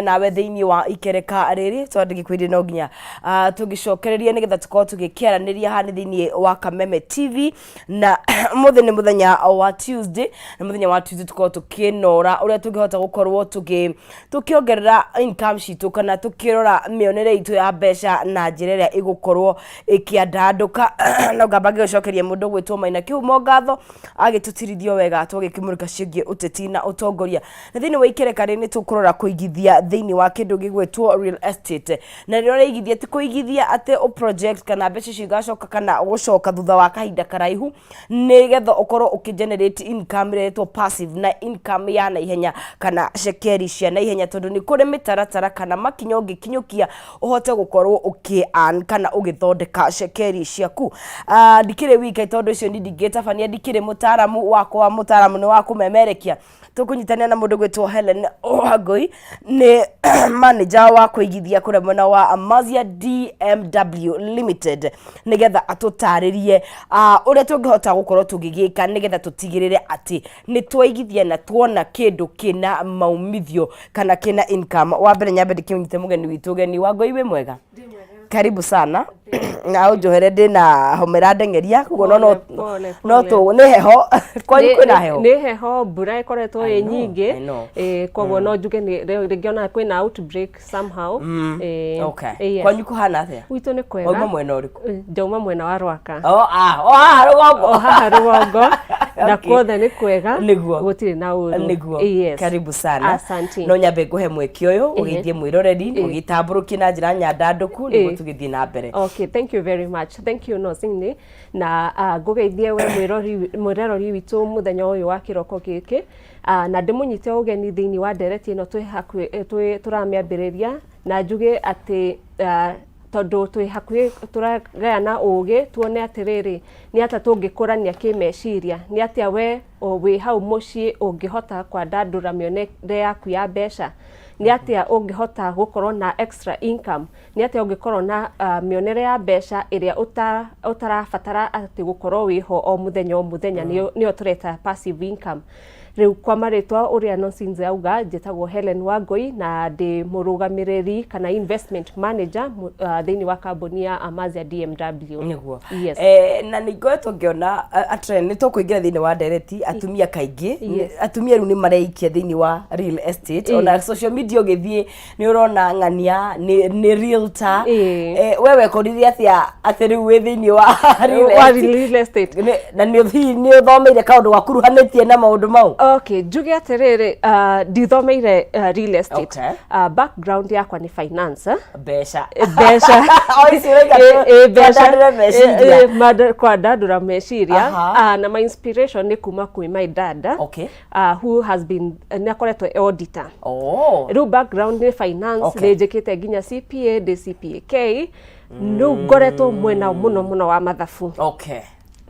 Nawe thĩinĩ wa ikereka rĩrĩ tondũ gĩkwĩrĩ no nginya tũgĩcokererie nĩgetha tũkorwo tũgĩkĩaranĩria haha nĩ thĩinĩ wa Kameme TV. Na mũthĩ nĩ mũthenya wa Tuesday, na mũthenya wa Tuesday tũkorwo tũkĩnora ũrĩa tũngĩhota gũkorwo tũkĩongerera income citũ kana tũkĩrora mĩonere itũ ya mbeca na njĩra ĩrĩa ĩgũkorwo ĩkĩandandũka. No ngamba ngĩgũcokeria mũndũ ũgwĩtwo Maina Kĩhumo ngatho agĩtũtirithio wega twagĩkĩmũrĩka ciĩgiĩ ũteti na ũtongoria. Na thĩinĩ wa ikereka rĩ, nĩ tũkũrora kũigithia thĩinĩ wa kĩndũ gĩgwĩtwo real estate. Na rĩrĩa ũraigithia, ti kũigithia atĩ ũ project kana mbeca icio igacoka kana gũcoka thutha wa kahinda karaihu, nĩgetha ũkorwo ũkĩ generate income ĩrĩa ĩtwo passive na income ya naihenya kana cekeri cia naihenya, tondũ nĩ kũrĩ mĩtaratara kana makinya ũngĩkinyũkia ũhote gũkorwo ũkĩ earn kana ũgĩthondeka cekeri ciaku. Ndikĩrĩ wika, tondũ ũcio ni ndingĩtabania, ndikĩrĩ mũtaramu wakwa, mũtaramu nĩ wa kũmemerekia. Tũkũnyitanĩra na mũndũ gwĩtwo Helen Wangũi, nĩ manager wa kũigithia kũrĩa mwena wa Amazia DMW Limited, nĩgetha atũtarĩrie ũrĩa tũngĩhota gũkorwo tũgĩgĩka nĩgetha tũtigĩrĩre atĩ nĩ twaigithia na tuona kĩndũ kĩna maumithio kana kĩna income. Wa mbere nyambe ndĩkĩnyite mũgeni witũ ũgeni. Wangũi, wĩ mwega? Karibu sana, na ũnjohere ndĩna homera ndeng'eria, koguo no Pole, no pole. tũ nĩ heho kwanyu? Kwĩna heho? Nĩ heho, mbura ĩkoretwo ĩ I know, nyingĩ. I know. Koguo no njuge rĩngĩ ona kwĩna outbreak somehow. Okay. Yes. Kwanyu kũhana atĩa? Gwitũ nĩ kwega. Wauma mwena ũrĩkũ? Ndauma mwena wa Rwaka. Oh, ah, oh, haha rũgongo. O haha rũgongo na kuothe nĩ kwega. Gũtirĩ na ũru. Nĩguo. Yes. Karibu sana. Asante. No nyambe ngũhe mweke ũyũ ũgeithie mwĩroreri, ũgĩtambũrũkie na njĩra nyandandũku nĩguo tũgĩthiĩ na mbere. Okay, thank you very much. Thank you, Nozinni. Na ngũgeithie we mwĩroreri witũ mũthenya ũyũ wa kĩroko gĩkĩ. Na ndĩmũnyite ũgeni thĩinĩ wa ndereti ĩno twĩ hakuhĩ twĩ tũramĩambĩrĩria, na njuge atĩ tondũ twĩ hakuhĩ tũragayana ũgĩ, tuone atĩrĩrĩ, nĩ atĩa tũngĩkũrania kĩmeciria, nĩ atĩa we o wĩ hau mũciĩ ũngĩhota kwandandũra mĩonere yaku ya mbeca, nĩ atĩa ũngĩhota gũkorwo na extra income, nĩ atĩa ũngĩkorwo na mĩonere ya mbeca ĩrĩa ũtarabatara atĩ gũkorwo wĩho o mũthenya o mũthenya, nĩyo tũreta passive income. Rĩu kwa marĩtwa ũrĩa Nonsinze auga, njĩtagwo Helen Wangũi na ndĩ mũrũgamĩrĩri kana investment manager thĩinĩ wa kambuni ya Amazia DMW. Nĩguo. Yes. Na nĩ ngoretwo ngĩona atre nĩ tũkũingĩra thĩinĩ wa ndereti, atumia kaingĩ atumia rĩu nĩ mareikia thĩinĩ wa real estate. Ona social media ũgĩthiĩ nĩ ũrona ng'ania nĩ realtor. We wekorire atĩa atĩ rĩu wĩ thĩinĩ wa real wa estate? Real estate. Na nĩ hihi nĩ ũthomeire kaũndũ gakuruhanĩtie na maũndũ mau? Okay, njuge atĩrĩrĩ, ndithomeire real estate. Background yakwa nĩ finance, eh? Mbeca. Mbeca. O ici ũraiga. Mbeca. Twandandũre meciria. Kwandandũra meciria. Na my inspiration nĩ kuma kwĩ my dad, who has been, nĩ akoretwo e auditor. Rĩu background nĩ finance. Nĩ njĩkĩte nginya CPA, ndĩ CPA K. Rĩu ngoretwo mwena mũno mũno wa mathabu.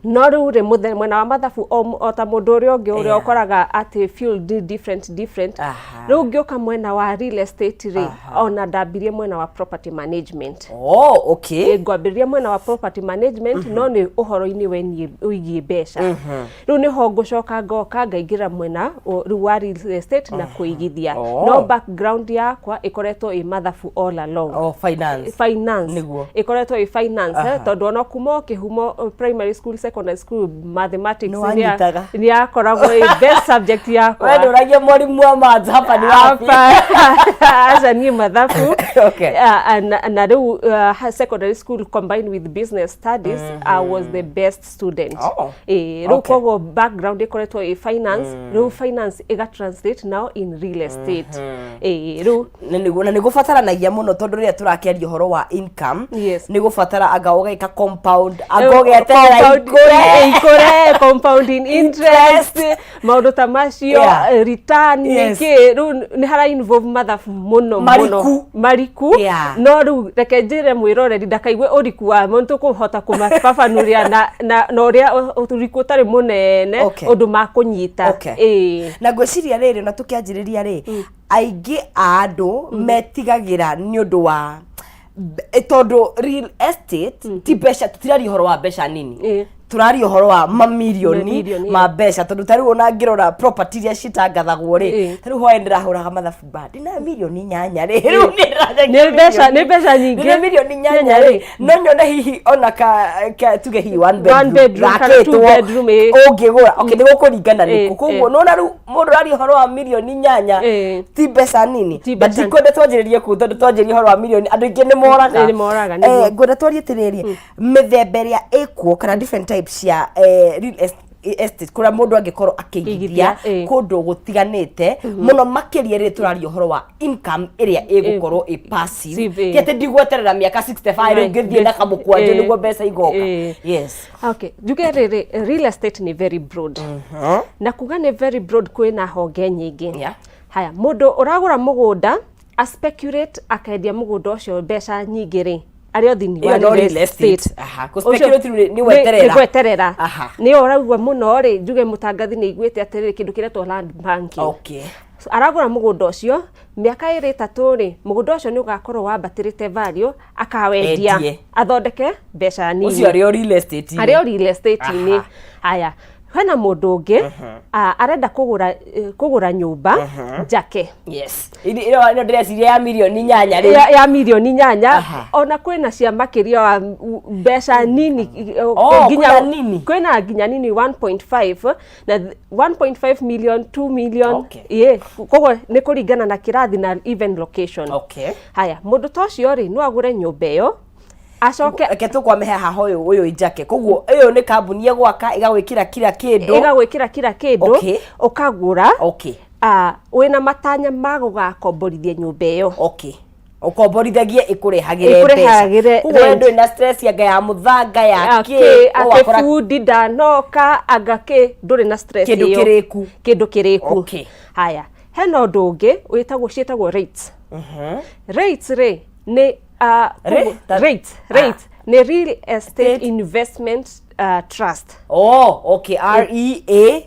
No rĩu rĩ mwena wa mathabu o ta mũndũ ũrĩa ũngĩ ũrĩa ũkoraga atĩ field nĩ different different. Rĩu ngĩũka mwena wa real estate rĩ, ona ndambirie mwena wa property management. Ngwambĩrĩria mwena wa property management, no nĩ ũhoro-inĩ weniĩ wĩgiĩ mbeca. Rĩu nĩho ngũcoka ngoka ngaingĩra mwena rĩu wa real estate na kũigithia. No background yakwa ĩkoretwo ĩ mathabu all along. Oh, finance. Finance. Ĩkoretwo ĩ finance, tondũ ona kuma o kĩhumo, primary school, secondary school, mathematics Nĩ wanyitaga. nĩ yakoragwo ĩ best subject yakwa. We ndũragia mwalimu wa maths hapa ni wapi? Hapa, aca niĩ mathabu. Na rĩu secondary school combined with business studies, I was the best student. Rĩu koguo background ĩkoretwo ĩ finance. Rĩu finance ĩga translate now in real estate. Rĩu Na nĩguo na nĩgũbataranagia mũno, tondũ rĩrĩa tũrakĩaria ũhoro wa income, nĩ gũbatara anga ũgeka compound, anga ũgeterera ikũre. Ikũre, compounding interest, maũndũ ta macio. Return. Nĩkĩ rĩu nĩ hara involve mathabu mũno mũno. Mariku. Mariku. No rĩu reke njĩre mwĩroreri ndakaigue ũriku wamo, nĩ tũkũhota kũmababanũria na ũrĩa ũriku ũtarĩ mũnene ũndũ makũnyita. Na ngwĩciria rĩrĩ, na tũkĩanjĩrĩria rĩ, aingĩ a andũ metigagĩra nĩ ũndũ wa tondũ real estate ti mbeca, tũtiraria ũhoro wa mbeca nini. Tũraria ũhoro wa mamirioni Mamirioni, ma mbeca, tondũ ta rĩu ona ngĩrora property iria citangathagwo rĩ, ta rĩu hwaĩ ndĩrahũraga mathabu ba ndina 8 mirioni rĩ, rĩu nĩ ndĩrathengio. Nĩ mbeca nyingĩ. Ndĩna 8 mirioni rĩ, no nyone hihi ona ka tuge hihi one One bedroom kana two gakĩtwo bedroom, ĩ. ũngĩgũra, okay, nĩ gũkũringana nĩkũ. Koguo nona rĩu mũndũ ũraria ũhoro wa 8 mirioni ti mbeca nini. Ti But mbeca. ndikwenda twanjĩrĩrie kũu, tondũ twanjĩrĩria ũhoro wa mirioni andũ aingĩ nĩ moraga. Nĩ moraga, nĩguo. Ngwenda twarie atĩrĩrĩ, mĩthemba ĩrĩa ĩkuo kana different types cia real estate kũrĩa mũndũ angĩkorwo akĩigithia Igithia, ĩ. kũndũ gũtiganĩte, mũno makĩria rĩrĩ tũraria ũhoro wa income ĩrĩa ĩgũkorwo ĩ passive, Passive, ĩ. ti atĩ ndigweterera mĩaka 65 rĩu ngĩthiĩ na kamũkwanjũ nĩguo mbeca igoka. Yes. Okay, njuge rĩrĩ, real estate nĩ very broad, na kuga nĩ very broad, kwĩna honge nyingĩ. Haya, mũndũ ũragũra mũgũnda a speculate akendia mũgũnda ũcio mbeca nyingĩ rĩ, arĩ o thĩinĩ wa Ĩyo no real real estate. estate. Aha, kũ-speculate rĩ, nĩ gweterera. Nĩ gweterera. Nĩyo ũraigua mũno rĩ, njuge mũtangathi nĩ aiguĩte atĩrĩrĩ, kĩndũ kĩretwo land banking. So, aragũra mũgũnda ũcio, mĩaka 2 3 rĩ, mũgũnda ũcio nĩ ũgakorwo wambatĩrĩte value, akawendia Endie. athondeke mbeca nini. Ũcio arĩ o real estate. Arĩ o real estate-inĩ. Haya, hena mũndũ ũngĩ arenda kũgũra nyũmba njake. Yes, ĩno ĩno ndĩreciria ya 8 mirioni rĩ. Ya 8 mirioni. Ona kwĩna cia makĩria wa mbeca nini Oh, kwĩna nini? Kwĩna nginya nini, 1.5 na 1.5 million, 2 million. Ĩĩ, koguo nĩ kũringana na kĩrathi na even location. Haya, mũndũ ta ũcio rĩ, no agũre nyũmba ĩyo acoke Reke tũkwame haha, ũyũ njake, koguo ĩyo nĩ kambuni ĩgwaka ĩgagwĩkĩra kila kĩndũ. Ĩgagwĩkĩra kila kĩndũ. Ũkagũra, wĩna matanya ma gũgakomborithia nyũmba ĩyo. Okay, ũkomborithagie ĩkũrehagĩre Ĩkũrehagĩre mbeca, koguwe rent. ndũrĩ na stress anga ya mũthanga ya kĩ akĩ ũgakora bundi ndanoka anga kĩ, ndũrĩ na stress Kĩndũ ĩyo. kĩrĩku. Kĩndũ kĩrĩku. Haya, hena ũndũ ũngĩ wĩtagwo, ciĩtagwo rates. Rates rĩ, nĩ Re? Rates, rates nĩ real estate Estate. investment trust. Oh, okay, R E A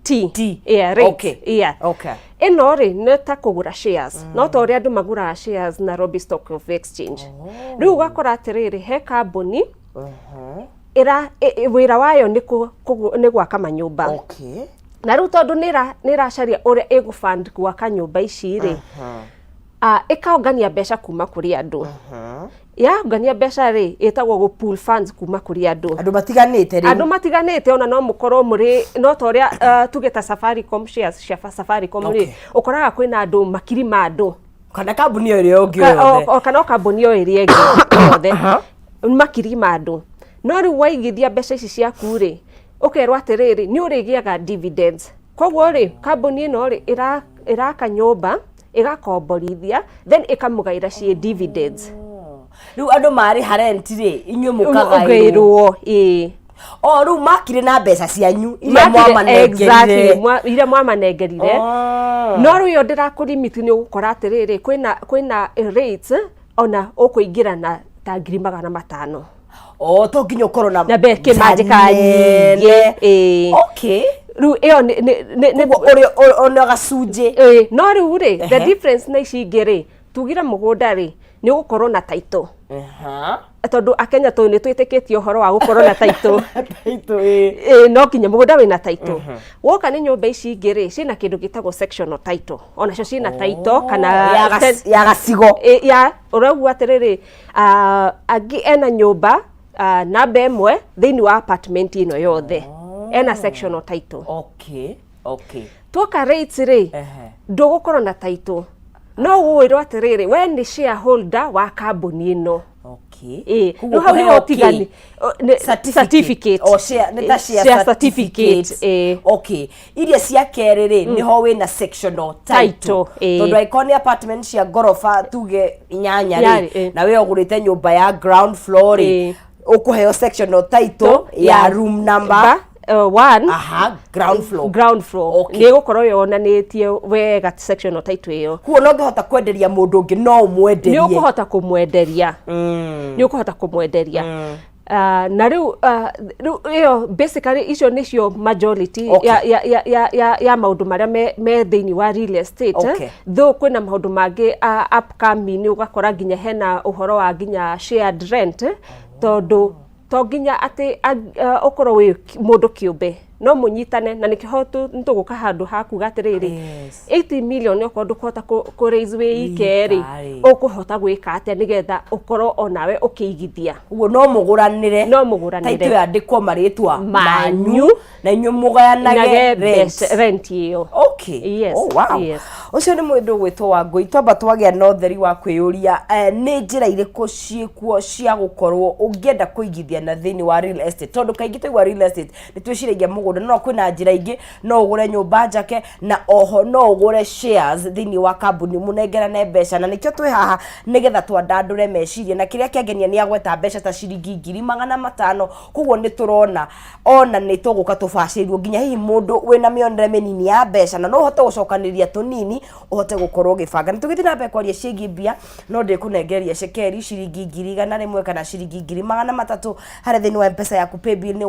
T. T. Yeah, REIT. Ĩno rĩ, nĩ ta kũgũra shares, no ta ũrĩa andũ magũraga shares Nairobi Stock of Exchange. Rĩu ũgakora atĩrĩrĩ, he kambuni ĩra wĩra wayo nĩ nĩ gwaka manyũmba. Na rĩu tondũ nĩ ĩracaria ũrĩa ĩgũfund gwaka nyũmba ici rĩ, ĩkaongania mbeca kuma kũrĩ andũ. Yaongania mbeca rĩ, ĩtagwo gũ pool funds kuma kũrĩ andũ. Andũ matiganĩte rĩu. Andũ matiganĩte, ona no mũkorwo mũrĩ no ta ũrĩa tuge ta Safaricom, shares cia Safaricom rĩ, ũkoraga kwĩna andũ makiri ma andũ. Kana kambuni ĩyo ĩrĩa ũngĩ yothe. O kana o kambuni o ĩrĩa ĩngĩ yothe, makiri ma andũ. No rĩu waigithia mbeca ici ciaku rĩ, ũkerwo atĩrĩrĩ, nĩ ũrĩgĩaga dividends. Koguo rĩ, kambuni ĩno rĩ, ĩraka nyũmba, ĩgakomborithia, then ĩkamũgaĩra ciĩ dividends. Rĩu andũ marĩha rent rĩ, inyuĩ mũkagaĩrwo. Ũgaĩrwo, ĩĩ. O rĩu makire na mbeca cianyu iria Makire- exactly, mwamanengerire. Iria mwamanengerire. No rĩu ĩyo ndĩrakũrimiti, nĩ ũgũkora atĩrĩrĩ, kwĩna rates ona ũkũingĩra na ta 500,000. O to nginya ũkorwo na Na kĩmanjĩka nyingĩ, nene. Ĩĩ. Rĩu ĩyo nĩ Koguo ũrĩ ona gacunjĩ. Ĩĩ, no rĩu rĩ, the difference na ici ingĩ rĩ, tugire mũgũnda rĩ, nĩ ũgũkorwo na title, tondũ akenya tũ nĩ twĩtĩkĩtie ũhoro wa gũkorwo na title. Title, ĩĩ. Ĩĩ, no nginya mũgũnda wĩna title. Woka nĩ nyũmba ici ingĩ rĩ, ciĩna kĩndũ gĩtagwo sectional title, onacio ciĩna title kana Ya gacigo. Ĩ, ya ũraigua atĩrĩrĩ, angĩ ena nyũmba namba 1 thĩinĩ wa apartment ĩno yothe, ena sectional title. Tuoka rates rĩ, ndũgũkorwo na title, no ũwĩrwo atĩrĩrĩ, we nĩ shareholder wa kambuni ĩno. Ĩĩ. Koguo Rĩu hau nĩho kũheo ũtigani kĩ? Certificate. Certificate. O share, nĩ ta share, Share certificate, ĩĩ. Okay, iria cia kerĩ rĩ, nĩho wĩna sectional title. Title, ĩĩ. Tondũ angĩkorwo nĩ apartment cia ngoroba tuge 8 rĩ, na we ũgũrĩte nyũmba ya ground floor rĩ, ũkũheo sectional title ya room number one. Aha, ground floor. Ground floor. Nĩ ĩgũkorwo yonanĩtie wega sectional title ĩyo. Kuo no ngĩhota kwenderia mũndũ ũngĩ, no Nĩ ũmwenderie. ũkũhota kũmwenderia, nĩ ũkũhota kũmwenderia. Na rĩu rĩu ĩyo basically icio nĩcio majority ya maũndũ marĩa me thĩinĩ wa real estate. Though kwĩna maũndũ mangĩ upcoming, ũgakora nginya hena ũhoro wa nginya shared rent, tondũ To nginya atĩ ũkorwo wĩ mũndũ kĩũmbe, no mũnyitane, na nĩkĩo nĩtũgũka handũ ha kuga atĩrĩrĩ, 80 million okorwo ndũkũhota kũ raise wĩ ike rĩ, Wika-rĩ. Ũkũhota gwĩka atĩa nĩgetha ũkorwo onawe ũkĩigithia? Ũguo no mũgũranĩre. No mũgũranĩre. Title yandĩkwo marĩtwa manyu. Manyu na inyuĩ mũgayanage nage rent. Rent ĩyo. Okay. Yes, Oh, wow. yes. Ũcio nĩ mũndũ ũgwĩtwo Wangũi. Twamba twagĩa na ũtheri wa kwĩyũria nĩ njĩra irĩkũ ciĩkuo cia gũkorwo ũngĩenda kũigithia na thĩinĩ wa real estate, tondũ kaingĩ twaigua real estate nĩ twĩciragia mũgũnda, no kwĩna njĩra ingĩ. No ũgũre nyũmba njake, na oho no ũgũre shares thĩinĩ wa kambuni, mũnengerane mbeca, na nĩkĩo twĩ haha nĩgetha twandandũre meciria. Na kĩrĩa kĩangenia nĩ agweta mbeca ta ciringi 500,000. Koguo nĩ tũrona ona nĩ tũgũka tũbacĩrwo nginya hihi mũndũ wĩna mĩonere mĩnini ya mbeca, na no ũhote gũcokanĩrĩria tũnini ũhote gũkorwo ũgĩbanga. Na tũgĩthiĩ na mbere kwaria ciĩgiĩ mbia, no ndĩkũnengereria cekeri ciringi 100,000 kana ciringi 300,000 harĩa thĩinĩ wa Mpesa yaku. Paybill nĩ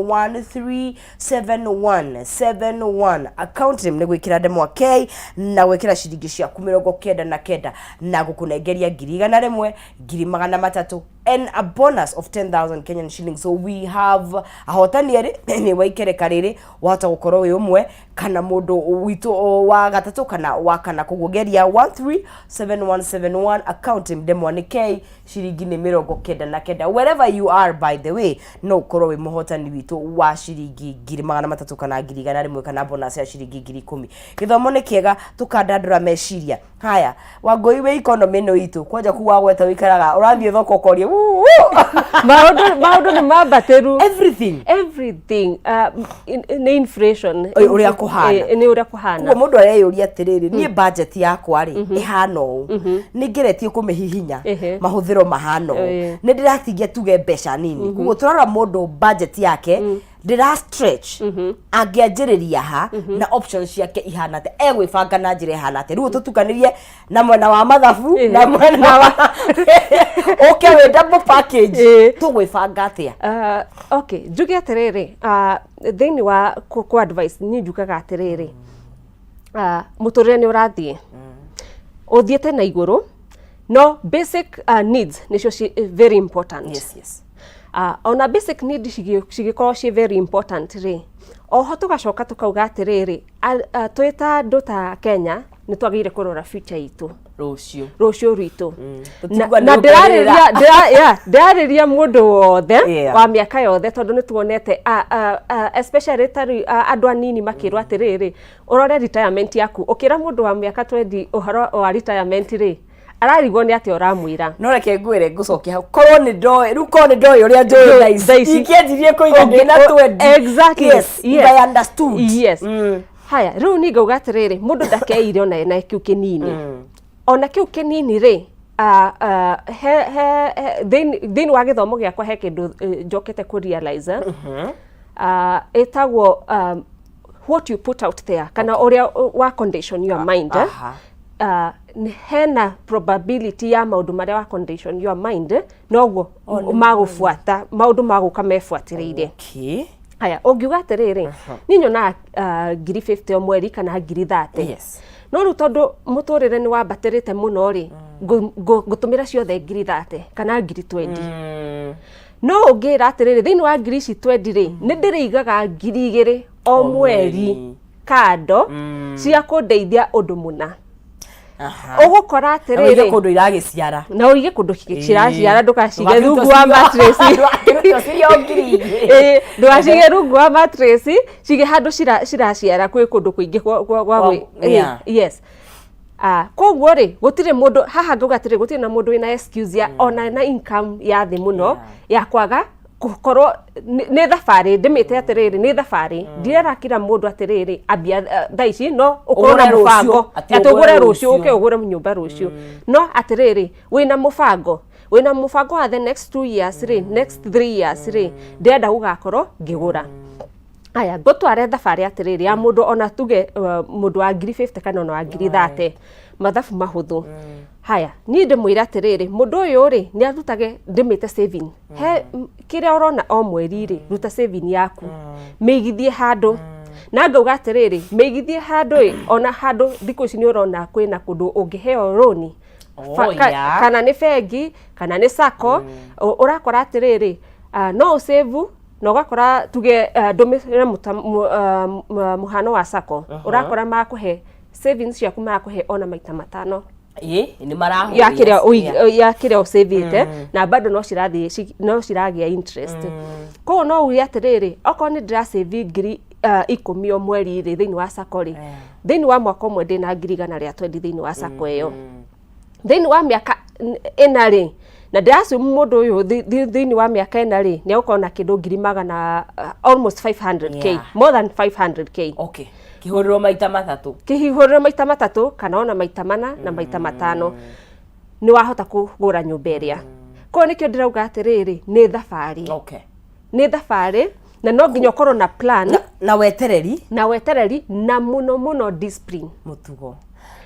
137171, account name nĩ gwĩkĩra ndemwa K na gwĩkĩra ciringi ciaku 99, na gũkũnengeria 100,000, 300,000 and a bonus of 10,000 Kenyan shillings. So we have ahotani erĩ nĩ waikereka rĩrĩ, wahota gũkorwo wĩ ũmwe kana mũndũ witũ wa gatatũ kana wa kana. Koguo geria 137171, account ndemwa nĩ K, ciringi nĩ 99. Wherever you are, by the way, no ũkorwo wĩ mũhotani witũ wa ciringi 300,000 kana 100,000 kana bonus ya ciringi 10,000. Gĩthomo nĩ kĩega, tũkandandũra meciria. Haya, Wangũi, wĩ economy ĩno itũ kwanja kuu wagweta wĩikaraga ũrathiĩ thoko ũkoria "Wuu, wuu." Maũndũ nĩ mambatĩru. Everything. Everything nĩ inflation. Oi, ũrĩa kũhana. Nĩ ũrĩa kũhana. Koguo mũndũ areyũria atĩrĩrĩ, niĩ budget yakwa rĩ ĩhana ũũ, nĩ ngeretie kũmĩhihinya, mahũthĩro mahana ũũ, nĩ ndĩratigia tuge mbeca nini. Koguo tũrora mũndũ budget yake ndĩra stretch, angĩanjĩrĩria ha na options ciake ihana atĩa, egwĩbanga na njĩra ĩhana atĩa. Rĩu tũtukanĩrie na mwena wa mathabu na mwena wa ũke wĩ double package. Tũgwĩbanga atĩa? Okay, njuge atĩrĩrĩ, thĩinĩ wa kũ advice niĩ njugaga atĩrĩrĩ, mũtũrĩre nĩ ũrathiĩ ũthiĩte na igũrũ, no basic needs nĩcio very important. Ona basic need cigĩkorwo ciĩ very important rĩ, oho tũgacoka tũkauga atĩrĩrĩ, twĩ ta andũ ta Kenya nĩ twagĩrĩire kũrora future itũ. Rũciũ. Rũciũ rwitũ. Na, Tũtigua na nĩ ndĩrarĩria yeah, ndĩrarĩria mũndũ wothe wa mĩaka yothe, tondũ nĩ tuonete especially ta rĩu, andũ anini makĩrwo atĩrĩrĩ, ũrore retirement yaku. Ũkĩra mũndũ wa mĩaka 20 ũhoro wa retirement rĩ, ararigwo nĩ atĩa ũramwĩra. No reke ngwĩre, ngũcokia hau, korwo nĩ ndoĩ rĩu, korwo nĩ ndoĩ ũrĩa njũĩ thaa ici, thaa ici. Ingĩanjirie kũiga ndĩ na 20. Yes, if I understood. Yes. Haya, rĩu niĩ ngauga atĩrĩrĩ, mũndũ ndakeire ona ena kĩu kĩnini, ona kĩu kĩnini rĩ, he thĩinĩ wa gĩthomo gĩakwa he kĩndũ njokete kũ realize, ĩtagwo what you put out there, kana ũrĩa wa condition your mind, eh? Hena probability ya maũndũ marĩa wa condition your mind, noguo magũbuata, maũndũ magũka mebuatĩrĩire. Haya, ũngiuga atĩrĩrĩ, niĩ nyonaga 50,000 o mweri kana 30,000, no rĩu tondũ mũtũrĩre nĩ wambatĩrĩte mũno rĩ, ngũtũmĩra ciothe 30,000 kana 20,000. No ũngĩra atĩrĩrĩ, thĩinĩ wa ngiri ici 20 rĩ, nĩ ndĩrĩigaga 2,000 o mweri mweri kando cia kũndeithia ũndũ mũna, ũgũkora Na ũige atĩrĩrĩ, kũndũ iragĩciara. Na ũige kũndũ ciraciara, ndũgacige rungu wa mattress. Ndũgakĩrute 2,000. Ĩĩ, ndũgacige rungu wa mattress, cige handũ ciraciara, kwĩ kũndũ kũingĩ gwa yes. Koguo rĩ, gũtirĩ mũndũ haha ngauga atĩrĩ, gũtirĩ na mũndũ wĩna excuse ya ona na income ya thĩ mũno ya kwaga gũkorwo nĩ thabarĩ. Ndĩmĩte atĩrĩrĩ, nĩ thabarĩ. Ndirera kila mũndũ atĩrĩrĩ, ambia thaa ici, no ũkorwo na Ũgũre rũciũ, mũbango atĩ atĩ ũgũre ũgũre rũciũ, rũciũ. Ũke ũgũre nyũmba rũciũ, no atĩrĩrĩ, wĩna mũbango, wĩna mũbango wa the next 2 years rĩ, next 3 years rĩ, ndĩrenda gũgakorwo ngĩgũra. Aya, ngũtware thabarĩ atĩrĩrĩ ya mũndũ ona tuge mũndũ wa 50,000 kana ona wa 30,000, mathabu mahũthũ. Haya, niĩ ndĩmwĩre atĩrĩrĩ, mũndũ ũyũ rĩ, nĩ arutage, ndĩmĩte saving, he kĩrĩa ũrona o mweri rĩ, ruta saving yaku, mĩigithie handũ. Na ngauga atĩrĩrĩ, mĩigithie handũ ĩ, ona handũ thikũ ici nĩ ũrona kwĩna kũndũ ũngĩheo rũni, kana nĩ bengi kana nĩ sacco, ũrakora atĩrĩrĩ, No ũsave na ũgakora tuge ndũmĩre mũhano wa sacco, ũrakora makũhe savings ciaku, marakũhe ona maita 5 Ĩ nĩ marahũria. Ya kĩrĩa ya kĩrĩa ũsavĩte, na bado no cirathiĩ no ciragĩa interest. Koguo no uge atĩrĩrĩ, okorwo nĩ ndĩrasave ngiri 10 o mweri rĩ thĩinĩ wa sacco rĩ, thĩinĩ wa mwaka ũmwe ndĩna ngiri 120 thĩinĩ wa sacco ĩyo. Thĩinĩ wa mĩaka 4 rĩ, na ndĩracimu mũndũ ũyũ thĩinĩ wa mĩaka 4 rĩ, nĩ egũkorwo na kĩndũ ngiri magana almost 500K, more than 500K. Okay, kĩhũrĩrwo maita 3. Kĩhũrĩrwo maita 3 kana ona maita 4 na maita 5, nĩ wahota kũgũra nyũmba ĩrĩa. Koguo nĩkĩo ndĩrauga atĩrĩrĩ, nĩ thabarĩ. Nĩ thabarĩ na no nginya ũkorwo na plan. Na wetereri. Na wetereri na mũno mũno discipline. Mũtugo.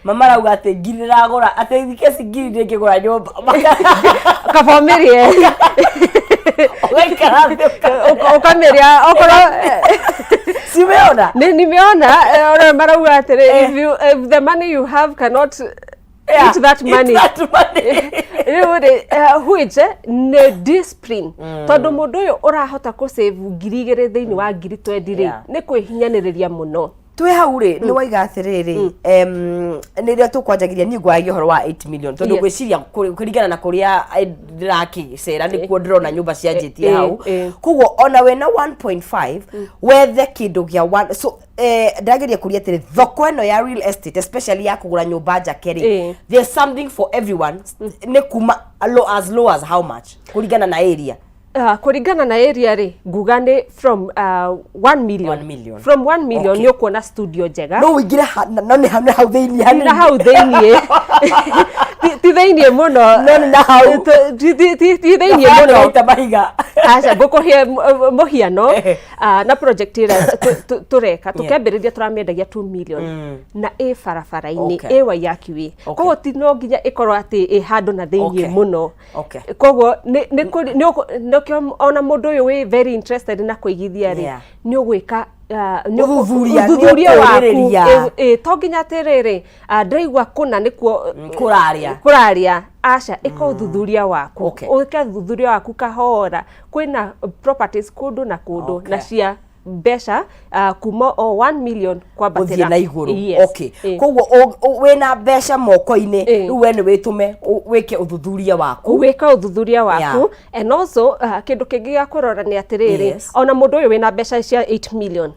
Mama arauga atĩ ngiri ndĩragũra, atĩ thikũ ici ngiri ndĩngĩgũra nyũmba. Kaba ũmĩrĩe. Ũgaikara thĩ. Ũkamĩrĩa okorwo Simeona. Nĩ nimeona ona marauga atĩrĩ, if the money you have cannot eat that money. Eat that money. Rĩu rĩ, which nĩ discipline, tondũ mũndũ ũyũ ũrahota kũ save 2000 thĩinĩ wa ngiri 20 rĩ, nĩ kwĩhinyanĩrĩria mũno. Twĩ hau rĩ, nĩ waiga atĩrĩrĩ, nĩrĩo tũkwanjagĩria, niĩ ngwaragia ũhoro wa 8 million tondũ ngwĩciria kũringana na kũrĩa ndĩrakĩcera nĩkuo ndĩrona nyũmba cianjĩtie hau. Koguo ona wĩna 1.5 wethe kĩndũ gĩa one. So ndĩrageria kũria atĩrĩ, thoko ĩno ya real estate, especially ya kũgũra nyũmba njake rĩ, there's something for everyone. Nĩ kuma as low as how much kũringana na area? Kũringana na area rĩ, nguga nĩ from 1 million. 1 million. From 1 million nĩ ũkuona studio njega. No ũingĩre no nĩ hau thĩinĩ hanini. Na hau thĩiniĩ, ti thĩiniĩ mũno. No nĩ na hau. Ti thĩiniĩ mũno. Maita mahiga. Aca, ngũkũhe mũhiano na project ĩrĩa tũreka. Tũkĩambĩrĩria tũramĩendagia 2 million na ĩ barabara-inĩ, ĩ Waiyaki Way. Koguo ti no nginya ĩkorwo atĩ ĩ handũ na thĩiniĩ mũno. Koguo nĩkĩo ona mũndũ ũyũ wĩ very interested na kũigithia rĩ, nĩ ũgwĩka Ũthuthuria, nĩ ũthuthuria waku. ũkũũrĩrĩria. To nginya atĩrĩrĩ, ndĩraigua kũna nĩkuo Kũraria. Kũraria, aca, ĩka ũthuthuria waku. Ũke ũthuthuria waku kahora. Kwĩna properties kũndũ na kũndũ na cia mbeca kuma o 1 million kwambatĩra gũthiĩ na igũrũ. Yes. Koguo wĩna mbeca moko-inĩ, rĩu we nĩ wĩtũme wĩke ũthuthuria waku. Wĩka ũthuthuria waku. And also kĩndũ kĩngĩ gĩa kũrora nĩ atĩrĩrĩ, ona mũndũ ũyũ wĩna mbeca cia 8 million,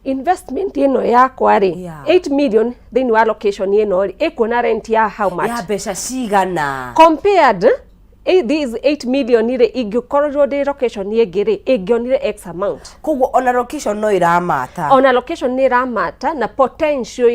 investment ĩno yakwa rĩ, 8 million thĩinĩ wa location ĩno rĩ, ĩkuona rent ya how much? Ya mbeca cigana? Compared these 8 million rĩ, ingĩkorirwo ndĩ location ĩngĩ rĩ, ĩngĩonire x amount. Koguo ona location no iramata. Ona location nĩ ĩramata na potential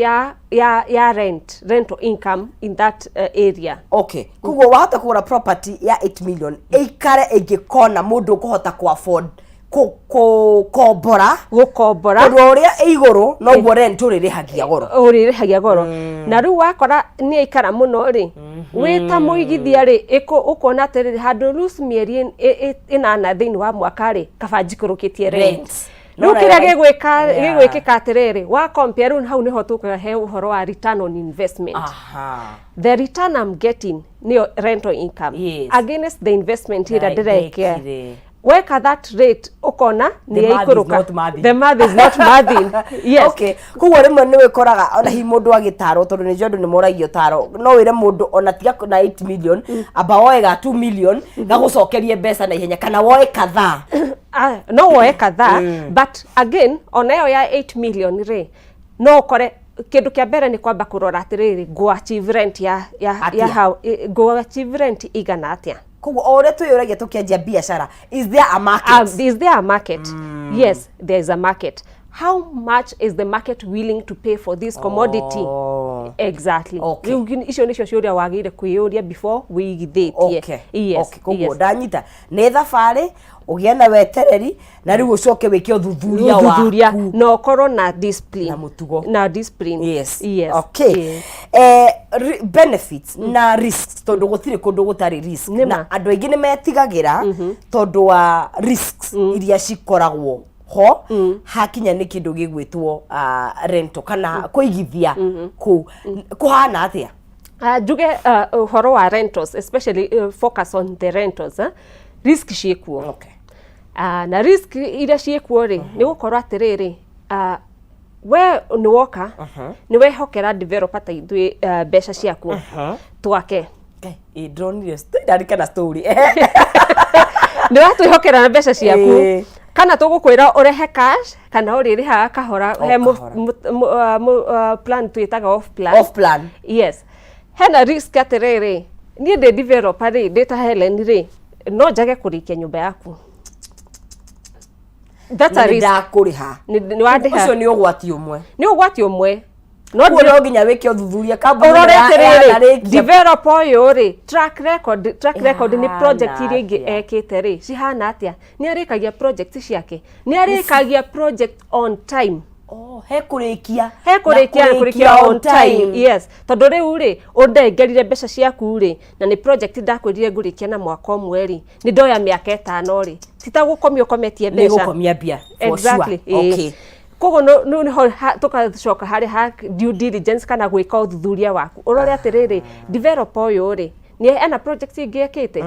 ya rental income in that area. Okay, koguo wahota kũgũra property ya 8 million ĩikare ĩngĩkona mũndũ ũkũhota ku afford kũkombora. Gũkombora. Tondũ o ũrĩa ĩ igũrũ noguo rent ũrĩrĩhagia goro. Ũrĩrĩhagia goro, na rĩu wakora nĩ aikara mũno rĩ, wĩ ta mũigithia rĩ, ũkona atĩrĩrĩ, handũ lose mĩeri 8 thĩinĩ wa mwaka rĩ, kaba njikũrũkĩtie rent. Rent. Rĩu No kĩrĩa gĩgwĩka gĩgwĩkĩka atĩrĩrĩ, wa compare rĩu hau nĩho tũkahe ũhoro wa return on investment. The return I'm getting nĩyo rental income against the investment ĩrĩa ndĩrekĩa. Ndekire. Weka that rate, ũkona nĩ The math is yaikũrũka. not mathing. The math is not mathing, yes. Okay, koguo rĩmwe nĩ wĩkoraga ona hihi mũndũ agĩtarwo, tondũ nĩ njũĩ andũ nĩ moragio taro, no wĩre mũndũ ona tiga na 8 million, amba woe ga 2 million gagũcokerie mbeca na ihenya, kana woe kadhaa. Ah, no woe kadhaa, but again ona ĩyo ya 8 million rĩ, no ũkore kĩndũ kĩa mbere nĩ kwamba kũrora atĩrĩrĩ, ngũ achieve rent ya Atĩa? How ngũ achieve rent igana atĩa? Koguo o ũrĩa twĩyũragia tũkĩanjia biacara, is there a market? Is there a market? Yes, there is a market. How much is the market willing to pay for this commodity? Exactly. Rĩu icio nĩcio ciũria wagĩrĩire kwĩyũria before wĩigithĩtie. Yes. Okay, koguo ndanyita nĩ thabarĩ, ũgĩe na wetereri na rĩu ũcoke wĩke ũthuthuria ũthuthuria waku. Na ũkorwo na discipline. Na mũtugo. Na discipline. Yes. Benefits na risks, tondũ gũtirĩ kũndũ gũtarĩ risk. Nĩ na ma. Andũ aingĩ nĩ metigagĩra tondũ wa risks iria cikoragwo ho hakinya nĩ kĩndũ gĩgwĩtwo rental kana kũigithia kũu. Kũhana atĩa? Njuge ũhoro wa rentals, especially focus on the rentals, eh? Risk ciĩkuo. Ah, na risk iria ciĩkuo rĩ, nĩ gũkorwo atĩrĩrĩ, we nĩ woka, nĩ wehokera developer ta ithuĩ mbeca ciaku twake. Ngai, ĩ, ndĩronire ndarikana story. Nĩ watwĩhokera na mbeca ciaku, kana tũgũkwĩra ũrehe cash kana ũrĩrĩhaga kahora. O He kahora. Plan twĩtaga off plan. Off plan. Yes, hena risk atĩrĩrĩ, niĩ ndĩ developer rĩ, ndĩ ta Helen rĩ, no njage kũrĩkia nyũmba yaku. That's a Nĩ risk. ndakũrĩha. Nĩ wandĩha. Ũcio nĩ ũgwati ũmwe. Nĩ ũgwati ũmwe, no Koguo no nginya wĩke ũthuthuria kambuni ũrore ĩno atĩrĩrĩ, yanarĩkia. Developer ũyũ rĩ, track record nĩ project iria ingĩ Ĩhana atĩa? ekĩte rĩ, cihana atĩa? Nĩ arĩkagia project ciake? Nĩ arĩkagia project on time? Oh, he kũrĩkia. He kũrĩkia Na na kũrĩkia on time, yes. Tondũ rĩu rĩ, ũndengerire mbeca ciaku rĩ, na nĩ project ndakwĩrire ngũrĩkia na mwaka ũmwe rĩ, nĩ ndoya mĩaka 5 rĩ, ti ta gũkomia ũkometie Nĩ mbeca. gũkomia mbia for Exactly. sure. Okay. Koguo nĩho tũgacoka harĩ ha due diligence kana gwĩka ũthuthuria waku, ũrore atĩrĩrĩ, developer ũyũ rĩ, nĩ ena project ĩngĩ ekĩte?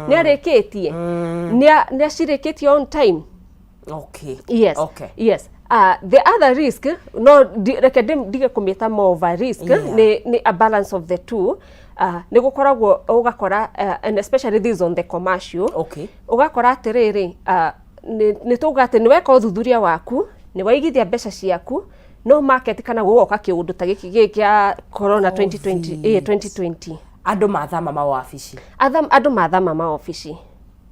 Nĩ arĩkĩtie? Nĩ acirĩkĩtie on time? Yes. Yes. The other risk, no reke ndige kũmĩta more of a risk, nĩ a balance of the two. Nĩ gũkoragwo ũgakora, and especially this on the commercial, ũgakora atĩrĩrĩ, nĩ tuga atĩ nĩ weka ũthuthuria waku, nĩ waigithia mbeca ciaku, no market kana gũgoka kĩũndũ ta gĩkĩ gĩkĩ kĩa corona 2020, 2020. Andũ mathama mawabici. Andũ mathama maobici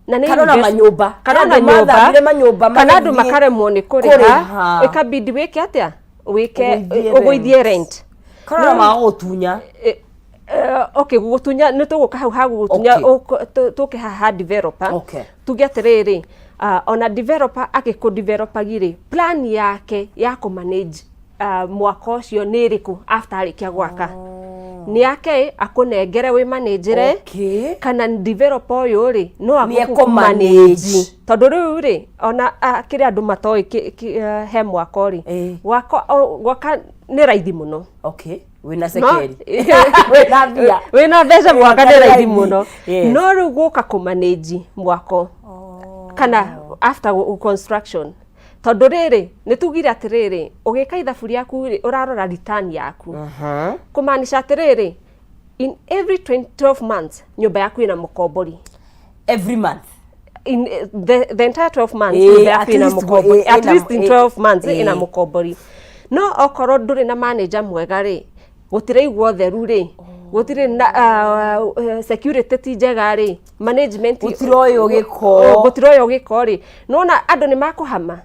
na nĩ Kana ona manyũmba. Kana ona Andũ nyũmba. mathamire manyũmba kana andũ magĩthiĩ makaremwo nĩ kũrĩha. Kũrĩha. Ĩkabidi wĩke atĩa? Wĩke Ũgũithie. Ũgũithie rent. Kana ona magũgũtunya. Okay, gũgũtunya nĩ tũgũka hau ha gũgũtunya. Tũke haha ha developer. Tuge atĩrĩrĩ, ona developer agĩkũ developagi rĩ, plan yake ya kũ manage mwaka ũcio nĩ ĩrĩkũ after arĩkia gwaka? Nĩ yake akũnengere wĩ managere, kana developer ũyũ rĩ, no Nĩ agũkũ ekũmanage. manage? Tondũ rĩu rĩ, ona kĩrĩa andũ matoĩ he mwako rĩ, gwaka nĩ raithi mũno. Okay, wĩna cekeri, wĩna mbia. Wĩna mbeca, mwaka nĩ raithi mũno. No rĩu gũka kũmanage mwako kana after construction, tondũ rĩrĩ, nĩ tugire atĩrĩrĩ, ũgĩka ithabu rĩaku rĩ, ũrarora return yaku, kũmaanisha atĩrĩrĩ, in every 20, 12 months nyũmba yaku ĩna mũkombori. Every month. In the entire 12 months, nyũmba yaku at ĩna least mũkombori. At least in 12 months ĩna mũkombori. No okorwo ndũrĩ na manager mwega rĩ, gũtiraigwo theru rĩ, gũtirĩ na security ti njega rĩ, management Gũtiroywo gĩko. Oh, gũtiroywo gĩko rĩ, nona andũ nĩ makũhama,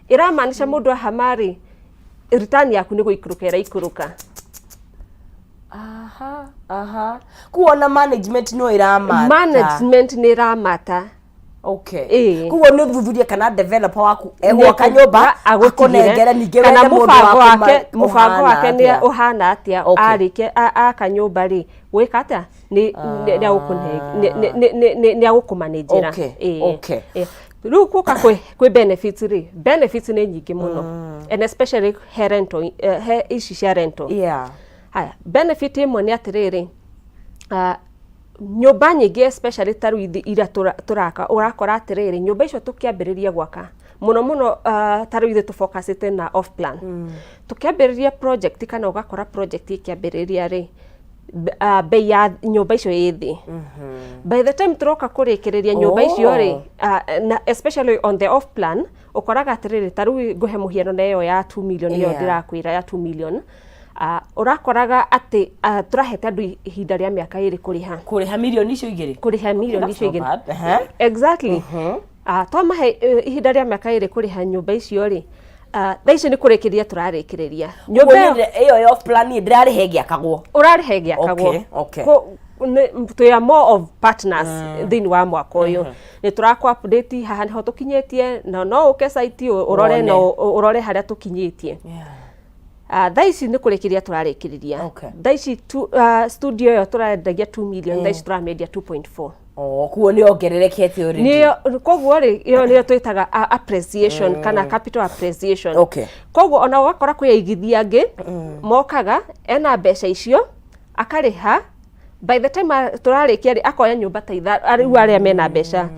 ĩramaanisha mũndũ ahama rĩ, return yaku nĩ gũikũrũka ĩraikũrũka. Aha, kuona management no ĩramata. Management nĩ ĩramata. Koguo nĩ ũthuthurie kana developer waku egwaka nyũmba agũtigire, akũnengere, ningĩ kana wethe mũndũ mũbango wa wake, mũbango ũhana wake nĩ atĩa. ũhana atĩa. Arĩkia aka nyũmba rĩ, gwĩka atĩa? Nĩ agũkũmanĩnjĩra. Rĩu gũka kwĩ benefits rĩ, benefits nĩ nyingĩ mũno, and especially he rental, he ici cia rental. Haya, benefit ĩmwe nĩ atĩrĩrĩ, nyũmba nyingĩ, especially ta rĩu iria tũraka, ũrakora atĩrĩrĩ, nyũmba icio tũkĩambĩrĩria gwaka mũno mũno, ta rĩu ithuĩ tũfocusĩte na off plan, tũkĩambĩrĩria project kana ũgakora project ĩkĩambĩrĩria rĩ, bei ya nyũmba icio ĩ thĩ. By the time tũroka kũrĩkĩrĩria nyũmba icio rĩ, na especially on the off plan, ũkoraga atĩrĩrĩ, ta rĩu ngũhe mũhiano na ĩyo ya 2 million ĩyo ndĩrakwĩra ya 2 million, ũrakoraga atĩ tũrahete andũ ihinda rĩa mĩaka 2 kũrĩha. Kũrĩha mirioni icio 2. Kũrĩha mirioni That's icio not 2. bad. Ehe. Exactly. Twamahe ihinda rĩa mĩaka 2 kũrĩha nyũmba icio rĩ, thaa ici nĩ kũrĩkĩrĩria tũrarĩkĩrĩria nyũmba Ũguo ĩyo. Ĩyo ya off plan niĩ ndĩrarĩha ĩgĩakagwo. Ũrarĩha ĩgĩakagwo. Twĩ are more of partners thĩinĩ wa mwaka ũyũ, nĩ tũrakũ update haha nĩho tũkinyĩtie, na no ũke site ũrore na Wone. ũrore harĩa tũkinyĩtie. Thaa ici nĩ kũrĩkĩrĩria tũrarĩkĩrĩria. Thaa ici studio ĩyo tũrendagia 2 million, thaa ici tũramĩendia 2.4. Oh, kuo nĩ ongererekete already. Nĩyo koguo rĩ, ĩyo nĩyo twĩtaga appreciation kana capital appreciation. Koguo ona ũgakora kwĩ aigithia angĩ mokaga ena mbeca icio, akarĩha, by the time tũrarĩkia rĩ, akoya nyũmba ta 5. Rĩu arĩa mena mbeca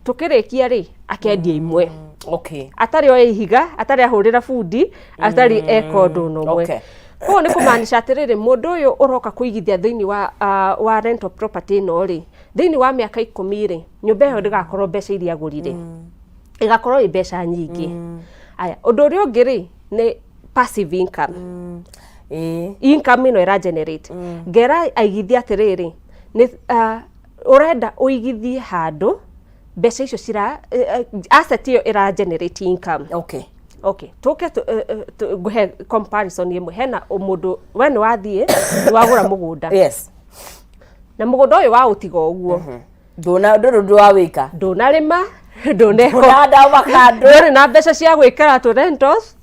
Tũkĩrĩkia rĩ, akendia imwe atarĩ oya ihiga, atarĩ ahũrĩra bundi, atarĩ eka ũndũ ona ũmwe. Koguo nĩ kũmaanisha atĩrĩrĩ, mũndũ ũyũ ũroka kũigithia thĩinĩ wa rental property ĩno rĩ, thĩinĩ wa mĩaka 10 rĩ, nyũmba ĩyo ndĩgakorwo mbeca iria agũrire, ĩgakorwo ĩ mbeca nyingĩ. Aya, ũndũ ũrĩa ũngĩ rĩ, nĩ passive income. Income ĩno ĩra generate, ngera aigithia atĩrĩrĩ, nĩ ũrenda ũigithie handũ mbeca icio cira asset ĩyo ĩra generate income. Okay, tũke ngũhe comparison ĩmwe. Hena mũndũ, we nĩ wathiĩ nĩ wagũra mũgũnda, na mũgũnda ũyũ waũtiga ũguo. Ndũna ndũrĩ ũndũ wa wĩka. Ndũnarĩma, ndũneka. Ndũnahanda avocado. Ndũrĩ na mbeca cia gwĩkĩra tũ rentals.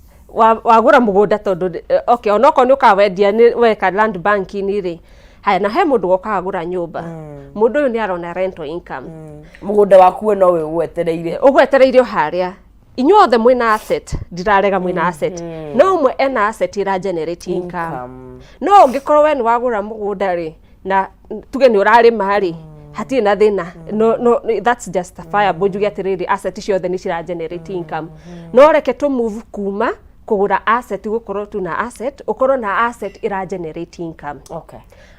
Wagũra mũgũnda tondũ okay, onokorwo nĩ ũkawendia nĩ weka land banking rĩ. Haya, na he mũndũ woka agũra nyũmba. Mũndũ ũyũ nĩ arona rental income. Mũgũnda waku we nowe ũgwetereire. Ũgwetereire o harĩa. Inyuothe mwĩna asset, ndirarega mwĩna asset, no ũmwe ena asset ĩra generate income. Income. No ũngĩkorwo we nĩ wagũra mũgũnda rĩ, na tuge nĩ ũrarĩma rĩ, hatirĩ na thĩna. No, that's justifiable njuge atĩrĩrĩ, asset ciothe nĩ cira generate income. No reke tũ move kuma kũgũra asset, gũkorwo tu na asset, ũkorwo na asset ĩra generate income.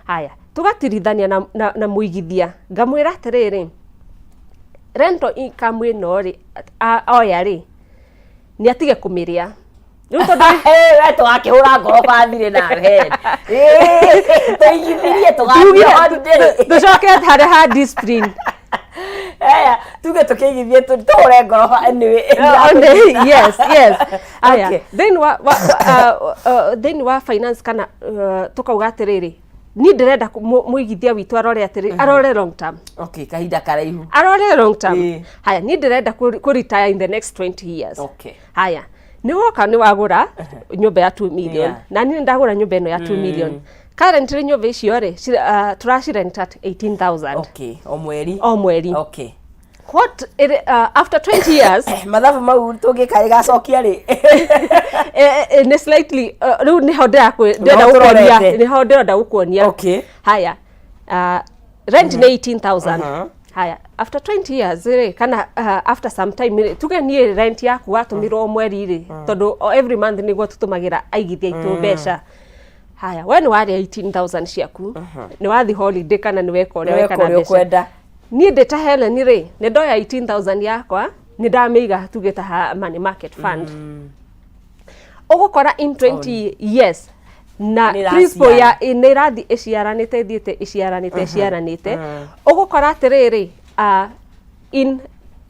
Haya, tũgatirithania na mũigithia, ngamwĩra atĩrĩrĩ, rental income ĩno rĩ, oya rĩ, nĩ atige kũmĩrĩa rĩu tondũ we tũgakĩhũra ngoroba thirĩ nawe, tũigithirie tũgathiĩ holiday. Tũcoke harĩa ha discipline. Aya, tuge tũkĩigithie tũhũre ngoroba anyway. Yes, aya. Thĩinĩ wa finance kana tũkauga atĩrĩrĩ, niĩ ndĩrenda mũigithia witũ arore atĩrĩ, arore long term. Okay, kahinda karaihu. Arore long term. Haya, niĩ ndĩrenda kũ retire in the next 20 years. Haya, nĩ woka nĩ wagũra nyũmba ya 2 million. Na niĩ ndagũra nyũmba ĩno ya 2 million. Currently nyũmba icio rĩ, tũracirent at 18,000. Okay, o mweri. O mweri. What it, after 20 years Mathabu mau tũngĩka ĩgacokia rĩ? Nĩ slightly rĩu nĩho ndĩrenda gũkuonia. Tũrorete. Nĩho ndĩrenda gũkuonia. Haya, rent nĩ 18,000. Haya, after 20 years rĩ, kana after some time rĩ, tuge niĩ rent yaku watũmirwo o mweri rĩ, tondũ o every month nĩguo tũtũmagĩra aigithia aitũ mbeca. Haya, we nĩ warĩa 18,000 ciaku, nĩ wathi holiday kana nĩ weka ũrĩa Nĩ weka weka na ũrĩa mbeca. ũkwenda. Niĩ ndĩ ta Helen rĩ, nĩ ndoya 18,000 yakwa, nĩ ndamĩiga tuge ta ha money market fund. Ũgũkora in 20 years na Nĩ principal ya ĩraciara. Nĩ ĩrathiĩ ĩciaranĩte, ĩthiĩte ĩciaranĩte, ĩciaranĩte. Ũgũkora atĩrĩrĩ,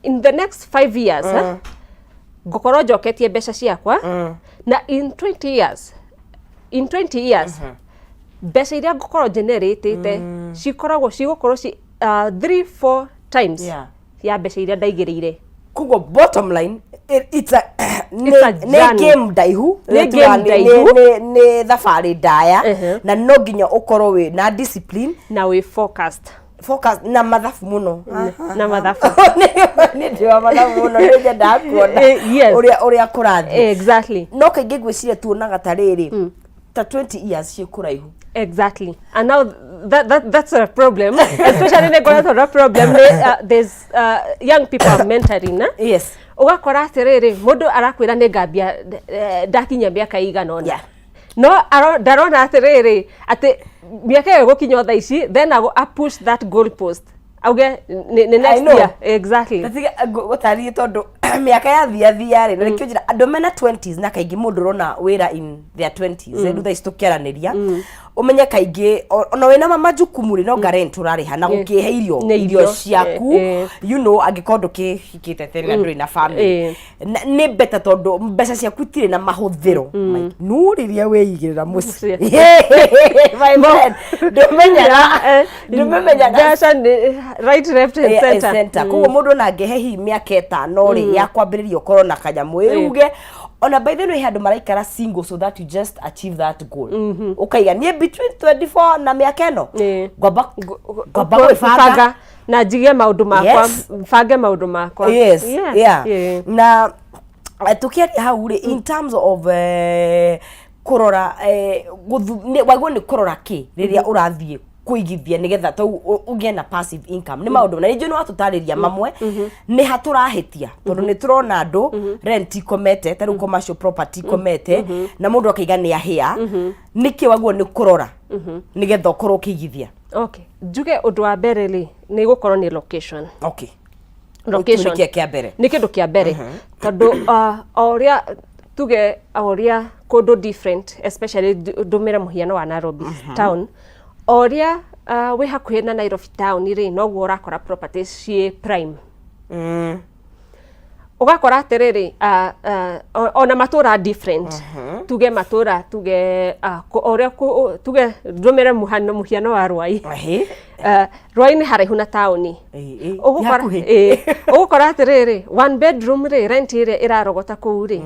in the next 5 years, ngũkorwo njoketie mbeca ciakwa, na in 20 years, in 20 years mbeca iria ngũkorwo generatĩte cikoragwo cigũkorwo ci 3 4 times ya mbeca iria ndaigĩrĩire. Koguo bottom line, it's a It's a nĩ journey. game ndaihu. Nĩ Nĩ tuga game ndaihu. Nĩ thabarĩ ndaya, na no nginya ũkorwo wĩ na discipline Na wĩ focused. Focus na mathabu mũno. Na mathabu. Nĩ ndĩ wa mathabu mũno, nĩ nyendaga kuona ũrĩa kũrathiĩ. No kaingĩ ngwĩciria tuonaga ta rĩrĩ, ta 20 years ciĩ kũraihu. Exactly. And now that's a problem, especially nĩ ngoretwo na problem nĩ there's young people I'm mentoring na ũgakora atĩrĩrĩ, mũndũ arakwĩra nĩ ngambia ndakinyia mĩaka igana ũna. No ndarona atĩrĩrĩ, atĩ mĩaka ĩyo ĩgũkinya o thaa ici, then a push that goal post auge nĩ I next know. year. Exactly. Tatiga gũtarĩrie tondũ mĩaka yathia rĩ, na nĩkĩo njĩra andũ mena 20s, na kaingĩ mũndũ ũrona wĩra in their 20s, rĩu thaa ici tũkĩaranĩria, ũmenye kaingĩ ona wĩna majukumu rĩ, no nga rent ũrarĩha na gũkĩhe irio Nĩ irio irio. ciaku, angĩkorwo ndũkĩhikĩte tene na ndũrĩ na family. Nĩ better tondũ mbeca ciaku itirĩ na mahũthĩro maingĩ. No rĩrĩa wĩigĩrĩra mũciĩ, my friend, ndũmenyaga ndũmenyaga Mbeca nĩ right, left and center. Center. Koguo mũndũ ona angĩhe hihi mĩaka 5 rĩ ya kwambĩrĩria, ũkorwo na kanyamũ ĩuge ona by the way handũ maraikara single so that you just achieve that goal. Ũkaiga niĩ between 24 na mĩaka ĩno ngwamba gwĩbanga Gwĩbanga na njige maũndũ makwa, bange maũndũ makwa. Na tukiaria hau rĩ, in terms of kũrora, waigua nĩ kũrora kĩ rĩrĩa ũrathiĩ Kũigithia nĩgetha tau ũgĩe na passive income nĩ maũndũ na ningĩ nĩ watũtarĩria mamwe nĩ ha tũrahĩtia, tondũ nĩ tũrona andũ rent ikomete, ta rĩu commercial property ikomete na mũndũ akaiga nĩ ahĩa. Nĩkĩ waguo nĩ kũrora nĩgetha ũkorwo ũkĩigithia? Okay, njuge ũndũ wa mbere rĩ, nĩ gũkorwo nĩ location. Location. Kĩu nĩkĩo kĩa mbere. Nĩ kĩndũ kĩa mbere, tondũ o ũrĩa tuge, o ũrĩa kũndũ different, especially ndũmĩre mũhiano wa Nairobi town, o ũrĩa wĩ hakuhĩ na Nairobi town rĩ, noguo ũrakora properties ciĩ prime. Ũgakora atĩrĩrĩ, ona matũra different, tuge matũra, tuge o ũrĩa tuge ndũmĩre mũhiano wa Rwai. Rwai nĩ haraihu na taũni. Ĩ, Ũgũkora hakuhĩ. Ũgũkora atĩrĩrĩ, one bedroom rĩ, rent ĩrĩa ĩrarogota kũu rĩ,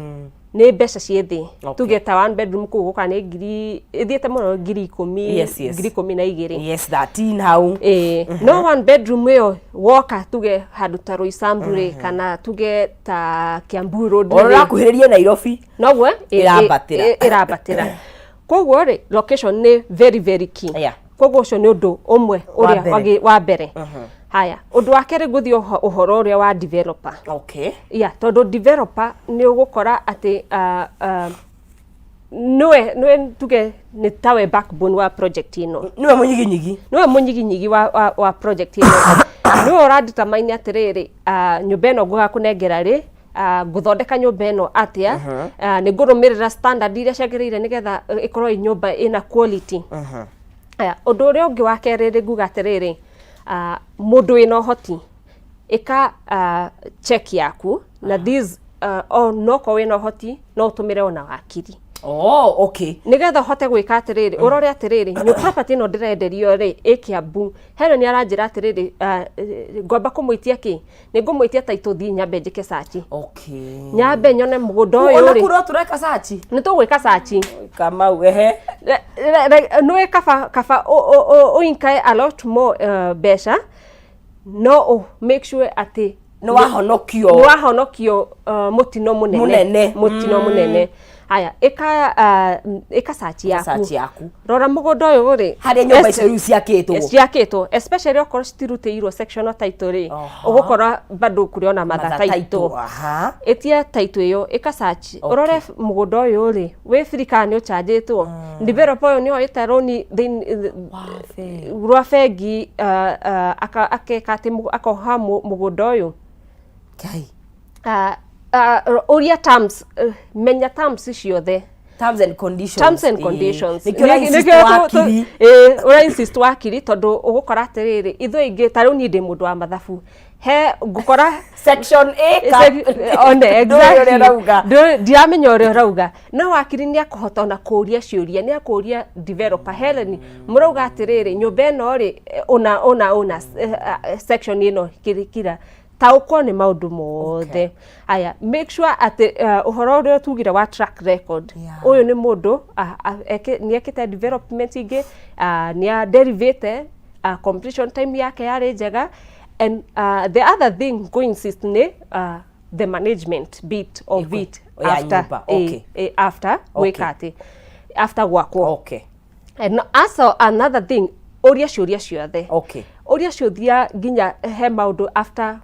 nĩ mbeca ciĩ thĩ. Tuge ta one bedroom kũu gũka nĩ ngiri ĩthiĩte mũno 10,000, 12,000. Yes, 13 hau. Ĩĩ, no one bedroom ĩyo woka tuge handũ ta Roysambu rĩ, kana tuge ta Kiambu Road o rĩ, ũrakuhĩrĩria Nairobi, noguo ĩrambatĩra. Ĩrambatĩra. Koguo rĩ, location nĩ very very key. Koguo ũcio nĩ ũndũ ũmwe ũrĩa mbere. Wa mbere. Haya, ũndũ wa kerĩ, ngũthiĩ ũhoro ũrĩa wa developer. Yeah, tondũ developer nĩ ũgũkora atĩ nĩwe tuge nĩ tawe backbone wa project ĩno. Nĩwe mũnyiginyigi. Nĩwe mũnyiginyigi wa project ĩno, nĩwe ũradetermine atĩrĩrĩ, nyũmba ĩno ngũgakũnengera rĩ, ngũthondeka nyũmba ĩno atĩa, nĩ ngũrũmĩrĩra standard iria ciagĩrĩire nĩgetha ĩkorwo ĩ nyũmba ĩna quality. Aya, ũndũ ũrĩa ũngĩ wa kerĩ rĩ, nguga atĩrĩrĩ, mũndũ wĩna ũhoti, ĩka check yaku na this, nokorwo wĩna ũhoti no ũtũmĩre ona wakiri. Oh, okay. Nĩgetha ũhote gwĩka atĩrĩrĩ, ũrore atĩrĩrĩ, nĩ property ĩno ndĩrenderio rĩ, ĩ Kiambu, heno nĩ aranjĩra atĩrĩrĩ, ngwamba kũmwĩtia kĩ, nĩ ngũmwĩtia title, thiĩ nyambe njĩke search, nyambe nyone mũgũnda ũyũ Ona rĩ. kũrĩa tũreka search. Nĩ tũgwĩka search. Kamau, ehe. Nĩwe kaba ũinkae a lot more mbeca, no make sure atĩ nĩ wahonokio. Nĩ wahonokio mũtino mũnene. Mũnene. Mũtino mũnene. Haya, ĩka search yaku. Search yaku. Rora mũgũnda ũyũ rĩ, harĩa nyũmba icio rĩu ciakĩtwo. Ciakĩtwo, especially okorwo citirutĩirwo sectional title rĩ, ũgũkora bado kũrĩ ona mother title. Ĩtia title ĩyo, ĩka search, ũrore mũgũnda ũyũ rĩ, wĩ free kana nĩ ũchanjĩtwo, developer ũyũ nĩ oete loan rwa bengi, akeka atĩ akoha mũgũnda ũyũ. Ngai. Ũria terms, menya terms ciothe. Terms and conditions. Terms and conditions. Nĩkĩo ũra insist Nĩkĩo wakiri. Ĩĩ, ũra insist wakiri, tondũ ũgũkora atĩrĩrĩ, ithuĩ aingĩ, ta rĩu niĩ ndĩ mũndũ wa mathabu, he ngũkora section A one. Ndũĩ ũrĩa ũrauga. Ndiramenya ũrĩa ũrauga, no wakiri nĩ akũhota ona kũũria ciũria, nĩ akũũria developer, Helen, mũrauga atĩrĩrĩ, nyũmba ĩno rĩ, ũna ũna ũna, section ĩno kira taũkwo nĩ maũndũ mothe. Aya, make sure atĩ ũhoro ũrĩa tugire wa track record, ũyũ nĩ mũndũ nĩ ekĩte development ingĩ, nĩ a derivate, completion time yake yarĩ njega. And the other thing go insist nĩ the management bit of it. Ya after nyũmba, after gwĩka atĩ after gwakwo. And also another thing, ũria ciũria ciothe. Ũria ciũria nginya he maũndũ after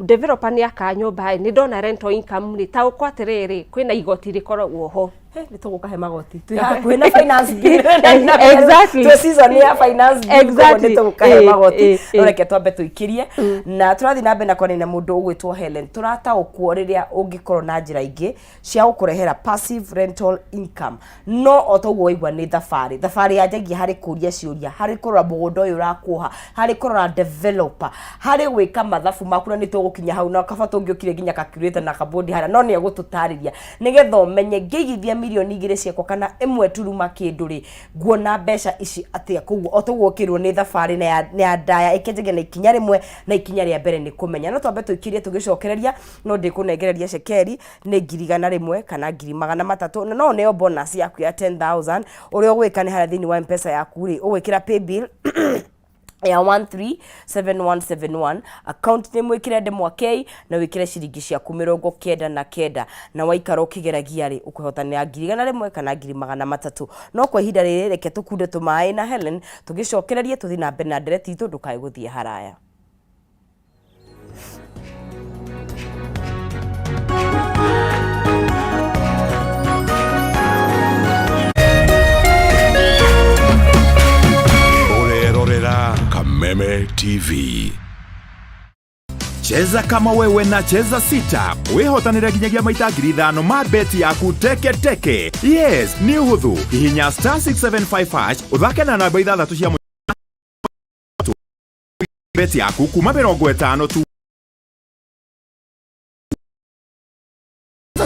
developer nĩ aka nyũmba ĩ, nĩ ndona rental income rĩ, taũkwo atĩrĩrĩ, kwĩna igoti rĩkoragwo ho. Nĩ tũgũka he magoti, twĩ hakuhĩ na finance bill. Twĩ season ya finance bill, koguo nĩ tũgũka he magoti. No reke twambe tũikĩrie na tũrathiĩ na mbere na kwaria na mũndũ ũgwĩtwo Helen. Tũrataũkwo rĩrĩa ũngĩkorwo na njĩra ingĩ cia gũkũrehera passive rental income, no o toguo waigua nĩ thabarĩ, thabarĩ yanjagia harĩ kũria ciũria, harĩ kũrora mũgũnda ũyũ ũrakuoha, harĩ kũrora developer, harĩ gwĩka mathabu maku, na nĩ tũgũkinya hau na kaba tũngĩũkire nginya calculator na kabodi harĩa, no nĩ egũtũtarĩria nĩgetha ũmenye ngĩigithia 2 mirioni ciakwa kana ĩmwe turuma kĩndũ rĩ, nguona mbeca ici atĩa. Koguo o toguo ũkĩrwo nĩ thabarĩ na ya ndaya, ĩkĩnjagia na ikinya rĩmwe, na ikinya rĩa mbere nĩ kũmenya. No twambe tũikĩrie tũgĩcokereria, no ndĩkũnengereria cekeri nĩ 100,000 kana 300,000, na no ũneo bonus yaku ya 10,000. Ũrĩa ũgwĩka nĩ harĩa thĩinĩ wa Mpesa yaku rĩ, ũgwĩkĩra paybill Ya 137171, account nĩ mwĩkĩre ndemwa K na wĩkĩre ciringi ciaku 99, na waikara ũkĩgeragia rĩ, ũkũhotanĩra 100,000 kana 300,000. No kwa ihinda rĩrĩ, reke tũkunde tũmaĩ na Helen, tũgĩcokererie tũthiĩ na mbere na ndereti itũ. Ndũkae gũthiĩ haraya. Ũrerorera Kameme TV. Cheza kama wewe na Cheza Sita wĩhotanĩre nginyagia maita 5,000 ma beti yaku teke teke. Yes, nĩ ũhũthũ. Hihinya *675# ũthake na namba ithathatũ cia beti yaku kuma 50 tu.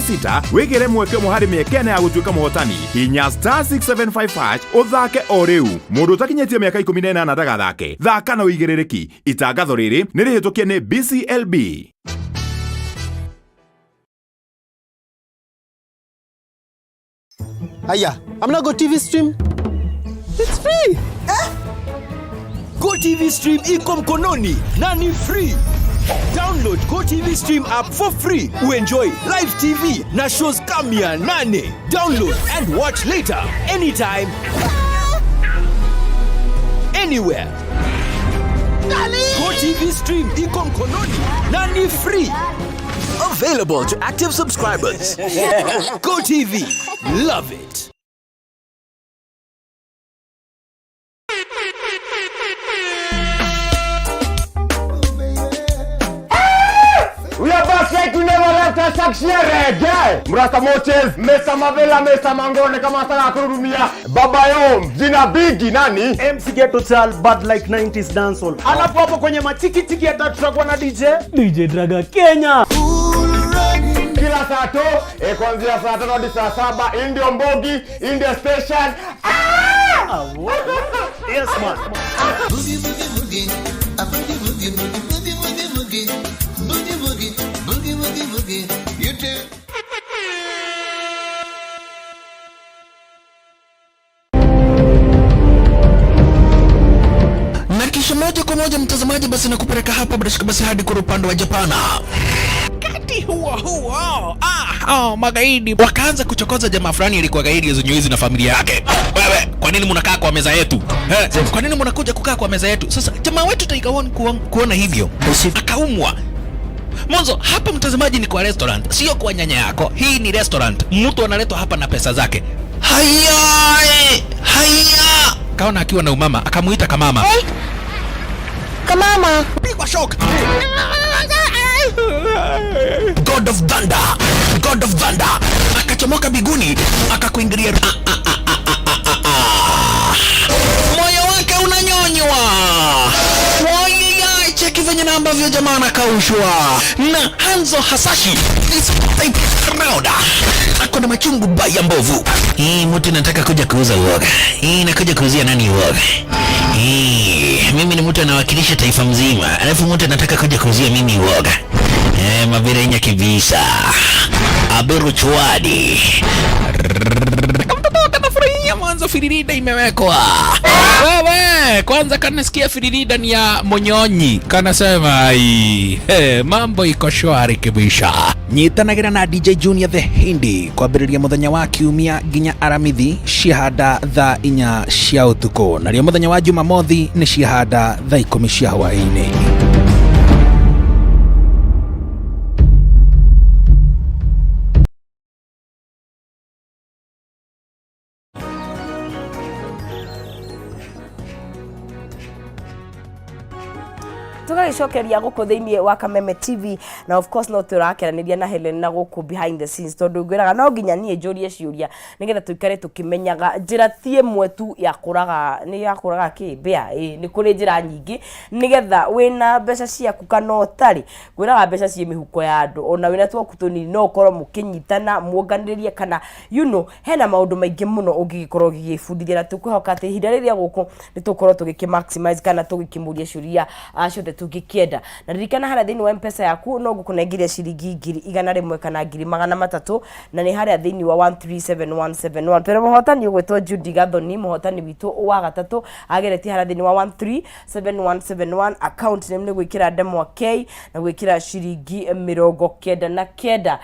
Sita wĩgĩre mweke ũmwe harĩ mĩeke ĩna ya gũtuĩka mũhotani. Hinya *675# ũthake o rĩu. Mũndũ ũtakinyĩtie mĩaka 18 ndagathake. Thaka na ũigĩrĩrĩki. Itangatho rĩrĩ nĩ rĩhĩtũkie nĩ BCLB. Aya, I'm not Go TV Stream. It's free. Eh? Go TV Stream iko mkononi na ni free. Download Go TV Stream app for free. Uenjoy live TV na shows kama 800. Download and watch later, anytime, anywhere. Go TV Stream iko mkononi na ni free. Available to active subscribers. Go TV. Love it. We are back like we never left us reggae. Mrasta Moches, Mesa Mavela, Mesa Mangone kama sana kurudumia. Baba Yom, jina bigi nani? MC Ghetto Chal, bad like 90s dancehall. Alafu hapo kwenye machiki chiki hata tutakuwa na DJ DJ Draga Kenya. Kila saa to, kuanzia saa 5 hadi saa 7, Indio Mbogi, India Station. Ah! Yes man. Boogie boogie boogie, a boogie boogie boogie boogie boogie boogie, boogie boogie boogie boogie boogie. You too. Na kisha moja kwa moja mtazamaji, basi nakupeleka hapa bila shaka basi hadi kwa upande wa Japana. Wakati huo huo, magaidi wakaanza kuchokoza jamaa fulani alikuwa gaidi zenye na familia yake. Wewe, kwa nini mnakaa kwa meza yetu? Kwa nini mnakuja kukaa kwa meza yetu? Sasa jamaa wetu Tiger One kuona hivyo akaumwa. Mwanzo hapa mtazamaji ni kwa restaurant, sio kwa nyanya yako. Hii ni restaurant. Mtu analetwa hapa na pesa zake. Haya, haya. Kaona akiwa na umama, akamuita kamama. Hey. Kamama. Pigwa shock. God of Thunder, God of Thunder. Akachomoka biguni, akakuingilia. Moyo wake unanyonywa. Waya, cheki venye na ambavyo jamaa anakaushwa. Na Hanzo Hasashi is type round. Ako na machungu baya mbovu. Hii mtu nataka kuja kuuza uoga. Hii nakuja kuuzia nani uoga? Hii mimi ni mtu anawakilisha taifa mzima. Alafu mtu anataka kuja kuuzia mimi uoga. Mabirenya kibisa. Aberu chwadi. Mtoto kanafurahia mwanzo firirida imewekwa. Wewe, kwanza kanasikia firirida ni ya Monyonyi. Kanasema ai, mambo iko shwari kibisha. Nyitanagira na DJ Junior the Hindi kwambĩrĩria mũthenya wa kiumia nginya Aramithi ciahanda thaa 4 cia ũtukũ, narĩo mũthenya wa Jumamothi nĩ ciahanda thaa 10 cia hwaĩ-inĩ. Tũgagĩcokeria gũkũ thĩinĩ wa Kameme TV, na of course no tũrakeranĩria na Helen na gũkũ behind the scenes, tondũ ngwĩraga no nginya niĩ njũrie ciũria nĩgetha tũikare tũkĩmenyaga njĩra ti ĩmwe tu ya kũraga, nĩ ya kũraga kĩ mbĩa. Ĩ nĩ kũrĩ njĩra nyingĩ nĩgetha wĩna mbeca ciaku kana ũtarĩ. Ngwĩraga mbeca ciĩ mĩhuko ya andũ, ona wĩna twaku tũnini no ũkorwo mũkĩnyitana muonganĩrĩrie kana hena maũndũ maingĩ mũno ũngĩgĩkorwo ũgĩgĩbundithia, na tũkwĩhoka atĩ ihinda rĩrĩa gũkũ nĩ tũkorwo tũgĩkĩ maximize kana tũgĩkĩmũria ciũria ciothe tũngĩkĩenda. Ũngĩkĩenda. Na ririkana harĩa thĩinĩ wa Mpesa yaku no ngũkũnengeria ciringi 100,000 kana 300,000, na nĩ harĩa thĩinĩ wa 137171. Twĩna mũhotani ũgwĩtwo Judy Gathoni, mũhotani witũ wa gatatũ, ageretie harĩa thĩinĩ wa 137171, account name nĩ gwĩkĩra ndemwa K na gwĩkĩra ciringi 99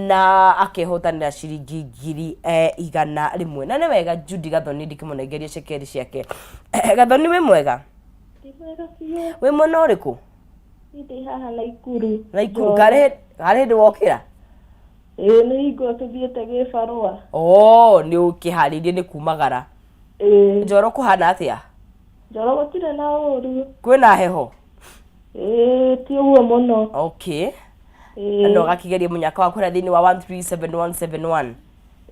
na akehotanĩra ciringi 100,000. Na nĩ wega Judy Gathoni ndikĩmũnengeria cekeri ciake. Gathoni, wĩ mwega? Ndĩ mwega biũ. Wĩ mwena ũrĩkũ? Niĩ ndĩ haha Naikuru. Naikuru. Karĩ harĩ hĩndĩ wokĩra? Ĩĩ, nĩ hingo tũthiĩte gĩbarũa. Oh, nĩ ũkĩharĩirie nĩ kumagara. Ĩĩ. Njoro kũhana atĩa? Njoro gũtirĩ na ũru. Kwĩna heho? Ĩĩ, ti ũguo mũno. Okay. Ĩĩ. Na ũgakĩgeria mũnyaka waku harĩa thĩinĩ wa 137171.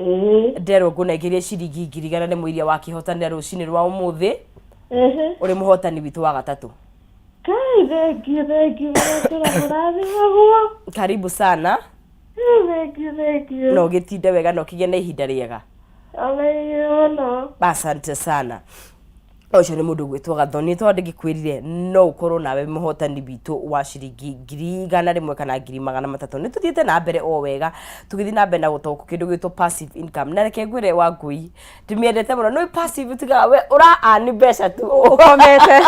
Ĩĩ. Nderwo ngũnengerie ciringi 100,000 iria wakĩhotanĩra rũcinĩ rwa ũmũthĩ. Ehe. Ũrĩ mũhotani witũ wa gatatũ. Kai, thengiũ, thengiũ, mũratũra mũrathimagwo. Karibu sana. Thengiũ, thengiũ. Na ũgĩtinde wega na ũkĩgĩe na ihinda rĩega. Ona inyuĩ mũno. Asante sana. Ũcio nĩ mũndũ ũgwĩtwo Gathoni, tondũ ndĩgĩkwĩrire no ũkorwo nawe mũhotani witũ wa ciringi 100,000 kana 300,000. Nĩ tũthiĩte na mbere o wega, tũgĩthiĩ na mbere na gũtaũkwo kĩndũ gĩtwo passive income. Na reke ngwĩre Wangũi, ndĩmĩendete mũno. Nĩ passive tigaga we ũra earn mbeca tu Ũkomete.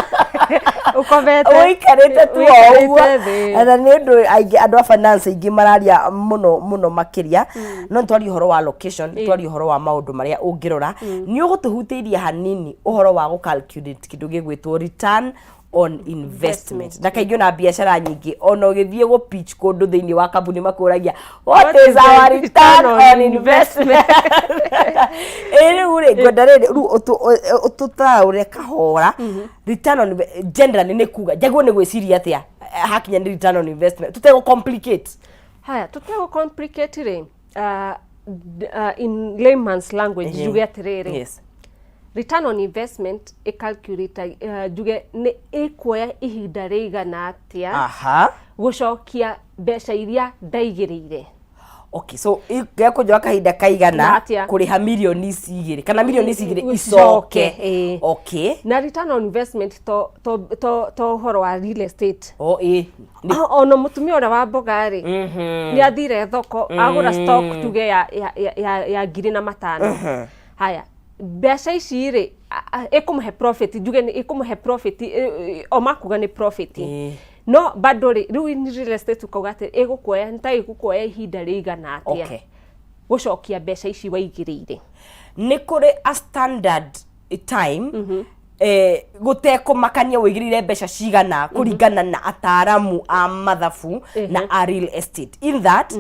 Ũkomete. Ũikarĩte tu o ũguo. Ũikarĩte thĩ. Na nĩ ũndũ aingĩ andũ a finance aingĩ mararia mũno mũno makĩria, no nĩ twaria ũhoro wa location, nĩ twaria ũhoro wa maũndũ marĩa ũngĩrora. Nĩ ũgũtũhutĩirie hanini ũhoro wa gũ calculate kĩndũ gĩgwĩtwo return on investment. Na kaingĩ ona biacara nyingĩ, ona ũgĩthiĩ gũ pitch kũndũ thĩinĩ wa kambuni, makũragia, "What is our return on investment?" Ĩ rĩu rĩ, ngwenda rĩrĩ rĩu ũtũtaũre kahora, return on generally nĩ kuga njagĩrĩirwo nĩ gwĩciria atĩa hakinya nĩ return on investment, tũtegũ complicate. Haya, tũtegũ complicate rĩ, in layman's language, njuge atĩrĩrĩ, return on investment ĩcalculate, njuge nĩ ĩkuoya ihinda rĩigana atĩa gũcokia mbeca iria ndaigĩrĩire. Okay, so gekũnjoa kahinda kaigana Na atĩa? kũrĩha mirioni ici 2 kana mirioni ici 2 icoke, icoke? Ĩĩ. Na return on investment to ũhoro wa real estate. O ĩ. Ona mũtumia ũrĩa wa mboga rĩ, nĩ athire thoko agũra stock tuge ya 1500. Haya, mbeca ici rĩ, ĩkũmũhe profit, njuge nĩ ĩkũmũhe profit, o makuga nĩ profit. No bado rĩ, rĩu in real estate ukauga atĩ ĩgũkuoya, nĩ ta ĩgũkuoya ihinda rĩigana atĩa gũcokia mbeca ici waigĩrĩire. Nĩ kũrĩ a standard time, gũtekũmakania wĩigĩrĩire mbeca cigana, kũringana na ataramu a mathabu na a real estate, in that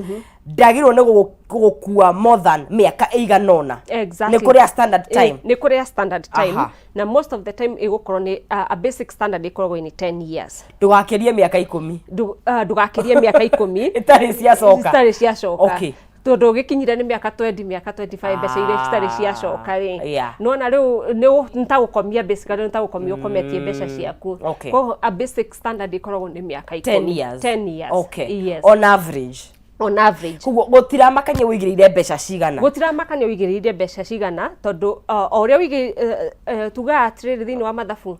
ndagĩrĩirwo nĩ gũgũkua more than mĩaka ĩigana ũna? Exactly. Nĩ kũrĩ a standard time? Nĩ kũrĩ a standard time. Na most of the time ĩgũkorwo nĩ a basic standard ĩkoragwo nĩ 10 years. Ndũgakĩrie mĩaka 10. Ndũgakĩrie mĩaka 10 ĩtarĩ ciacoka. Citarĩ ciacoka. Tondũ ũgĩkinyire nĩ mĩaka 20, mĩaka 25, mbeca iria citarĩ ciacoka rĩ, nĩwona rĩu nĩ ta gũkomia, basically nĩ ta gũkomia ũkometie mbeca ciaku. Koguo a basic standard ĩkoragwo nĩ mĩaka 10 10. years. 10 years. Yes. On average. On average. Koguo gũtiramakania wĩigĩrĩire mbeca cigana. Gũtiramakania ũigĩrĩire mbeca cigana, tondũ o ũrĩa tugaga atĩrĩrĩ thĩinĩ wa mathabu,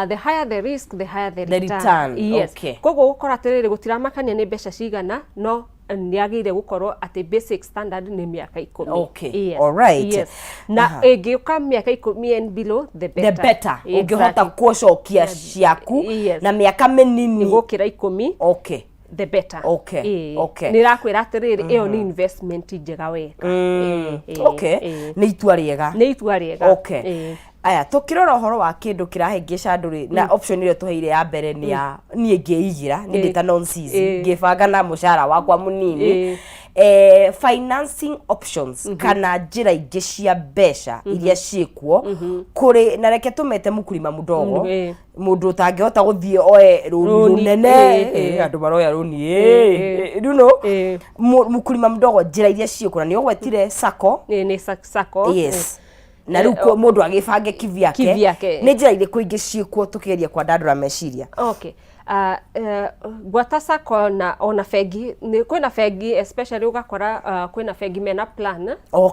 the higher the risk, the higher the The return. return, Yes. Koguo gũkora atĩrĩrĩ, gũtiramakania nĩ mbeca cigana, no nĩ agĩrĩire gũkorwo atĩ basic standard nĩ mĩaka 10. Yes. Yes. Na ĩngĩũka mĩaka 10 and below, the The better. better. Ũngĩhota gũcokia ciaku na mĩaka mĩnini gũkĩra 10, the better. Ĩĩ. Nĩ ĩrakwĩra atĩrĩrĩ, ĩyo nĩ investment njega weka. Ĩĩ, ĩĩ. Nĩ itua rĩega. Nĩ itua rĩega. Ĩĩ. Aya, tũkĩrora ũhoro wa kĩndũ kĩrahĩngĩca andũ rĩ, na option ĩrĩa tũheire ya mbere nĩ ya niĩ ngĩigĩra, niĩ ndĩ ta non-CC, ngĩbanga na mũcara wakwa mũnini, financing options kana njĩra ingĩ cia mbeca iria ciĩkuo kũrĩ, na reke tũmete mũkurima mũdogo, mũndũ ũtangĩhota gũthiĩ oe rũni Rũni, rũnene, andũ maroya rũni, mũkurima mdogo, njĩra iria ciĩkuo, na nĩ ũgwetire sacco. Nĩ sacco. Yes, na rĩu mũndũ agĩbange kivyake. Kivyake. Nĩ njĩra irĩkũ ingĩ ciĩkuo tũkĩgeria kwandandũra meciria? Okay. Gwata sacco na ona bengi kwĩna bengi, especially ũgakora kwĩna bengi mena plan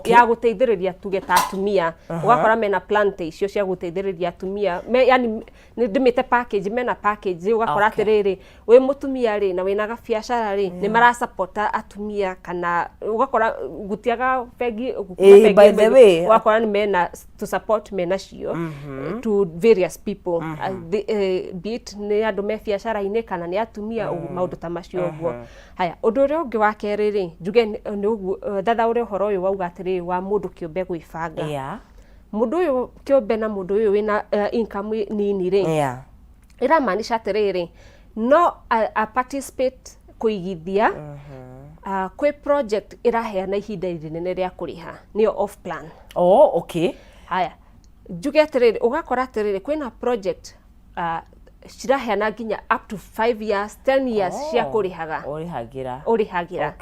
ya gũteithĩrĩria, tuge ta atumia. Ũgakora mena plan ta icio cia gũteithĩrĩria atumia yani nĩ ndĩmĩte package, mena package ũgakora atĩrĩrĩ, wĩ mũtumia rĩ na wĩna gabiacara rĩ, nĩ marasapota atumia, kana ũgakora gũtiaga bengi Ĩĩ, by the way. Ũgakora nĩ mena to support mena cio to various people, be it nĩ andũ me biacara-inĩ kana nĩ atumia, ũguo maũndũ ta macio ũguo. Haya, ũndũ ũrĩa ũngĩ wa kerĩ rĩ, njuge nĩ ũguo, thathaũre ũhoro ũyũ wauga atĩrĩrĩ wa mũndũ kĩũmbe gwĩbanga, mũndũ ũyũ kĩũmbe na mũndũ ũyũ wĩna income nini rĩ, ĩramaanisha atĩrĩrĩ, no a participate kũigithia kwĩ project ĩraheana ihinda rĩnene rĩa kũrĩha, nĩyo off plan. Oh, okay. Haya, njuge atĩrĩrĩ, ũgakora atĩrĩrĩ, kwĩna project ciraheana nginya up to 5 years, 10 years cia kũrĩhaga. Ũrĩhagĩra. Ũrĩhagĩra.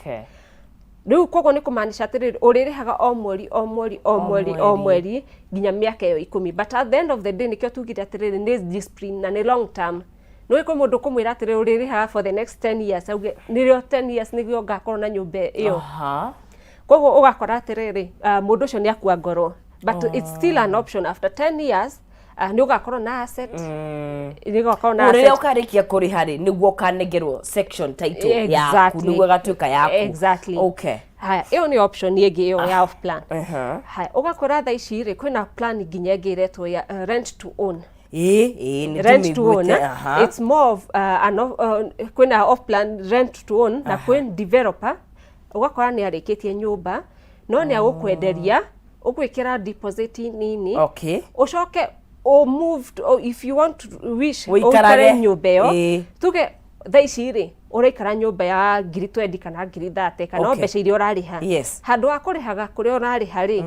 Rĩu koguo nĩ kũmaanisha atĩrĩrĩ, ũrĩrĩhaga o mweri, o mweri, o mweri, o mweri nginya mĩaka ĩyo 10. But at the end of the day, nĩkĩo tugire atĩrĩrĩ, nĩ discipline na nĩ long term. Nĩ kwĩ mũndũ kũmwĩra atĩrĩrĩ, ũrĩrĩhaga for the next 10 years, auge nĩrĩo 10 years nĩguo ngakorwo na nyũmba ĩyo. Koguo ũgakora atĩrĩrĩ, mũndũ ũcio nĩ akua ngoro, but it's still an option. After 10 years nĩ ũgakorwo na asset, nĩ ũgakorwo na Rĩrĩa asset. ũkarĩkia kũrĩha rĩ, nĩguo ũkanengerwo section title yaku, nĩguo ĩgatuĩka yaku. Exactly. Haya, ĩyo nĩ option ĩngĩ ĩyo ya off plan. Haya, ũgakora thaa ici rĩ, kwĩna plan nginya ĩngĩ ĩretwo ya rent to own. Ĩĩ ĩĩ, nĩ Rent to own, ndĩmĩiguĩte, eh? It's more of kwĩna off plan rent to own na kwĩ developer, ũgakora nĩ arĩkĩtie nyũmba no nĩ agũkwenderia, ũgwĩkĩra deposit nini, ũcoke o move to, oh, if you want to wish Ũikarage. ũikare nyũmba ĩyo. Tuge thaa ici rĩ, ũraikara nyũmba ya ngiri 20 kana ngiri 30 kana o mbeca iria ũrarĩha. Handũ ha kũrĩhaga kũrĩa ũrarĩha rĩ,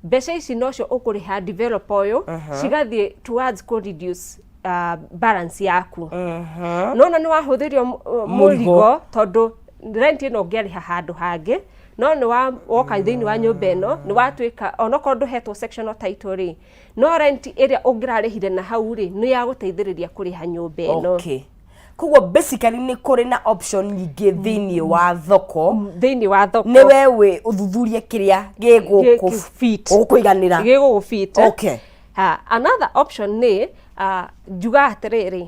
mbeca ici nocio ũkũrĩha developer ũyũ, cigathiĩ towards kũ reduce balance yaku. Nona nĩ wahũthĩrio Mũrigo. mũrigo, tondũ rent ĩno ũngĩarĩha handũ hangĩ, no nĩ wa woka thĩinĩ wa nyũmba ĩno, nĩ watuĩka onokorwo ndũhetwo sectional title rĩ, no rent ĩrĩa ũngĩrarĩhire na hau rĩ, nĩ ya gũteithĩrĩria kũrĩha nyũmba ĩno. Okay, koguo basically nĩ kũrĩ na option nyingĩ thĩinĩ wa thoko. Thĩinĩ wa thoko. Nĩ we wĩ ũthuthurie kĩrĩa gĩgũkũ fit. Ũgũkũiganĩra. Gĩgũgũ fit. Ha, another option nĩ njuga atĩrĩrĩ,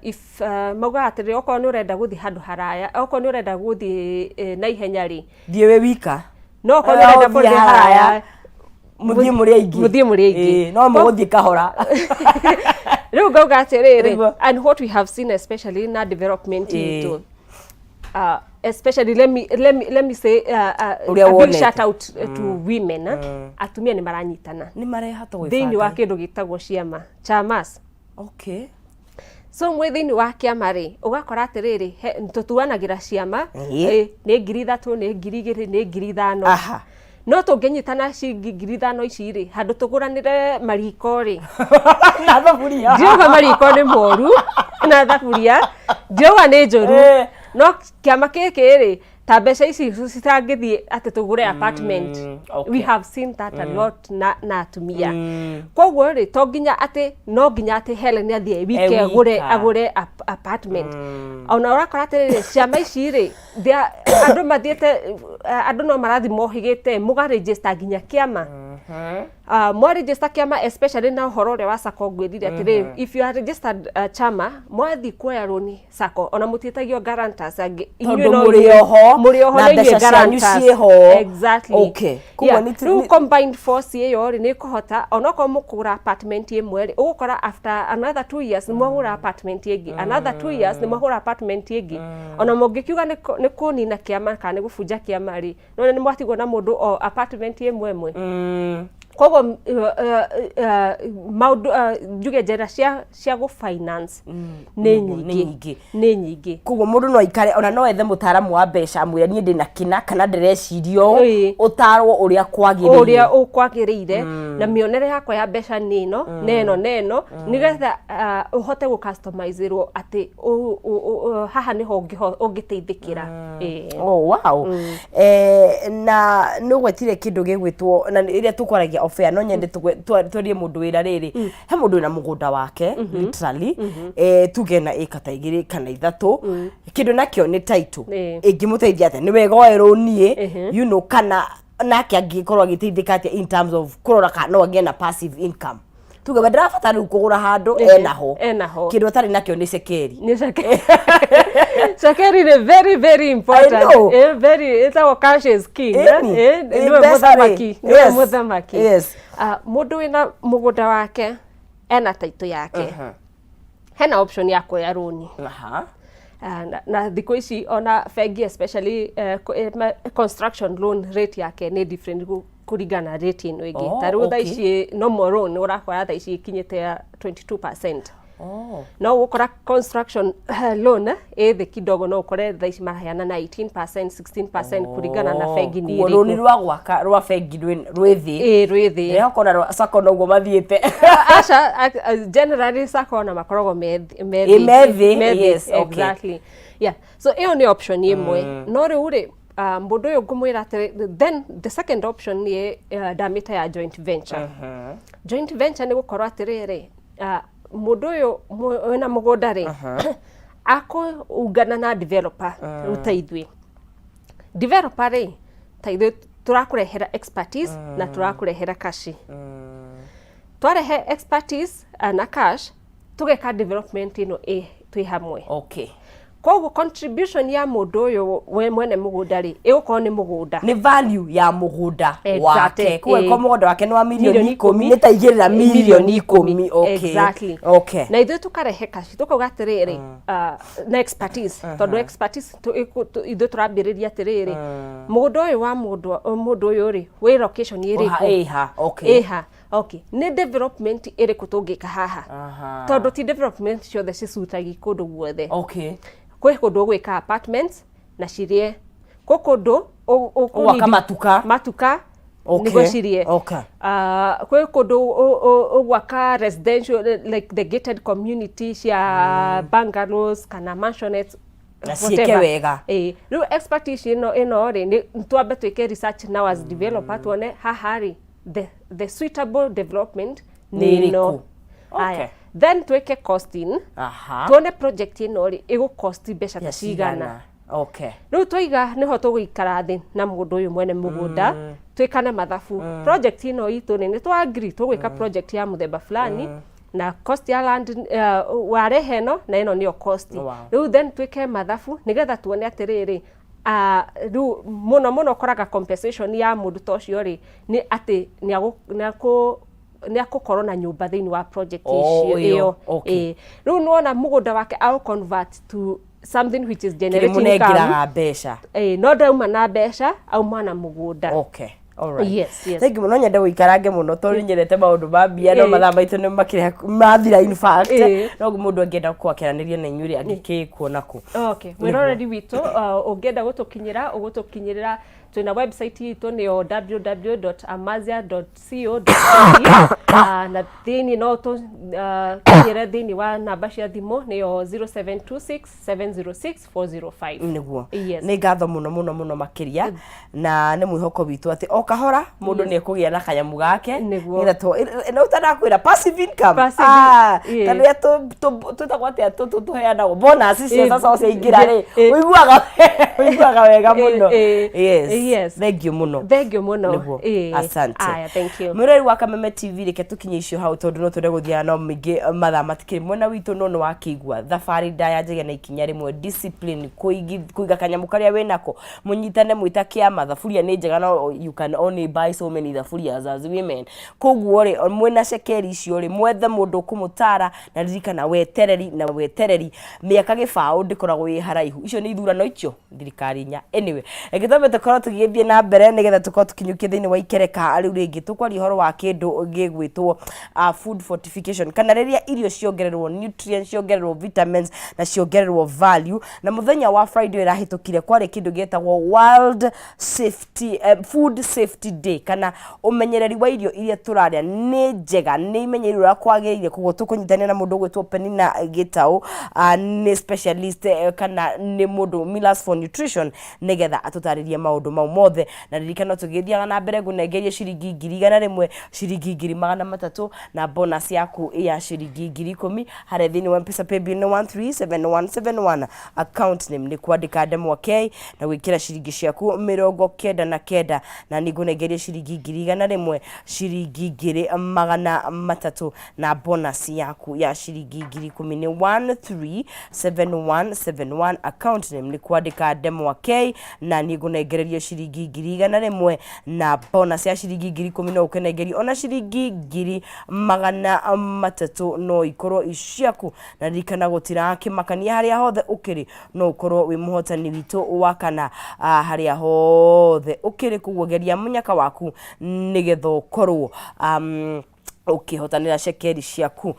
if maugaga atĩrĩrĩ, okorwo nĩ ũrenda gũthiĩ handũ haraya, okorwo nĩ ũrenda gũthiĩ na ihenya rĩ, Thiĩ wĩ wika. No okorwo nĩ ũrenda Ũthiĩ gũthiĩ haraya, haraya, mũthiĩ mũrĩ aingĩ. Mũthiĩ mũrĩ aingĩ. Ĩĩ, no mũgũthiĩ kahora. Rĩu ngauga atĩrĩrĩ, Nĩguo. and what we have seen, especially na development itũ, especially let me say Ũrĩa a big wonete. shout out to women, atumia nĩ maranyitana Nĩ marehota thĩinĩ wa gwĩbanga. kĩndũ gĩtagwo ciama, chamas. So mwĩ thĩinĩ wa kĩama rĩ, ũgakora atĩrĩrĩ, tũtuanagĩra ciama, nĩ 3,000, nĩ 2,000, nĩ 5,000. No tũngĩnyitana ciringi 5,000 ici rĩ, handũ tũgũranĩre mariko rĩ na thaburia. Ndiauga mariko nĩ moru na thaburia ndiauga nĩ njũru, no kĩama gĩkĩ rĩ, ta mbeca ici citangĩthiĩ atĩ tũgũre apartment. We have seen that a lot na atumia. Koguo rĩ, to nginya atĩ no nginya atĩ Helen athiĩ wike E agũre wika. Agũre apartment. Ona ũrakora atĩrĩrĩ, ciama ici rĩ, andũ mathiĩte, andũ no marathiĩ mohĩgĩte mũgaregister nginya kĩama. Mwaregister kĩama, especially na ũhoro ũrĩa wa sacco ngwĩrire atĩrĩrĩ, if you are registered chama, mwathiĩ kuoya rũni sacco, ona mũtiĩtagio guarantors angĩ. Tondũ Inyuĩ no mũrĩ inyuĩ- oho, mũrĩ oho na na inyuĩ mbeca cianyu guarantors. ciĩho. Exactly. Koguo Yeah. nĩ Rĩu combined force ĩyo rĩ, nĩ ĩkũhota onokorwo mũkũgũra apartment ĩmwe rĩ, ũgũkora after another 2 years nĩ mwagũra apartment ĩngĩ, another 2 years nĩ mwagũra apartment ĩngĩ. Ona mũngĩkiuga nĩ kũnina kĩama kana nĩ gũbunja kĩama rĩ, nona nĩ mwatigwo na mũndũ o apartment ĩmwe ĩmwe. Koguo maũndũ, njuge njĩra cia gũ finance nĩ nĩ nyingĩ. Nyingĩ. Nĩ nyingĩ. Koguo mũndũ no aikare, ona no ethe mũtaaramu wa mbeca, amwĩre niĩ ndĩna kĩna kana ndĩreciria ũũ, ũtarwo ũrĩa kwagĩrĩire. Ũrĩa ũkwagĩrĩire na mĩonere yakwa ya mbeca nĩ ĩno na ĩno na ĩno, nĩgetha ũhote gũ customizerwo atĩ haha nĩho ũngĩteithĩkĩra. Ĩĩ. Oh, wow. Na nĩ ũgwetire kĩndũ gĩgwĩtwo na ĩrĩa tũkwaragia off air no nyende twerie mũndũ wĩra rĩrĩ he mũndũ wĩna mũgũnda wake literally tuge na ĩka ta igĩrĩ kana ithatũ kĩndũ nakĩo nĩ title ĩngĩmũteithia atĩa nĩ wega oe rũni kana nake angĩkorwo agĩteithĩka atĩa in terms of kũrora kana no agĩe na passive income tuge we ndarabatara rĩu kũgũra handũ enaho Enaho. kĩndũ atarĩ nakĩo nĩ cekeri. Nĩ cekeri. Cekeri nĩ very very important. I know. Very ĩtagwo cash is king. Ĩni. Nĩwe Mbeca rĩ. mũthamaki, nĩwe mũthamaki. Ah, mũndũ wĩna mũgũnda wake ena taitũ yake hena option ya kuoya rũni. Ah, na thikũ ici ona bengi especially construction loan rate yake nĩ different kũringana na rate ĩno ĩngĩ. Ta rĩu thaa ici normal loan ũrakora thaa ici ĩkinyĩte ya 22%. No ũgũkora construction loan ĩ thĩ kidogo, no ũkore thaa ici maraheana na 18%, 16% kũringana na bengi nĩ Kuo rũni ĩrĩkũ. Rwa gwaka rwa bengi rwĩ thĩ. Ĩ, rwĩ thĩ. Ndĩrehokona rwa sacco noguo mathiĩte. Aca, generally sacco ona makoragwo me me Ĩ, me thĩ, me thĩ, yes, okay. Exactly, yeah. So ĩyo nĩ option ĩmwe. No rĩu rĩ, mũndũ ũyũ ngũmwĩra atĩrĩ, then the second option nĩ ndamĩta ya joint venture. Joint venture nĩ gũkorwo atĩrĩrĩ, mũndũ ũyũ wĩna mũgũnda rĩ, akũungana na developer. Rĩu ta ithuĩ developer rĩ, ta ithuĩ tũrakũrehera expertise na tũrakũrehera cash. Twarehe expertise na cash, tũgeka development ĩno twĩ hamwe. Koguo contribution ya mũndũ ũyũ we mwene mũgũnda rĩ, ĩgũkorwo nĩ mũgũnda. Nĩ value ya mũgũnda wake. Koguo Ĩ. ĩkorwo mũgũnda wake nĩ wa mirioni Mirioni 10 10, nĩ ta igĩrĩ na mirioni 10. Okay. Exactly. Na ithuĩ tũkarehe cash, tũkauga atĩrĩrĩ, na expertise, tondũ expertise ithuĩ tũrambĩrĩria atĩrĩrĩ, mũgũnda ũyũ wa mũndũ ũyũ rĩ, wĩ location ĩrĩkũ? Ĩha, okay. Ĩha, okay, nĩ development ĩrĩkũ tũngĩka haha? Tondũ ti development ciothe cicutagi kũndũ guothe. Kwĩ kũndũ ũgwĩka apartments na cirĩe, kwĩ kũndũ Ũgwaka matuka. Matuka nĩguo cirĩe. Ah, kwĩ kũndũ ũgwaka residential, like the gated community cia bungalows kana mansionettes, Na ciĩke whatever. wega. Ĩĩ, rĩu expertise ĩno rĩ, nĩ twambe twĩke research now as developer, tuone haha rĩ, the suitable development Nĩ nĩ ĩno. ĩrĩkũ? Aya. Then twĩke costing, tuone project ĩno rĩ, ĩgũ cost mbeca ta cigana. Rĩu twaiga nĩho tũgũikara thĩ na mũndũ ũyũ mwene mũgũnda, twĩkane mathabu. Project ĩno itũ rĩ, nĩ twa agree tũgwĩka project ya mũthemba fulani na cost ya land, warehe ĩno na ĩno nĩyo cost. Rĩu then twĩke mathabu nĩgetha tuone atĩrĩrĩ, rĩu mũno mũno ũkoraga compensation ya mũndũ ta ũcio rĩ, nĩ atĩ nĩ akũkorwo na nyũmba thĩinĩ wa project icio ĩyo, ĩyo. Ĩĩ. Rĩu nĩwona mũgũnda wake au convert to something which is generating income. Kĩrĩmũnengeraga mbeca. Ĩĩ, no ndauma na mbeca, auma na mũgũnda. Okay. Alright. Yes. Thank you mũno, nyende gũikarange mũno tondũ nyendete maũndũ ma mbia, no mathaa maitũ nĩ makĩrĩ mathira in fact. No mũndũ angĩenda gũkorwo akĩaranĩria na inyuĩ rĩ, angĩkĩkuona kũ? Okay, mwĩroreri witũ, ũngĩenda gũtũkinyĩra, ũgũtũkinyĩrĩra twĩna website itũ nĩyo www.amazia.co.ke, na thĩinĩ no tũkinyĩre thĩinĩ wa namba cia thimũ nĩyo 0726 706 405. Nĩguo. Yes. Nĩ ngatho mũno mũno mũno makĩria, na nĩ mwĩhoko witũ atĩ o kahora mũndũ nĩ ekũgĩa na kanyamũ gake. Nĩguo. Nĩgetha no ũtanakwĩra passive income. Passive, Ta rĩrĩa twĩtagwo atĩa, tũheanagwo bonus cia sasa ciaingĩra rĩ, ũiguaga wega mũno. Yes. Thank you mũno. Thank you mũno. Nĩguo. Asante. Aya, thank you. Mwĩrori wa Kameme TV, reke tũkinye icio hau tondũ no twende gũthiaga no mĩingĩ, mathaa matikĩrĩ mwena witũ, no nĩ wakĩigua thabarĩ ndaya njege na ikinya rĩmwe, discipline, kũiga kanyamũ karĩa wĩnako, mũnyitane mwĩta kĩama. Thaburia nĩ njega, no you can only buy so many thaburias as women. Koguo rĩ, mwĩna cekeri icio rĩ, mwethe mũndũ ũkũmũtara, na ririkana wetereri na wetereri, mĩaka 20 ndĩkoragwo ĩ haraihu. Icio nĩ ithurano icio thirikari inya. Anyway, reke twambe tũkorwo tũgĩthiĩ na mbere nĩgetha tũkorwo tũkinyũkie thĩinĩ wa ikereka. Rĩu rĩngĩ tũkwaria ũhoro wa kĩndũ gĩgwĩtwo food fortification, kana rĩrĩa irio ciongererwo nutrients, ciongererwo vitamins na ciongererwo value. Na mũthenya wa Friday ĩrahĩtũkire kwarĩ kĩndũ gĩetagwo World Safety, Food Safety Day, kana ũmenyereri wa irio iria tũrarĩa nĩ njega, nĩ imenyereirwo ũrĩa kwagĩrĩire. Koguo tũkũnyitania na mũndũ ũgwĩtwo Penina Gĩtaũ, nĩ specialist, kana nĩ mũndũ Millers for Nutrition, nĩgetha atũtarĩrie maũndũ mau. mau mothe. Na ririkana tũgĩthiaga na mbere ngũnengerie ciringi 100,000, ciringi 300,000 na bonus yaku ya ciringi 10,000 harĩa thĩinĩ wa Mpesa paybill nĩ 137171, account name nĩ kwandĩka ndemwa K na gwĩkĩra ciringi ciaku 99, na nĩ ngũnengerie ciringi 100,000, ciringi 300,000 na bonus yaku ya ciringi 10,000 nĩ 137171, account name nĩ kwandĩka ndemwa K na nĩ ngũnengereria ciringi 100,000 na bonus ya ciringi 10,000 no ũkĩnengerio ona ciringi 300,000 no ikorwo i ciaku. Na ririkana gũtirakĩmakania harĩa hothe ũkĩrĩ, no ũkorwo wĩ mũhotani witũ wa kana harĩa hothe ũkĩrĩ. Koguo geria mũnyaka waku nĩgetha ũkorwo ũkĩhotanĩra cekeri ciaku.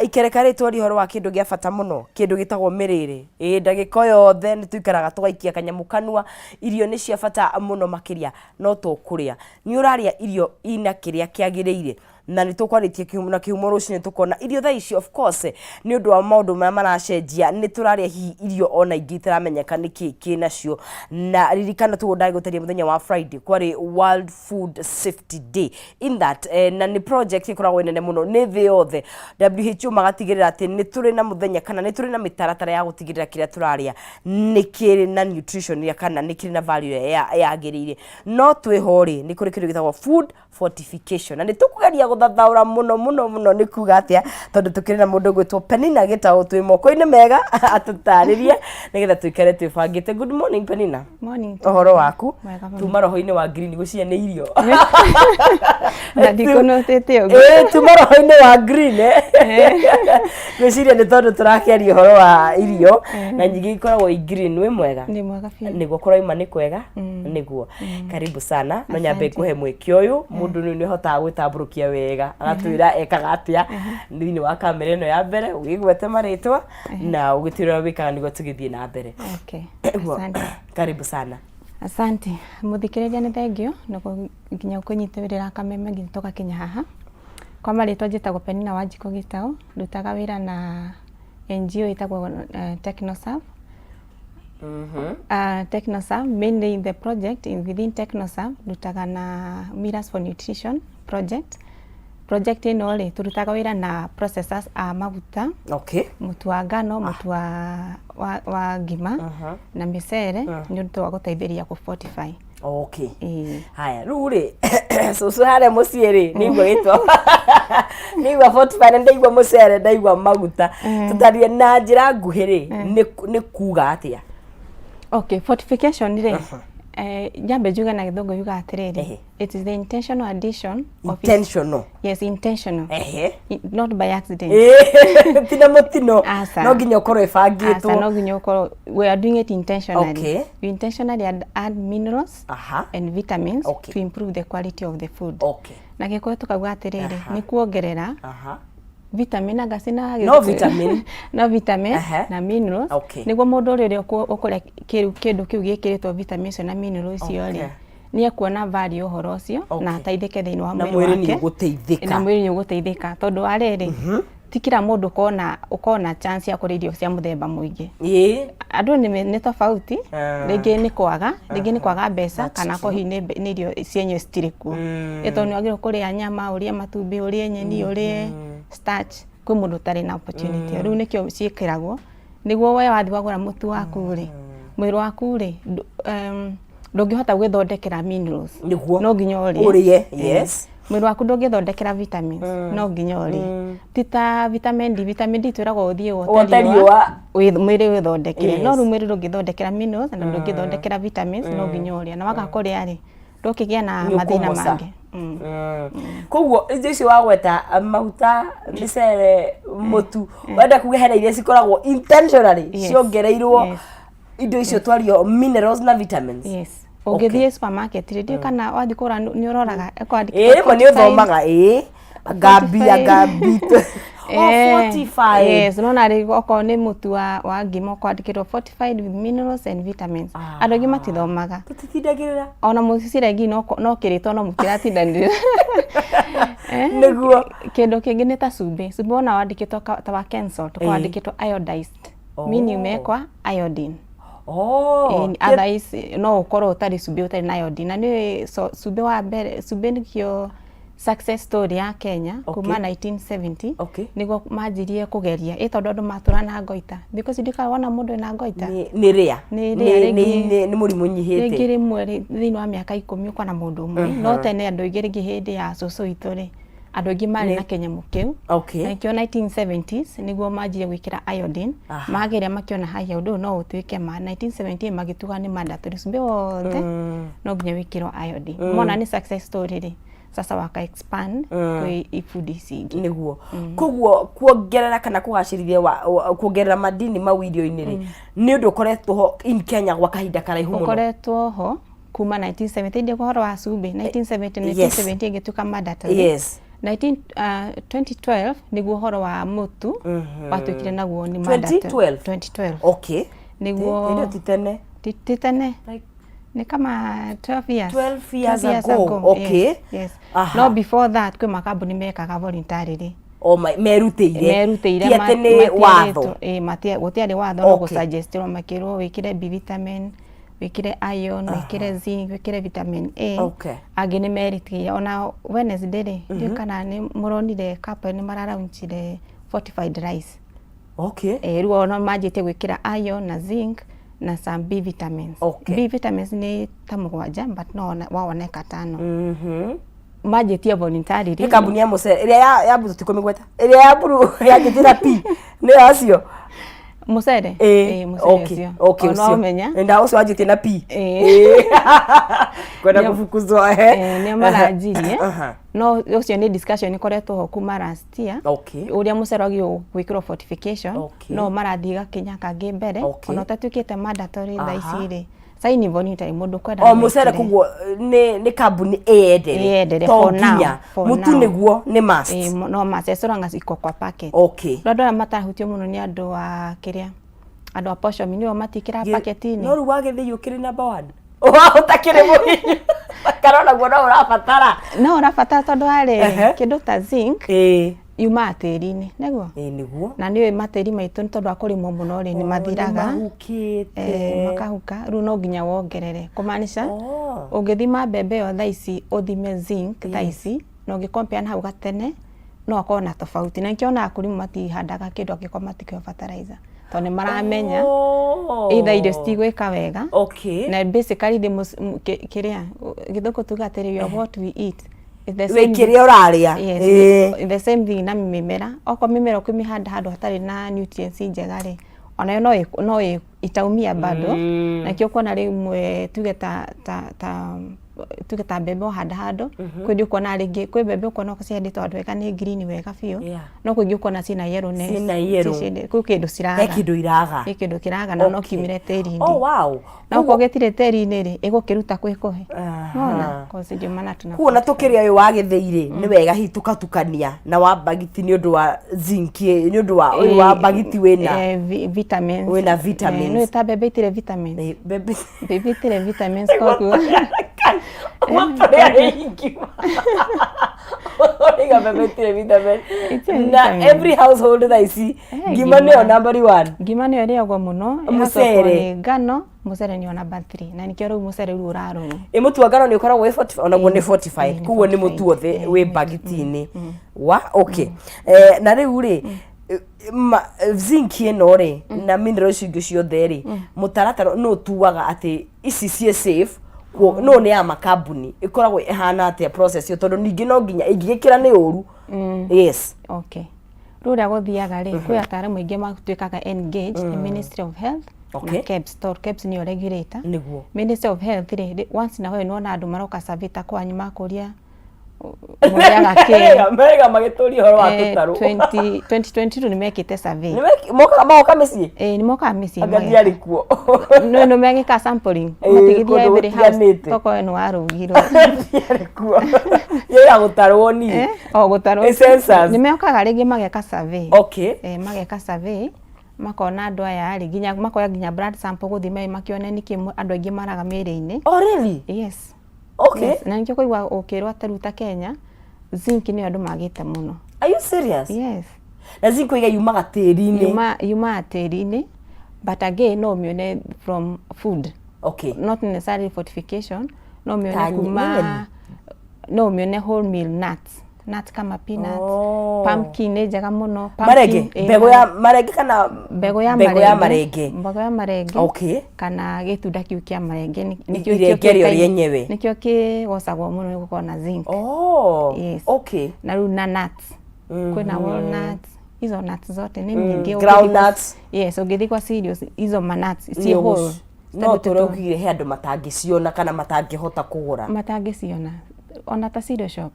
Ikereka rĩ twaria ũhoro wa kĩndũ gĩa bata mũno, kĩndũ gĩtagwo mĩrĩre. Ĩĩ ndagĩka o yothe nĩ tũikaraga tũgaikia kanyamũ kanua. Irio nĩ cia bata mũno makĩria, no to kũrĩa. Nĩ ũrarĩa irio ina kĩrĩa kĩagĩrĩire? Na nĩ tũkwarĩtie kĩhumo na kĩhumo rũcinĩ tũkona irio thaa ici, of course nĩ ũndũ wa maũndũ marĩa maracenjia, nĩ tũrarĩa hihi irio ona ingĩ itaramenyeka nĩkĩ kĩnacio. Na ririkana tuguo ndagũtaria mũthenya wa Friday kwarĩ World Food Safety Day in that na nĩ project ĩkoragwo ĩnene mũno nĩ thĩ yothe. WHO magatigĩrĩra atĩ nĩ tũrĩ na mũthenya kana nĩ tũrĩ na mĩtaratara ya gũtigĩrĩra kĩrĩa tũrarĩa nĩ kĩrĩ na nutrition ĩrĩa kana nĩ kĩrĩ na value ĩrĩa yagĩrĩire. No twĩho rĩ, nĩ kũrĩ kĩndũ gĩtagwo food fortification na nĩ tũkũgeria gũthathaũra mũno mũno mũno nĩ kuga atĩa, tondũ tũkĩrĩ na mũndũ ũgwĩtwo Penina Gĩtaũ twĩ moko-inĩ mega atũtarĩrie nĩgetha tũikare twĩbangĩte. Good morning, Penina. Morning. Ũhoro waku? Mwega mũno. Tuma roho-inĩ wa green gũcia nĩ irio. Na ndikũnũtĩte ũguo. Ĩĩ, tuma roho-inĩ wa green eh. Ngwĩciria nĩ tondũ tũrakĩaria ũhoro wa irio na nyingĩ ikoragwo i green. Wĩ mwega? Ndĩ mwega biũ. Nĩguo kũraima nĩ kwega. Nĩguo, karibu sana. No nyambe Asante. ngũhe mweke ũyũ, mũndũ nĩ ũhotaga gwĩtambũrũkia wega agatwĩra ekaga atĩa thĩinĩ wa kamera ĩno ya mbere, ũgĩgwete marĩtwa na ũgĩtwĩra ũrĩa wĩkaga nĩguo tũgĩthiĩ na mbere. Okay. Nĩguo. Asante. Karibu sana. Asante. Mũthikĩrĩria nĩ thengio nĩ nginya kũnyitĩrĩra kameme nginya tũgakinya haha. Kwa marĩtwa njĩtagwo Penina Wanjikũ Gĩtaũ, ndutaga wĩra na NGO ĩtagwo Technoserve. Technoserve, mainly in the project within Technoserve ndutaga na Mirrors for Nutrition project. Project ĩno rĩ, tũrutaga wĩra na processors a maguta, mũtu wa ngano, mũtu wa ngima na mĩcere nĩ ũndũ wa gũteithĩrĩria kũ fortify. Okay. Ĩĩ. Haya, rĩu rĩ, cũcũ harĩa mũciĩ rĩ, nĩigua gĩtwa nĩigua fortify na ndaigua mũcere, ndaigua maguta. Tũtarie na njĩra nguhĩ rĩ, nĩ kuga atĩa? Okay, fortification rĩ, nyambe njuge na gĩthũngũ yugaga atĩrĩrĩ, it is the intentional addition of Intentional. Yes, intentional. Not by accident. Ti na mũtino. Aca. No nginya ũkorwo ĩbangĩtwo. Aca, no nginya ũkorwo we are doing it intentionally. We intentionally add minerals and vitamins to improve the quality of the food. Na gĩkũyũ tũkauga atĩrĩrĩ, nĩ kuongerera vitamin anga cina No vitamin. No vitamin na minerals nĩguo mũndũ ũrĩa ũkũrĩa kĩndũ kĩu gĩkĩrĩtwo vitamin icio na minerals icio rĩ, nĩ ekuona value ũhoro ũcio na ateithĩke thĩinĩ wa Na mwĩrĩ mwĩrĩ nĩ wake. ũgũteithĩka. Na mwĩrĩ nĩ ũgũteithĩka tondũ wa rĩrĩ, ti kila mũndũ ũkona chance ya kũrĩa irio cia mũthemba mũingĩ. Andũ nĩ tofauti, rĩngĩ nĩ kwaga, rĩngĩ nĩ kwaga mbeca kana korwo hihi nĩ irio cienyewe citirĩ kuo. Ĩ tondũ nĩ wagĩrĩirwo kũrĩa nyama, ũrĩe matumbĩ, ũrĩe nyeni, ũrĩe starch, kwĩ mũndũ ũtarĩ na opportunity ĩyo. Rĩu nĩkĩo ciĩkĩragwo nĩguo we wathiĩ wagũra mũtu waku rĩ, mwĩrĩ waku rĩ, ndũngĩhota gwĩthondekera minerals. Nĩguo. No nginya ũrĩe. Ũrĩe, yes. Mwĩrĩ waku ndũngĩthondekera vitamins, no nginya ũrĩe. Ti ta vitamin D, vitamin D twĩragwo ũthiĩ Wote wote riũa. Mwĩrĩ wĩthondekere. No rĩu mwĩrĩ ndũngĩthondekera minerals na ndũngĩthondekera vitamins, no nginya ũrĩe. Na waga kũrĩa rĩ, ndũkĩgĩa na Nĩ mathĩna ũkũmoca. mangĩ. Koguo indo icio wagweta, maguta, mĩcere, mũtu, wenda kuga hena iria cikoragwo intentionally ciongereirwo indo icio twario, minerals na vitamins? Yes. Ũngĩthiĩ supermarket rĩ, ndiũĩ kana wathiĩ kũgũra nĩ ũroraga ĩkwandĩkĩtwo Ĩĩ, rĩmwe nĩ 45. ũthomaga, ĩĩ, ngambi ngambi. Oh, fortified. Yes, nona rĩ, okorwo nĩ mũtu wa ngima ũkwandĩkĩtwo fortified with minerals and vitamins. Andũ aingĩ matithomaga. Tũtitindagĩrĩra. Ona mũcirengei no kĩrĩtwa no mũtiratindanĩrĩra. Nĩguo. Kĩndũ kĩngĩ nĩ ta cumbĩ. Cumbĩ wona wandĩkĩtwo ta wa Ken Salt, ũkoragwo wandĩkĩtwo iodized. Meaning mekwa iodine. Oh, Ĩĩ, otherwise no ũkorwo ũtarĩ cumbĩ ũtarĩ na iodine na nĩ so, cumbĩ wa mbere cumbĩ nĩkĩo success story ya Kenya kuma 1970 Okay. nĩguo manjirie kũgeria ĩ tondũ andũ matũra na ngoita thikũ ici ndikaga wona mũndũ ena ngoita nĩ rĩa Nĩ rĩa, rĩngĩ- nĩ mũrimũ rĩngĩ ũnyihĩte rĩmwe thĩinĩ wa mĩaka ikũmi ũkona mũndũ ũmwe no tene andũ aingĩ rĩngĩ hĩndĩ ya cũcũ witũ rĩ andũ aingĩ marĩ na kĩnyamũ kĩu Okay. na nĩkĩo 1970s nĩguo manjirie gwĩkĩra iodine Aha. mageria makĩona haya ũndũ ũyũ no ũtuĩke ma 1978 magĩtuga nĩ mandatory cumbĩ wothe no nginya wĩkĩrwo iodine mona nĩ success story rĩ sasa waka expand kwĩ ibudi ici ingĩ nĩguo koguo kuongerera kana kũgacĩrithia kuongerera madini mau irio-inĩ rĩ nĩ ũndũ ũkoretwo ho in Kenya gwa kahinda karaihu mũno ũkoretwo ho kuma 1970 ndĩ ũhoro wa cumbĩ 1970 Yes. 1970 ĩgĩtuĩka mandatory Yes. 19, 2012 nĩguo ũhoro wa mũtu watuĩkire naguo nĩ mandatory. 2012? 2012 okay nĩguo Ĩno ti tene ti ti tene Like- nĩ kama 12 years 12 years ago, okay. yes, yes. Aha. no before that kwĩ makambuni mekaga voluntarily o merutĩire merutĩire ti atĩ nĩ watho gũtiarĩ watho no Okay. gũsuggestĩrwo makĩrwo wĩkĩre B vitamin wĩkĩre iron wĩkĩre zinc wĩkĩre vitamin A Okay. angĩ nĩ merutĩire ona Wednesday rĩ ndiũĩ kana nĩ mũronire couple nĩ mararaunchire fortified rice okay Eh, rĩu ona manjĩtie gwĩkĩra iron na zinc na some B vitamins. Okay. B vitamins nĩ ta mũgwanja but no wawona gatano. Manjĩtie voluntarily. nĩ kambuni ya mũcere ĩrĩa ya ya tũtikũmĩgweta ĩrĩa ya mburu yanjĩtie na P nĩ acio Mũcere? Ĩĩ, Ĩĩ, mũcere okay, ũcio. okay, O no ũcio. ũmenya. Nda ũcio wanjĩtie na P Ĩĩ. Ĩĩ. kwenda Nĩo- kũbukuzwo ehe Eh, nĩo maranjirie Aha. no ũcio nĩ discussion ĩkoretwo ho kuma last year Okay. ũrĩa mũcere wagĩrĩirwo gwĩkĩrwo fortification Okay. no marathiĩ gakinya kangĩ mbere Okay. ona ũtatuĩkĩte mandatory thaa Aha. ici rĩ sai ni voluntary mũndũ kwenda o mũcere koguo nĩ kambuni ĩyendere Ĩyendere to for now, nginya for mũtu now. nĩguo nĩ must Ĩĩ, no must as long as iko kwa packet okay no andũ arĩa matarahutio mũno nĩ andũ a kĩrĩa andũ a posho mill nĩo matikĩraga paketi-inĩ no rĩu wagĩthĩi ũkĩrĩ number one ũtakĩrĩ mũhinyu kana onaguo no ũrabatara no ũrabatara tondũ Ehe. harĩ kĩndũ ta zinc ĩĩ yumaga tĩri-inĩ nĩguo ĩĩ nĩguo na nĩũĩ matĩri maitũ nĩ tondũ wa kũrĩmwo mũno rĩ nĩ mathiraga nĩmahukĩte eh, makahuka rĩu no nginya wongerere kũmaanisha Oh. ũngĩthima mbembe ĩyo thaa ici ũthime zinc thaa ici na ũngĩ compare na hau gatene no akorwo na tofauti na nĩkĩo onaga kũrĩmũ matihandaga kĩndũ angĩkorwo matikĩo fertilizer tondũ nĩ maramenya Oh. either irio citigwĩka wega okay na basically the kĩrĩa gĩthũngũ tuga atĩrĩ we are what we eat It's the wĩ same kĩrĩa ũrarĩa Yes, Ĩĩ. the same thing na mĩmera okorwo mĩmera ũkĩmĩhanda handũ hatarĩ na nutrients njega rĩ onayo no no itaumia bado na kĩo kuona rĩmwe tuge ta ta ta tuge ta mbembe wahanda handũ kwĩ ingĩ ũkuona rĩngĩ kwĩ mbembe ũkuona cihandĩtwo handũ wega nĩ green wega biũ Yeah. no kwĩ ingĩ ũkuona ciĩna yellowness Ciĩna yellow. Kwĩ kĩndũ ciraga he kĩndũ iraga He kĩndũ kĩraga na no Okay. kiumire tĩri-inĩ oh wow na okorwo gĩtirĩ tĩri-inĩ rĩ ĩgũkĩruta kwĩ kũhe nona cause ndio maana tuna kuona tũkĩrĩa ũyũ wa gĩthĩi rĩ nĩ wega hihi tũkatukania na wa mbagiti nĩ ũndũ wa zinc nĩ ũndũ wa ũyũ wa mbagiti wĩna eh, vitamins Wĩna vitamins. Eh, nĩ ta mbembe itirĩ vitamins Eh, mbembe mbembe itirĩ vitamins koguo Matũrĩa nĩ ingiuma Ũraiga mbembe itirĩ vitamin Itirĩ na vitamin. every household thaa ici Eh, ngima nĩyo number one ngima nĩyo ĩrĩagwo mũno Mũcere. ĩgacokwo nĩ ngano mũcere nĩyo number 3 na nĩkĩo rĩu mũcere rĩu ũrarorwo ĩ mũtu wa ngano nĩ ũkoragwo wĩ fortified onaguo nĩ fortified ĩ, nĩ koguo nĩ mũtu fortified. wothe Ĩ, wĩ mbagiti-inĩ wa okay Eh, na rĩu rĩ zinc ĩno rĩ na mineral icio ingĩ ciothe rĩ mũtaratara nũ ũtuaga atĩ ici ciĩ safe no nĩ ya makambuni ĩkoragwo ĩhana atĩa process ĩyo tondũ ningĩ no nginya ĩngĩgĩkĩra nĩ ũru yes okay rĩu ũrĩa gũthiaga rĩ kwĩ ataaramu aingĩ matuĩkaga engaged nĩ Ministry of Health Okay. na KEBS tondũ KEBS nĩyo regulator nĩguo Ministry of Health rĩ once in a while nĩwona andũ maroka survey ta kwanyu makũria mũrĩaga kĩ merega magĩtũria ũhoro wa Eh, tũtarũ 20 2022 nĩ mekĩte survey mokaga magoka mĩciĩ ĩĩ nĩ mokaga mĩciĩ anga mageka. ndiarĩ kuo no no megĩka sampling Ĩĩ, matigithia kũndũ every house gũtiganĩte. tokorwo nĩ warũgirwo ndiarĩ kuo ya gũtarwo niĩ Eh, o gũtarwo Ĩ census. nĩ mokaga rĩngĩ mageka survey okay eh, mageka survey makona andũ aya rĩ nginya makoya nginya blood sample gũthima makĩone nĩkĩ andũ aingĩ maraga mĩĩrĩ-inĩ oh really yes okay yes. na nĩkĩo kũigua ũkĩrwo atĩ rĩu ta Kenya zinc nĩyo andũ magĩte mũno are you serious yes na zinc oiga yumaga tĩri-inĩ yuma yumaga tĩri-inĩ But again no ũmĩone from food. Okay. Not necessarily fortification, no Ta ũmĩone kuma nyeni? no ũmĩone whole meal nuts. Nuts kama peanuts, Oh. pumpkin nĩ njega mũno. Pumpkin, Marenge, ĩ, mbegũ ya marenge kana mbegũ ya mbegũ ya marenge. Mbegũ ya marenge. Okay. Kana gĩtunda kĩu kĩa marenge nĩkĩo Irenge rĩo kĩũkaine- rĩenyewe. Nĩkĩo kĩgocagwo mũno nĩ gũkorwo na zinc. Oh. Yes. Okay. Na rĩu na nuts. Kwĩna walnuts, hizo nuts zote nĩ nyingĩ. Ũngĩthiĩ Ground kwa- nuts. Yes, ũngĩthiĩ kwa cereals hizo ma nuts Nĩ ciĩ whole. ũgũci- no tũraugire he andũ matangĩciona kana matangĩhota kũgũra. Matangĩciona ona ta cereal shop.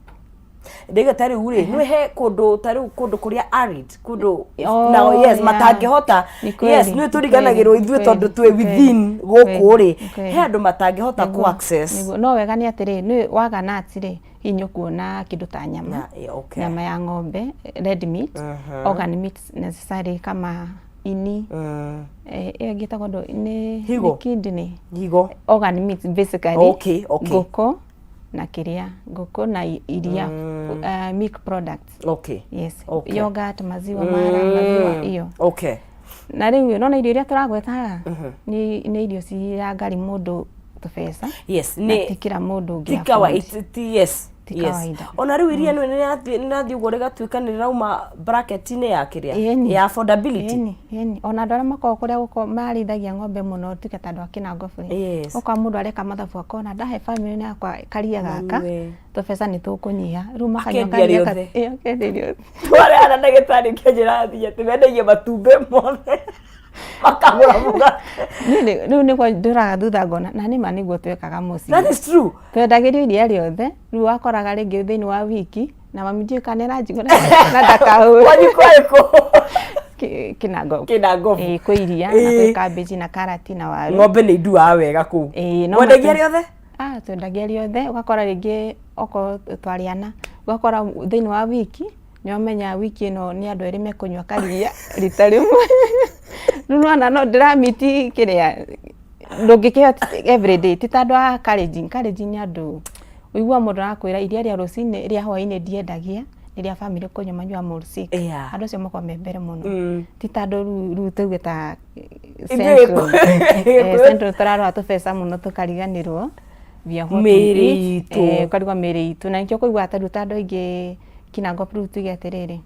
Ndaiga ta rĩu rĩ, nĩ he kũndũ ta rĩu kũndũ kũrĩa arid, kũndũ Oh, na yes, yeah. matangĩhota. Nĩ kweli, Yes, nĩ nĩ tũriganagĩrwo kweli, ithuĩ nĩ tondũ kweli, twĩ nĩ kweli, within nĩ gũkũ kweli, rĩ. nĩ kweli. He andũ matangĩhota kũ Nĩguo, access. nĩguo. No wega nĩ atĩrĩ, nĩ waga nuts rĩ, hihi nĩ ũkuona kĩndũ ta nyama. Na, okay. Nyama ya ng'ombe, red meat, organ meats necessary kama ini. Ĩyo ĩngĩ ĩtagwo ndũ nĩ Higo. nĩ kidney. Higo. Organ meats basically. Okay, okay. Ngũkũ na kĩrĩa, ngũkũ na iria, milk products. Okay. Yes. Okay. Yogurt, maziwa mara, maziwa iyo. Okay. Na rĩu nona irio iria tũragweta haha nĩ nĩ irio cirangari mũndũ tũbeca. Yes, Na nĩ ti kila mũndũ ũngĩ ti afford. kawaida ti yes. Ti Yes. kawaida. Ona rĩu iria nĩ rĩrathiĩ ũguo rĩgatuĩka nĩ rĩrauma bracket-inĩ ya kĩrĩa Ĩni. ya affordability. Ĩni, ĩni. Ona andũ arĩa makoragwo kũrĩa gũkoragwo marĩithagia ng'ombe mũno tuge ta andũ a Kĩnangobu rĩ. Yes. Ũkora mũndũ areka mathabu akona ndahe family yakwa karia gaka Manyue. tũbeca nĩ tũkũnyiha. Rĩu makanyua Akendia karia rĩothe. Ĩ, akendia rĩothe. Twarehana na ndagĩtarĩ kĩanjĩra athiĩ atĩ mendagia matumbĩ mothe makagũra mũgate. Niĩ rĩu nĩguo ndũraga thutha ngona na nĩma nĩguo twekaga mũciĩ. That is true. Twendagĩrio iria rĩothe rĩu wakoraga rĩngĩ thĩinĩ wa wiki na mami ndiũĩ kana nĩaranjigua na ndakahũre. Kwanyu kwarĩ kũ? Kĩnangobu. Kĩnangobu. Ĩĩ kwĩ iria na Ĩĩ. kwĩ cabbage na karati na waru. Ng'ombe nĩ induaga wega kũu. Ĩĩ, no Mwendagia matu- rĩothe? Ah, twendagia rĩothe ũgakora rĩngĩ okorwo twarĩana ũgakora thĩinĩ wa wiki nĩwamenya wiki ĩno nĩ andũ erĩ mekũnyua karia rita rĩmwe. Rĩu nĩwona no ndĩramiti kĩrĩa ndũngĩkĩheo everyday ti ta andũ a Kalenjin. Kalenjin nĩ andũ ũiguaga mũndũ arakwĩra iria rĩa rũcinĩ rĩa hwainĩ ndiendagia nĩ rĩa bamĩrĩ kũnyua manyuaga mursik. Yeah. Andũ acio makoragwo me mbere mũno. Ti ta andũ rĩu tuge ta Ithuĩ Central. Gĩkũyũ. Central tũrarora tũbeca mũno tũkariganĩrwo via what we Mĩĩrĩ eat. itũ. Ũkarigwo mĩĩrĩ itũ na nĩkĩo kũiguaga ta rĩu ta andũ aingĩ Kinangop rĩu tuge atĩrĩrĩ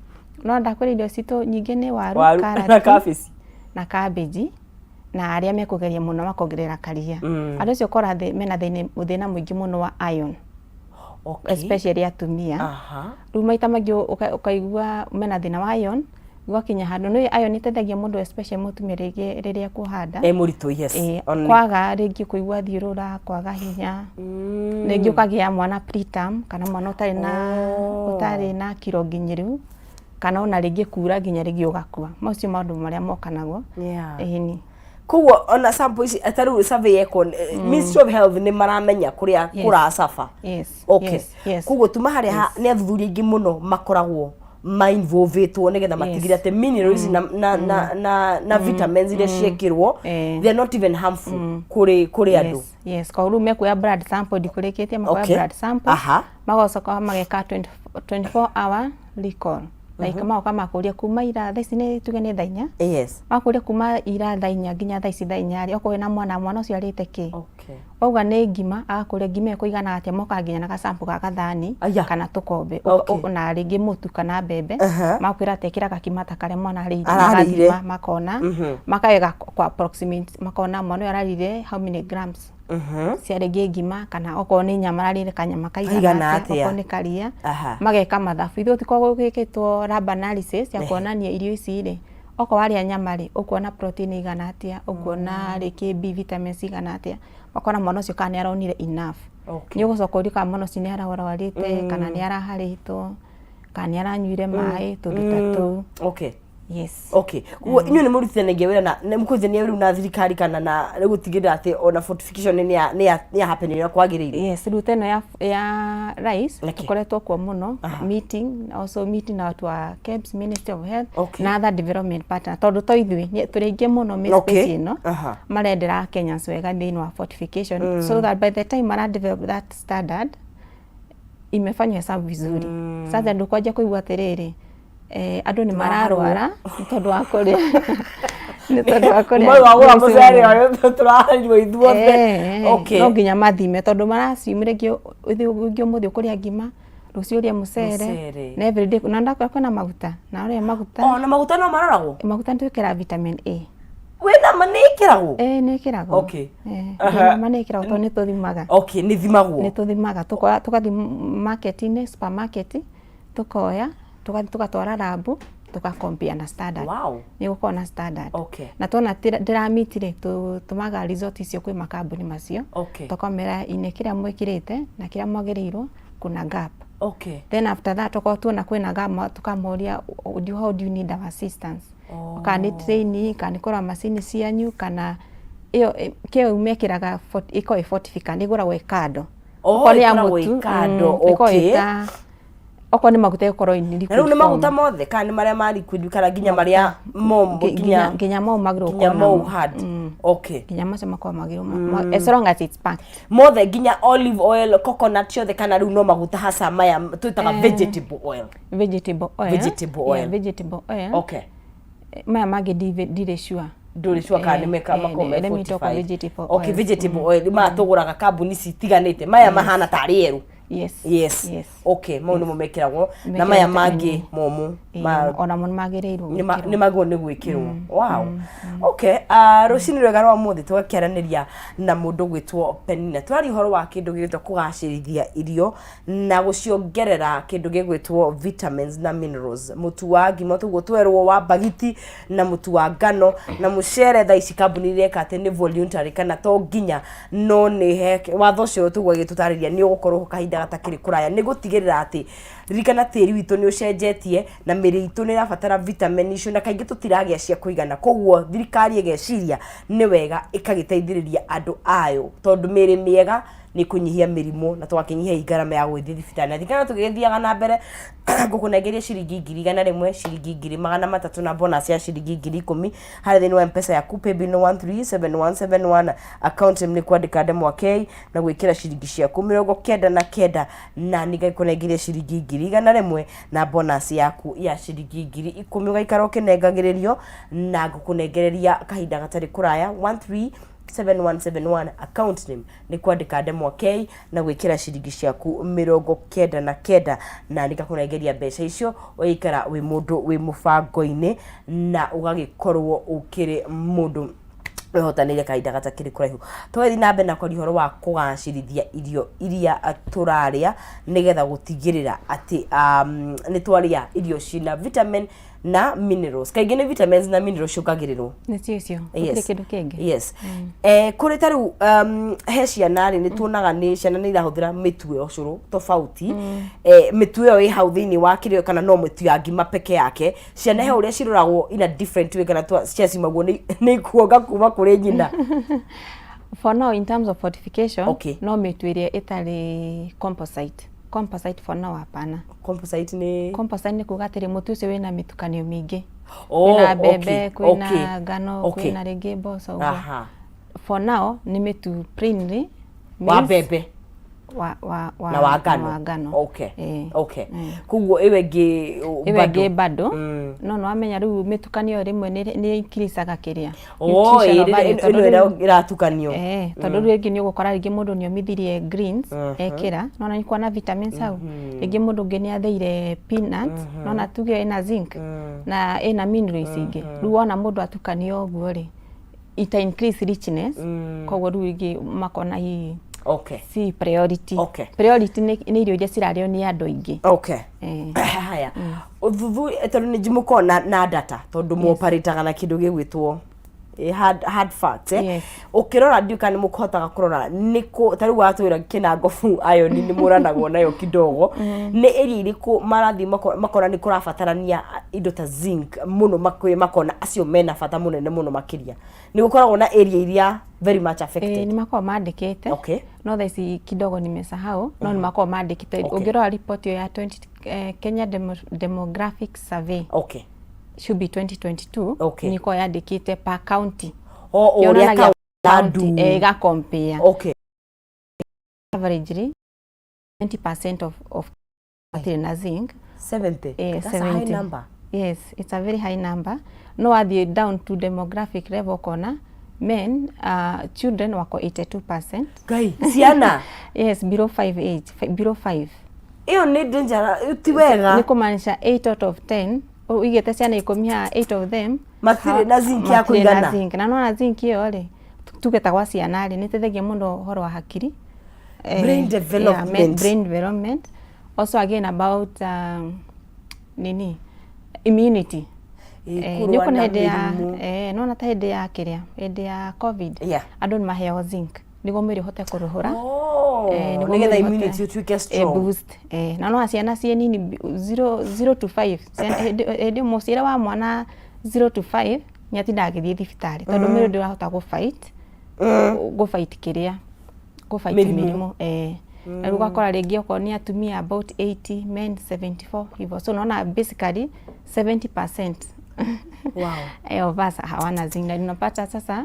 no ndakwĩra irio citũ nyingĩ nĩ waru, Waru na karati cabbage. na cabbage na arĩa mekũgeria mũno makongerera karia. Andũ acio ũkora mena thĩna mũingĩ mũno wa iron. Okay. Especially atumia. Aha. Rĩu maita maingĩ ũkaigua mena thĩna wa iron gwakinya handũ nĩ iron ĩteithagia mũndũ especially mũtumia rĩngĩ rĩrĩa ekuhanda. E mũritũ yes. Ĩĩ, kwaga rĩngĩ kũigua thiũrũra, kwaga hinya, rĩngĩ ũkagĩa mwana preterm kana mwana ũtarĩ na ũtarĩ na kiro nginyĩru kana ona rĩngĩ kura nginya rĩngĩ ũgakua. Macio maũndũ marĩa mokanagwo. Yeah. Ĩni. Koguo ona sample ici ta rĩu survey yekwo Ministry of Health nĩ maramenya kũrĩa Yes. kũracaba. Yes. Okay. Yes. Yes. Koguo tuma harĩa nĩ athuthuria aingĩ mũno makoragwo mainvolvĩtwo nĩgetha matigĩrĩre atĩ minerals ici na vitamins iria ciekĩrwo they are not even harmful kũrĩ andũ. Yes, yes. Kwa rĩu mekuoya blood sample ndikũrĩkĩtie makoya Okay. blood sample Aha. magocoka mageka 24 hour recall like magoka makũria kuma ira thaa ici nĩ tuge nĩ thaa inya Yes. makũria kuma ira thaa inya nginya thaa ici thaa inya rĩ okorwo wĩna mwana mwana ũcio arĩte kĩ Okay. wauga nĩ ngima agakũria ngima ĩyo kũigana atĩa mokaga nginya na gasample ga gathani Aya. kana tũkombe Okay. na rĩngĩ mũtu kana mbembe Aha. makwĩra atĩ ĩkĩra gakima ta karĩa mwana arĩire Ararĩire. magathima makona makawega kwa approximate makona mwana ũyũ ararĩire how many grams cia rĩngĩ ngima kana okorwo nĩ nyama ararĩire kanyama Kaigana kaigana atĩa. atĩa okorwo nĩ karia Aha. mageka mathabu ithuĩ tũkoragwo gwĩkĩtwo lab analysis ya kuonania irio ici rĩ okorwo warĩa nyama rĩ ũkuona protein igana atĩa ũkuona rĩngĩ B vitamins igana atĩa makona mwana ũcio kana nĩ aronire enough Okay. nĩ ũgũcoka ũrie kana mwana ũcio nĩ ararwarĩte kana nĩ araharĩtwo kana nĩ aranyuire maĩ tũndũ ta tũu. Okay. Yes. Okay. Koguo inyuĩ nĩ mũrutithanagia wĩra na nĩ mũkũrutithania rĩu na thirikari kana na nĩ gũtigĩrĩra atĩ ona fortification nĩ ya nĩ ya nĩ ya happen ũrĩa kwagĩrĩire. Yes, rĩu ta ĩno ya rice Okay. tũkoretwo kuo mũno meeting also meeting na watu wa KEBS Ministry of Health Okay. na other development partner tondũ to ithuĩ tũrĩ aingĩ mũno me Okay. space ĩno Aha. marendera Kenyans wega thĩinĩ wa fortification so that by the time mara develop that standard imefanywa hesabu vizuri. Sasa ndũkwanjia kũigua atĩrĩrĩ andũ nĩ mararwara nĩ tondũ wa kũrĩa Nĩ tondũ wa kũrĩa Ũmwe wagũra rũciũ mũcere mũno. ũyũ tũrarirwo ithuothe. Eh, eh, Okay. no nginya mathime tondũ maraciumire rĩngĩ ũngĩ ũmũthĩ ũkũrĩa ngima rũciũ ũrĩe mũcere Mũcere. na everyday na ndakora kwĩna maguta na ũrĩa maguta O na maguta no maroragwo? Maguta nĩ twĩkĩraga vitamin A. Wĩna ma nĩ ĩkĩragwo? Ĩĩ nĩ ĩkĩragwo. Okay. Eh, Aha. ma nĩ ĩkĩragwo tondũ nĩ tũthimaga. Okay, nĩ thimagwo. Nĩ tũthimaga tũkoya tũgathiĩ market-inĩ supermarket tũkoya tũgathiĩ tũgatwara rambu tũka compare na standard. Wow. Nĩ gũkorwo na standard. Okay. Na tuona ndĩramiti rĩ tũmaga result icio kwĩ makambuni macio. Okay. Tũkamera inĩ kĩrĩa mwĩkĩrĩte na kĩrĩa mwagĩrĩirwo kuna gap. Okay. Then after that tokorwo tuona kwĩna gap tũkamoria how do you need our assistance? Oh. Kana nĩ training, kana nĩ kũrora macini cianyu, kana ĩyo kĩo mekĩraga ĩkoragwo ĩ fortificant, ĩgũragwo ĩ kando. Oh, Okorwo nĩ ya ĩkoragwo ĩ mũtu, kando, ĩkoragwo ĩ okay. ta okorwo nĩ maguta ĩkorwo in Na liquid rĩu nĩ maguta form. mothe kana nĩ marĩa ma liquid kana nginya marĩa momũ Nginya nginya mau magĩrĩirwo nginya gũkorwo mau namo. hard. Okay. Nginya macio makorwo magĩrĩirwo as long as it's packed. Mothe nginya olive oil, coconut ciothe kana rĩu no maguta hasa maya twĩtaga vegetable oil. Vegetable oil. Vegetable oil. Yeah, vegetable oil. Okay. Maya mangĩ ndirĩ sure. Ndũrĩ sure kana nĩ meka makoragwo me Let me talk fortified. vegetable Okay, oils. vegetable oil maya tũgũraga kambuni citiganĩte maya mahana tarĩ erũ. Yes. Yes. Yes. Okay, mau nĩmo mekĩragwo na Mekĩragwo maya vitamin mangĩ A. momũ Ĩĩ, onamo nĩ magĩrĩirwo gwĩkĩrwo. Nĩ magĩrĩirwo nĩ gwĩkĩrwo. Wow. Okay, rũcinĩ rwega rwa ũmũthĩ tũgakĩaranĩria na mũndũ gwĩtwo Penina. Tũraria ũhoro wa kĩndũ gĩgwĩtwo kũgacĩrithia irio na gũciongerera kĩndũ gĩgwĩtwo vitamins na minerals. Mũtu wa ngima tũguo twerwo wa mbagiti na mũtu wa ngano na mũcere thaa ici kambuni ireka atĩ nĩ voluntary kana to nginya no nĩ he watho ũcio tũguo agĩtũtarĩria nĩ ũgũkorwo ho kahinda gatakĩrĩ kũraya nĩ gũtigĩrĩra atĩ ririkana tĩri witũ nĩ ũcenjetie na mĩrĩ itũ nĩ ĩrabatara vitamin icio na kaingĩ tũtiragĩa cia kũigana koguo thirikari ĩgeciria nĩ wega ĩkagĩteithĩrĩria andũ ayo tondũ mĩrĩ mĩega nĩ kũnyihia mĩrimũ na tũgakĩnyihia ngarama ya gũgĩthiĩ thibitarĩ na ririkana tũgĩgĩthiaga na mbere ngũkũnengeria ciringi 100,000 ciringi 300,000 na bonus ya ciringi 10,000 harĩ thĩinĩ wa mpesa yaku paybill nĩ 137171 account name nĩ kwandĩka ndemwa K na gwĩkĩra ciringi ciaku 99 na nĩngakũnengeria ciringi 100,000 na bonus yaku ya ciringi 10,000 ũgaikara ũkĩnengagĩrĩrio na ngũkũnengereria kahinda gatarĩ kũraya 137171 account name nĩ kwandĩka ndemwa K na gwĩkĩra ciringi ciaku 99 na nĩngakũnengeria mbeca icio ũgaikara wĩ mũndũ wĩ mũbango-inĩ na ũgagĩkorwo ũkĩrĩ mũndũ wĩhotanĩire kahinda gatakĩrĩ kũraihu. Tũgathiĩ na mbere na kwaria ũhoro wa kũgacĩrithia irio iria tũrarĩa nĩgetha gũtigĩrĩra atĩ nĩ twarĩa irio ciĩna vitamin na minerals. Kaingĩ nĩ vitamins na minerals ciongagĩrĩrwo. Nĩcio icio. Gũtirĩ kĩndũ kĩngĩ. Yes. Kũrĩ ta rĩu he ciana rĩ, nĩ tuonaga nĩ ciana nĩ irahũthĩra mĩtu ya ũcũrũ tofauti. Mĩtu ĩyo ĩ hau thĩinĩ wa kĩrĩa kana no mĩtu ya ngima peke yake. Ciana he ũrĩa ciroragwo in a different way kana ciacimagwo nĩ ikuonga kuma kũrĩ nyina. For now in terms of fortification, Okay. no mĩtu ĩrĩa ĩtarĩ composite. Composite for now hapana. Composite nĩ Composite nĩ kuga atĩrĩ mũtu ũcio wĩna mĩtukanio mĩingĩ. Oh, Kwĩna mbembe, okay, kwĩna okay, ngano, okay. kwĩna rĩngĩ mboco ũguo. Aha. For now nĩ mĩtu plainly Wa maize, mbembe wa, wa, wa, na wa ngano. wa ngano. Okay. Eh. Okay. Koguo ĩyo ĩngĩ ĩyo bado. ĩngĩ bado no nĩwamenya rĩu mĩtukanio ĩyo rĩmwe nĩ increaseaga kĩrĩa Oh, nutritional ĩrĩ- value, ĩno tondũ ĩrĩa rĩu- ĩratukanio. Eh, tondũ rĩu rĩngĩ nĩ ũgũkora rĩngĩ mũndũ nĩ omithirie greens ekĩra nona nĩ kuona vitamins hau rĩngĩ mũndũ ũngĩ nĩ athĩire peanut nona tuge ĩna zinc na ĩna minerals ingĩ rĩu wona mũndũ atukania ũguo rĩ ita increase richness koguo rĩu rĩngĩ makona hii Okay. si priority. Okay. Priority nĩ irio iria cirarĩo nĩ andũ aingĩ. Okay. Eh. Haya. Ũthuthuria tondũ nĩ njimũkorwo na data tondũ mũoparĩtaga na kĩndũ gĩgwĩtwo hard, hard facts eh? Yes. Ũkĩrora ndiũ kana nĩ mũkũhotaga kũrora nĩ kũ ta rĩu watwĩra kĩnangobu iron nĩ mũranagwo nayo kidogo nĩ area irĩkũ marathiĩ makona nĩ kũrabatarania indo ta zinc mũno makona acio mena bata mũnene mũno makĩria nĩ gũkoragwo na area iria very much affected. Nĩ makoragwo mandĩkĩte. Okay. No thaa ici kidogo nimesahau no nĩ makoragwo mandĩkĩte. Okay. Ũngĩrora report ĩyo ya 20, Kenya Demographic Survey. Okay. Should be 2022. Okay. Nĩ ĩkoragwo yandĩkĩte per county. O ũrĩa Yonanagia county county, ĩga compare. Okay. Averagely 20% of matirĩ na zinc. 70. Eh, That's a high 70. number. Yes, it's a very high number. No wathiĩ down to demographic level ũkona men, children wako 82%. Ngai, ciana? Yes, below 5 age, below 5. Ĩyo nĩ danger, ti wega. Nĩ kũmaanisha 8 out of 10, ũigĩte ciana ikũmi haha, 8 of them Matirĩ na zinc ya matirĩ na kũigana. zinc. Na nĩwona zinc ĩyo rĩ, tuge ta gwa ciana rĩ, nĩ ĩteithagia mũno ũhoro wa hakiri. Brain Yeah, development. brain development. Also again about nini immunity. Kũrũa Nĩ ũkuona na hĩndĩ ya mĩrimũ. nĩwona ta hĩndĩ ya kĩrĩa, hĩndĩ ya COVID, andũ nĩ maheagwo zinc nĩguo mwĩrĩ ũhote kũrũhũra. Oh, Nĩguo nĩgetha mwĩrĩ ũhote- immunity ũtuĩke strong. Boost. Na nĩwona ciana ciĩ nini 0 to 5, hĩndĩ ĩyo mũciĩre wa mwana 0 to 5 nĩ atindaga agĩthiĩ thibitarĩ tondũ mwĩrĩ ndũrahota gũ fight, gũ fight kĩrĩa, gũ fight Mĩrimũ. mĩrimũ. Na rĩu ũgakora rĩngĩ okorwo nĩ atumia about 80, men 74 hivyo. So unaona basically 70% of us hawana zinc. Na unapata sasa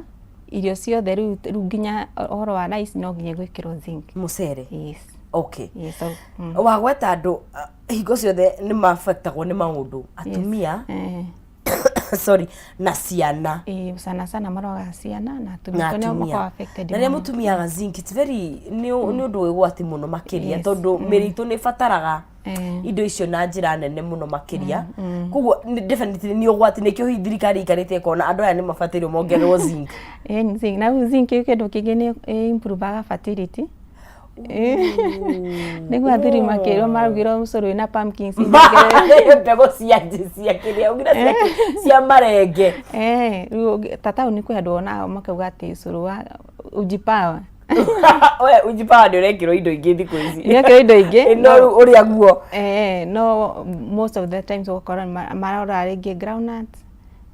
irio ciothe rĩu nginya ũhoro wa rice no nginya gwĩkĩrwo zinc. Mũcere? Yes. Okay. Yes, so, Wagweta andũ, hingo ciothe nĩ mabatagwo nĩ maũndũ. Atumia, sorry, na ciana. Sana sana maroraga ciana na atumia. Na Tondũ nĩo atumia. makoragwo affected Na rĩrĩa mũno. mũtumia aga zinc, it's very, nĩ ũndũ wĩ ũgwati mũno makĩria, tondũ mĩrĩ itũ nĩ ĩbataraga indo icio na njĩra nene mũno makĩria. Koguo definitely nĩ ũgwati, nĩkĩo hihi thirikari ĩikarĩte ĩkona andũ aya nĩ mabatairwo mongererwo zinc. Nĩ zinc. Na rĩu zinc kĩndũ kĩngĩ nĩ ĩ improve fertility. Nĩguo athuri makĩrwo marugĩrwo ũcũrũ wĩna pumpkin seeds. Mbegũ cia cia kĩrĩa, ũngĩra cia marenge. Rĩu ta taũni kwĩ andũ wonaga makauga atĩ ũcũrũ wa ujipawa. We ujipawa nĩ ũrekĩrwo indo ingĩ thikũ ici. Nĩ ũrekĩrwo indo ingĩ. No rĩu ũrĩa guo. No most of the times ũgakora marora rĩngĩ groundnuts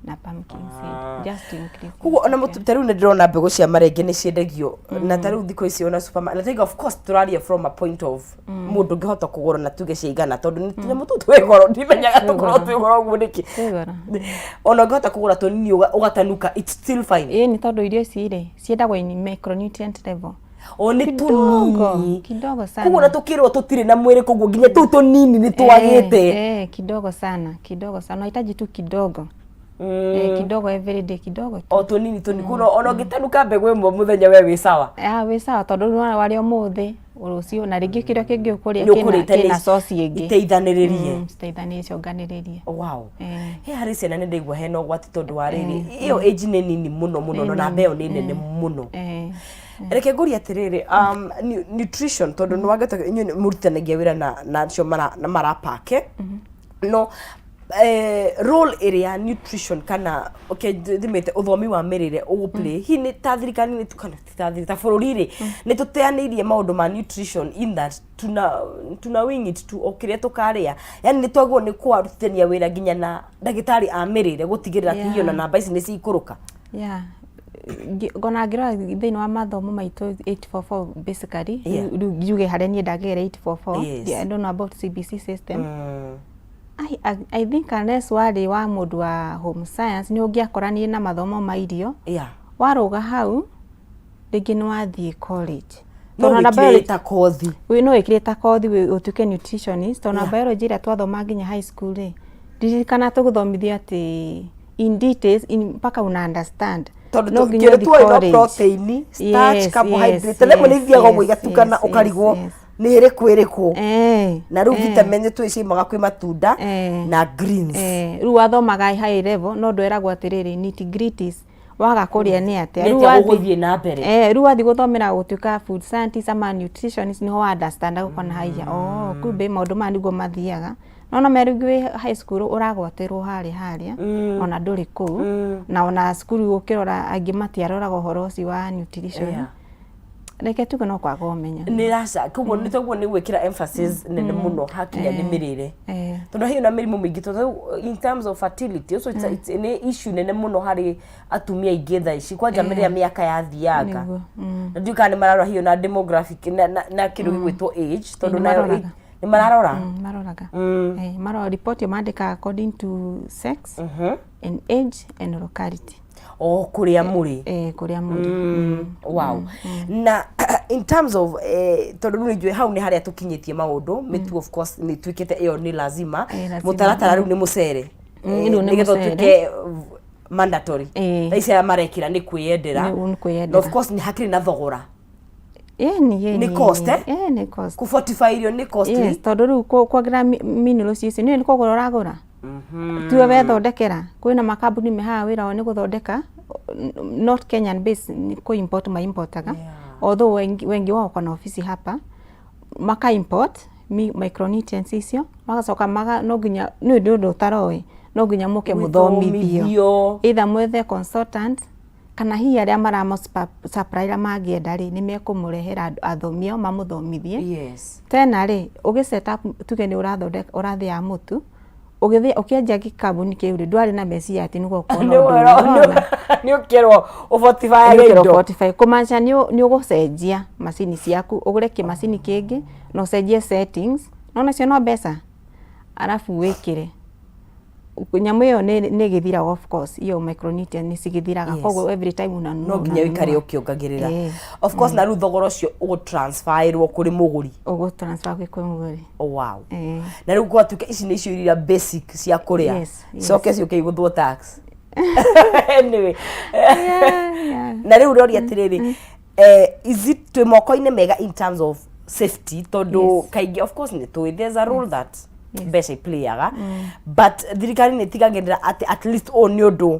na pumpkin seed just to increase. Koguo ona mũtu ta rĩu nĩ ndĩrona mbegũ cia marenge nĩ ciendagio na ta rĩu thikũ ici ona supermarket. Na think of course tũraria from a point of mũndũ ũngĩhota kũgũra na tuge cia igana, tondũ nĩ tũnyamũ tũu twĩ goro, ndimenyaga tũkorwo twĩ goro ũguo nĩkĩ. Twĩ goro. Ona ũngĩhota kũgũra tũnini ũgatanuka, it's still fine. Ĩĩ, nĩ tondũ irio ici rĩ ciendagwo in micronutrient level. O nĩ Kidogo, tũnini. kidogo sana. Koguo na tũkĩrwo tũtirĩ na mwĩrĩ, koguo nginya tũu tũnini nĩ twagĩte. Kidogo sana, kidogo sana. Unahitaji tu kidogo. Kidogo every day, kidogo tu. O tũnini tũnini. Koguo ona ũngĩtanuka mbegũ ĩmwe mũthenya we wĩ sawa. Ah, wĩ sawa tondũ nĩ warĩa ũmũthĩ, rũciũ na rĩngĩ kĩrĩa kĩngĩ ũkũrĩa Nĩ ũkũrĩa kĩna sauce ĩngĩ. Iteithanĩrĩrie. Citeithanĩrĩrie, cionganĩrĩrie. Wow. He harĩ ciana nĩ ndaigua hena ũgwati tondũ wa rĩrĩ, ĩyo age nĩ nini mũno mũno, na namba ĩyo nĩ nene mũno. Reke ngũrie atĩrĩrĩ, nutrition, tondũ nĩ wangĩhota inyuĩ mũrutithanagia wĩra na acio na marapake no role ĩrĩa nutrition kana okay thimĩte ũthomi wa mĩrĩre ũgũplay, hihi nĩ ta thirikari nĩ kana ti ta thirikari, ta bũrũri rĩ, nĩ tũteanĩirie maũndũ ma nutrition in that tuna wing it tu o kĩrĩa tũkarĩa, yani nĩ twagĩrĩirwo nĩ kwarutithania wĩra nginya na ndagĩtarĩ a mĩrĩre gũtigĩrĩra atĩ hihi ona namba ici nĩ ciikũrũka? Yeah. Ngona ngĩrora thĩinĩ wa mathomo maitũ 844 basically, rĩu njuge harĩa niĩ ndagĩire 844, I don't know about CBC system. I think unless warĩ wa mũndũ wa home science nĩ ũngĩakoranire na mathomo ma irio, warũga hau rĩngĩ nĩ wathiĩ college. No Tondũ ona wĩkire ta kothi. No wĩkire ta kothi ũtuĩke nutritionist, tondũ ona biology ĩrĩa twathoma nginya high school rĩ, ndirikana tũgũthomithio atĩ in details mpaka una understand. Tondũ No nginya kĩndũ ũthiĩ tuoĩ no college. protein, starch, carbohydrate, rĩmwe nĩ ithiaga ũguo igatukana, ũkarigwo nĩ ĩrĩkũ ĩrĩkũ. Na rĩu vitamin tũĩ ciumaga kwĩ matunda na greens. Rĩu wathomaga high level no ndweragwo atĩrĩrĩ nitty gritties waga kũrĩa nĩ atĩa. Nĩ Rĩu atĩa wathiĩ- gũgũthiĩ na mbere. Rĩu wathiĩ gũthomera gũtuĩka food scientist ama nutritionist nĩho wa understand gũkona haiya, oh, kumbe maũndũ maya nĩguo mathiaga. No no rĩngĩ wĩ high school ũragwatĩrwo harĩa harĩa, ona ndũrĩ kũu, na ona cukuru ũkĩrora angĩ matiaroraga ũhoro ũcio wa nutrition. Reke tuge no kwaga ũmenyo. Nĩ raca, koguo nĩ toguo nĩ gwĩkĩra emphasis nene mũno hakinya nĩ mĩrĩre, tondũ hiyo na mĩrimũ mĩingĩ, tondũ rĩu in terms of fertility also it's nĩ issue nene mũno harĩ atumia aingĩ thaa ici, kwanja rĩrĩa mĩaka yathianga. Nĩguo. Na ndiũĩ kana nĩ mararora hiyo na demographic na kĩndũ gĩgwĩtwo age, tondũ Nĩ nayo maroraga. Nĩ mararora. Maroraga. Marora report ĩyo mandĩkaga according to sex and age and locality. O kũrĩa mũrĩ. Kũrĩa mũrĩ. Wow. Na in terms of tondũ rĩu nĩnjũĩ hau nĩ harĩa tũkinyĩtie maũndũ, mĩtu of course nĩ tuĩkĩte ĩyo nĩ lazima. Lazima. Mũtaratara rĩu nĩ mũcere. Rĩu nĩ Nĩgetha mũcere. ũtuĩke mandatory. Ĩĩ. Thaa ici aya marekĩra nĩ kwĩyendera. Nĩ Na kwĩyendera. of course nĩ hakĩrĩ na thogora. Ĩni, ĩni, Nĩ cost, eh? Ĩĩ, nĩ cost. Kũ fortify irio nĩ costly. Yes, tondũ rĩu kuongerera minerals icio nĩ kũgũra ũragũra. Tiwe wethondekera. Kwĩna makambuni me haha wĩra wao nĩ gũthondeka, not Kenyan based, nĩ kũ import ma importaga. Although wengi, wengi wao wako na ofisi hapa. Maka import micronutrients icio, magacoka maga, no nginya, nĩ ũndũ ũtaroĩ, no nginya mũke mũthomithio. Mũthomithio. Either mwethe consultant, kana hihi arĩa marama supply mangĩenda rĩ, nĩ mekũmũrehera andũ athomi ao mamũthomithie. Yes. Tena rĩ, ũgĩ set up tuge nĩ ũrathondeka, ũrathĩa mũtu, ũgĩthĩa, ũkĩanjia gĩkambuni kĩu rĩ, ndwarĩ na meciria atĩ nĩ ũgũkorwo na ũndũ ũyũ, nĩwona? Nĩ ũkerwo ũfortifyage Nĩ ũkerwo indo. fortify. Kũmaanisha nĩ ũgũcenjia macini ciaku, ũgũre kĩmacini kĩngĩ na ũcenjie settings, nĩwona icio no mbeca, arabu wĩkĩre. Nyamũ ĩyo nĩ ĩgĩthiraga of course, hiyo micronutrient nĩ cigĩthiraga, koguo every time unanunua. No nginya ũikare unanunua. ũkĩongagĩrĩra. Ĩĩ. Of course, na rĩu thogora ũcio ũgũtransferĩrwo kũrĩ mũgũri. Ũgũ transfer kwĩ mũgũri. Oh, wow. Ĩĩ. Na rĩu gwatuĩka ici nĩ icio iria basic cia kũrĩa. Yes. Coke ciũke igũthwo tax. Anyway. Na rĩu ũroria atĩrĩrĩ, is it twĩ moko-inĩ mega in terms of safety, tondũ kaingĩ of course nĩ tũĩ there's a role that mbeca iplayaga, but thirikari nĩ ĩtigagĩrĩra atĩ at least ũũ nĩ ũndũ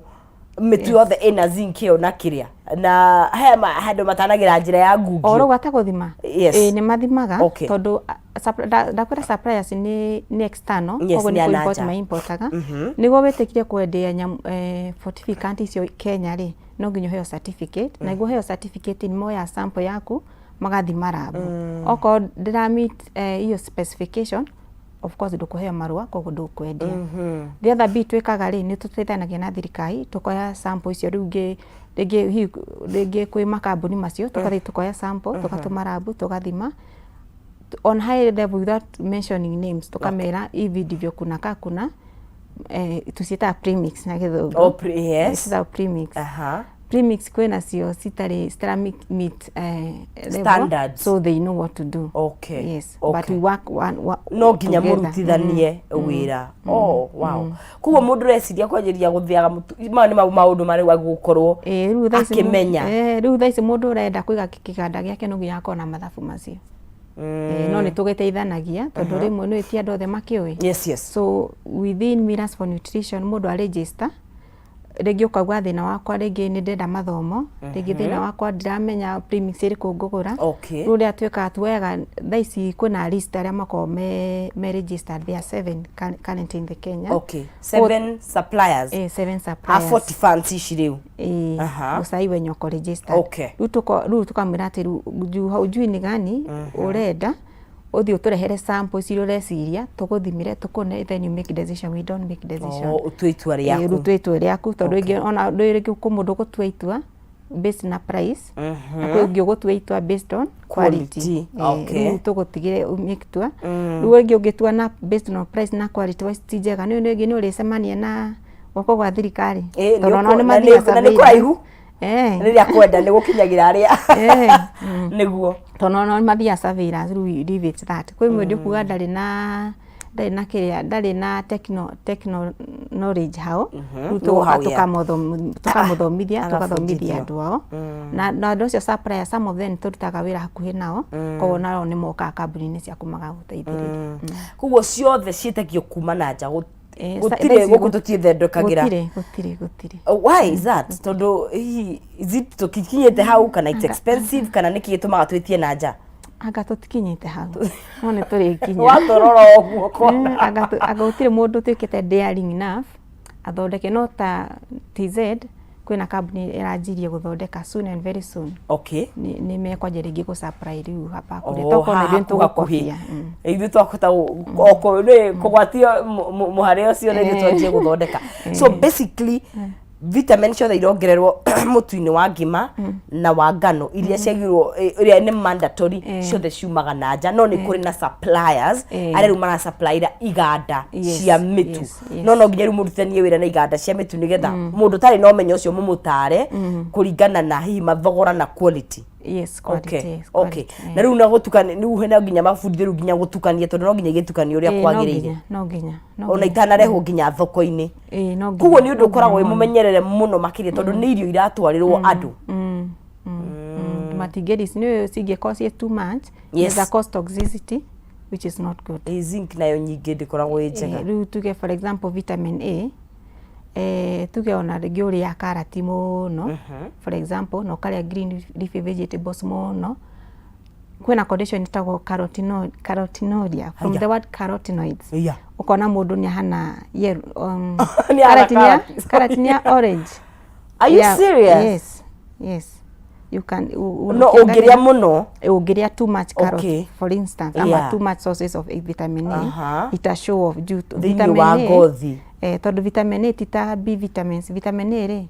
mĩtu yothe ĩna zinc ĩyo na kĩrĩa na he handũ matanagĩra njĩra ya O ngungio. rĩu atagũthima. Yes. Ĩĩ, nĩ mathimaga. Okay. Tondũ ndakwĩra suppliers nĩ external, koguo nĩ nĩ a na kũ-import nja. ma-importaga. Nĩguo wĩtĩkire kwendia nyamũ, fortificant icio Kenya rĩ, no nginya ũheo certificate, na nĩguo ũheo certificate nĩ moyaga sample yaku magathima lab. Okorwo ndĩra meet hiyo specification, of course ndũkũheo marũa, koguo ndũkwendia. The other bit twĩkaga rĩ, nĩ tũteithanagia na thirikari, tũkoya sample icio rĩu ngĩ rĩngĩ hihi rĩngĩ kwĩ makambuni macio, tũgathiĩ tũkoya sample, tũgatũma lab, tũgathima on high level without mentioning names, tukamera hivi ndivyo kunakaa, kuna tuciĩtaga premix na gĩthũngũ. Oh, yes. Ciĩtagwo premix. Premix kwĩna cio citarĩ citara meet level, Standards. so they know what to do. Yes. But we work one No nginya together. mũrutithanie wĩra. Oh, wow. Koguo mũndũ ũreciria kwanjĩrĩria gũthĩaga mũtu, maya nĩ maũndũ marĩa agũkorwo Ĩĩ, rĩu thaa ici akĩmenya. Rĩu thaa ici mũndũ ũrenda kũiga kĩganda gĩake no nginya akorwo na mathabu macio. Ĩĩ, no nĩ tũgĩteithanagia tondũ rĩmwe nĩ ti andũ othe makĩũĩ. Yes. So within Millers for Nutrition mũndũ a register, rĩngĩ ũkauga thĩna wakwa rĩngĩ nĩ ndĩrenda mathomo, rĩngĩ thĩna wakwa ndiramenya premix ĩrĩkũ ngũgũra. Rĩu ũrĩa twĩkaga, tuoyaga thaa ici kwĩna list arĩa makoragwo me registered, there are seven currently in the Kenya. Okay, seven suppliers. Eh, seven A suppliers. 40 funds ici rĩu. Ĩĩ, gũcai wenye uko registered. Rĩu tũkamwĩra atĩ rĩu juu haujui ni gani ũrenda, ũthiĩ ũtũrehere sample icio ũreciria, tũgũthimĩre, tũkũne, then you make decision. We don't make decision. Oh, ũtue itua Ĩĩ, rĩaku. rĩu ũtue itua rĩaku, tondũ rĩngĩ ona rĩngĩ kwĩ mũndũ ũgũtua itua based na price, na kwĩ ũngĩ ũgũtua itua based on quality. Quality, Ĩĩ, rĩu tũgũtigĩre make itua. Rĩu rĩngĩ ũngĩtua na based on price na quality wise ti njega, nĩ rĩngĩ nĩ ũrĩcemania na guoko gwa thirikari, Ĩĩ, tondũ onao nĩ na mathiaga na nĩ surveillance. kũraihu. Rĩrĩa kwenda nĩ gũkinyagĩra arĩa nĩguo. Tondũ onao nĩ mathiaga surveillance, rĩu we leave it that. Kwĩ mũndũ ũkuga ndarĩ na kĩrĩa, ndarĩ na techno knowledge hau, rĩu tũgoka Know-how, yeah. tũkamũthomithia, tũgathomithia Agabundithio. andũ ao. Na andũ acio supplier, some of them tũrutaga wĩra hakuhĩ nao, koguo nao nĩ mokaga kambuni-inĩ ciaku magagũteithĩrĩria. Koguo ciothe ciĩtagio kuma na nja, gũtirĩ thaa ici gũkũ tũtiĩthondekagĩra. Gũtirĩ, gũtirĩ, gũtirĩ. Oh, why is that? Tondũ hihi is it tũkikinyĩte hau, kana it's expensive, kana nĩkĩ gĩtũmaga twĩtie na nja? Anga tũtikinyĩte hau, no nĩ tũrĩkinya. Watũrora ũguo kona. Anga gũtirĩ mũndũ ũtuĩkĩte daring enough athondeke, no ta TZ kwĩna kambuni ĩranjirie gũthondeka soon and very soon. Nĩ mekwanjia rĩngĩ gũ supply rĩu hapa kũrĩa Oh, tokorwo na haha ithuĩ hakuhĩ. nĩtũgũkobia. Ithuĩ twahota nĩ kũgwatio mũharĩ ũcio na ithuĩ twanjie gũthondeka. So basically vitamin ciothe irongererwo mũtu-inĩ wa ngima na wa ngano iria ciagĩrĩirwo, iria nĩ mandatory, ciothe ciumaga na nja, no nĩ kũrĩ na suppliers arĩa rĩu marasupplyra iganda cia mĩtu. No no nginya rĩu mũrutithanie wĩra na iganda cia mĩtu nĩgetha mũndũ ũtarĩ na ũmenyo ũcio mũmũtare kũringana na hihi mathogora na quality. Yes, quality, Okay, yes, okay. quality, eh. Na rĩu na gũtukania rĩu hena nginya mabundithio rĩu nginya gũtukania tondũ no nginya igĩtukanio ũrĩa Eh, no kwagĩrĩire. nginya, no nginya no Ona nginya. itanarehwo nginya thoko-inĩ. Eh, no nginya, Koguo nĩ ũndũ no ũkoragwo wĩ nginya mũno. mũmenyerere mũno makĩria tondũ nĩ irio iratwarĩrwo andũ. Matingĩri nĩ cingĩkorwo ciĩ too much Yes. yes. cause toxicity which is not good. Ĩ, zinc nayo nyingĩ ndĩkoragwo ĩ njega. Eh, rĩu tuge for example vitamin A eh, tuge ona rĩngĩ ũrĩa karati mũno for example na ũkarĩa green leafy vegetables mũno kwĩna condition ĩtagwo carotenoria from Haya. the word carotenoids Iya. ũkona mũndũ nĩ ahana yellow, Nĩ ahana karati nĩ ya- karati. karati nĩ ya orange. Are you Yeah, serious? Yes, yes. You can No ũngĩrĩa mũno. Ũngĩrĩa too much carrot Okay. for instance ama Yeah. too much sources of vitamin A Aha. ita show off due to Thĩinĩ vitamin wa A, ngothi. Eh, tondũ vitamin A ti ta B vitamins. Vitamin A rĩ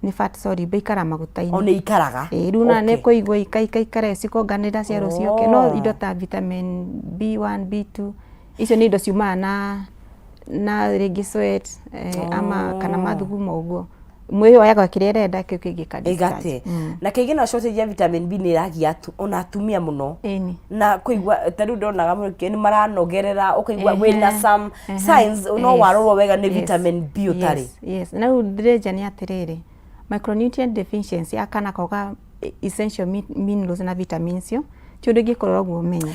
nĩ fat soluble ikara maguta-inĩ. O nĩ ikaraga. Ĩĩ rĩu na nĩ Okay. kũigwo ikaikaikara cikonganĩrĩra cia rũciũ no Oh. indo ta vitamin B1 B2 icio nĩ indo ciumaga na rĩngĩ sweat eh, ama kana mathugumo ũguo mwĩrĩ woyaga kĩrĩa ĩrenda kĩu kĩngĩ ka discharge. Ĩgate. Na kaingĩ na shortage ya vitamin B nĩ ĩragia ona atumia mũno. Ĩni. Na kũigua ta rĩu ndonaga mũno nĩ maranogerera ũkaigua Ehe, wĩna some ehe, signs no yes, warorwo wega nĩ yes, vitamin B ũtarĩ. Yes, yes. Na rĩu ndĩrenja nĩ atĩrĩrĩ micronutrient deficiency ya kana kwaga essential minerals na vitamins yo ti ũndũ ingĩkorwo ũguo ũmenye.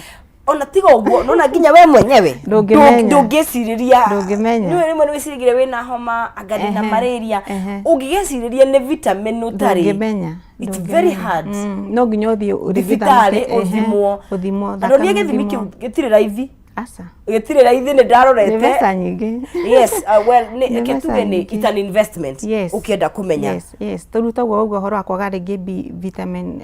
Ona tiga ũguo nona nginya we mwenyewe Ndũngĩmenya. ndũngĩcirĩria Ndũngĩmenya. nĩwe rĩmwe nĩwĩcirĩrie wĩna homa anga ndĩna Ehe, malaria ehe. ũngĩgecirĩria nĩ vitamin ũtarĩ Ndũngĩmenya. It's ndũngĩmenya. very hard. No nginya ũthiĩ thibitarĩ ehe, ũthimwo ũthimwo na ndonire thakame gĩthimi ũthimwo. kĩu gĩtirĩ raithi Aca. Gĩtirĩ raithi nĩ ndarorete. Nĩ mbeca nyingĩ. Yes, well nĩ Nĩ reke mbeca tuge nĩ nyingĩ. it's an investment Yes. ũkĩenda kũmenya. Yes, yes. Tondũ toguo ũguo ũhoro wa kwaga rĩngĩ B, vitamin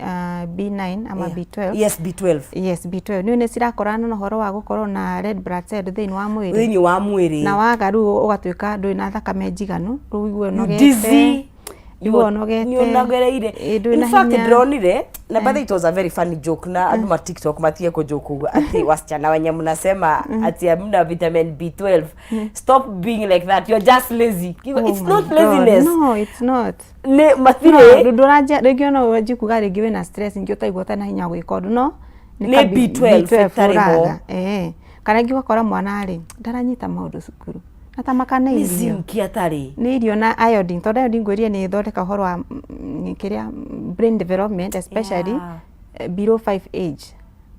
B9 ama Yeah. B12. Yes, B12. Yes, B12. Nĩ nĩ cirakorana na ũhoro wa gũkorwo na red blood cell thĩinĩ wa mwĩrĩ. Thĩinĩ wa mwĩrĩ. Na waga rĩu ũgatuĩka ndũrĩ na thakame njiganu, rĩu ũigue ũnogete. Dizzy. Ũigue ũnogete. Nĩ ũnogereire. Ĩ, ndũrĩ In na fact hinya. ndĩronire na by the way it was a very funny joke na andũ ma TikTok matige kũjoke ũguo atĩ wasichana wenye mnasema ati hamna vitamin B12 stop being like that, you're just lazy. Oh It's my not God. laziness. No, it's not. Nĩ matirĩ No, ndũranjia rĩngĩ ona wanjie kuga rĩngĩ wĩna stress ningĩ ũtaigua ũtarĩ na hinya wa gwĩka ũndũ no Nĩ ka B12 ĩtarĩ ho. ũraga. Eh, kana rĩngĩ ũgakora mwana rĩ ndaranyita maũndũ cukuru na ta makana nĩ irio zinc atarĩ. Nĩ irio na iodine tondũ iodine ngwĩrire nĩ ĩthondeka ũhoro wa kĩrĩa brain development especially Yeah. Below 5 age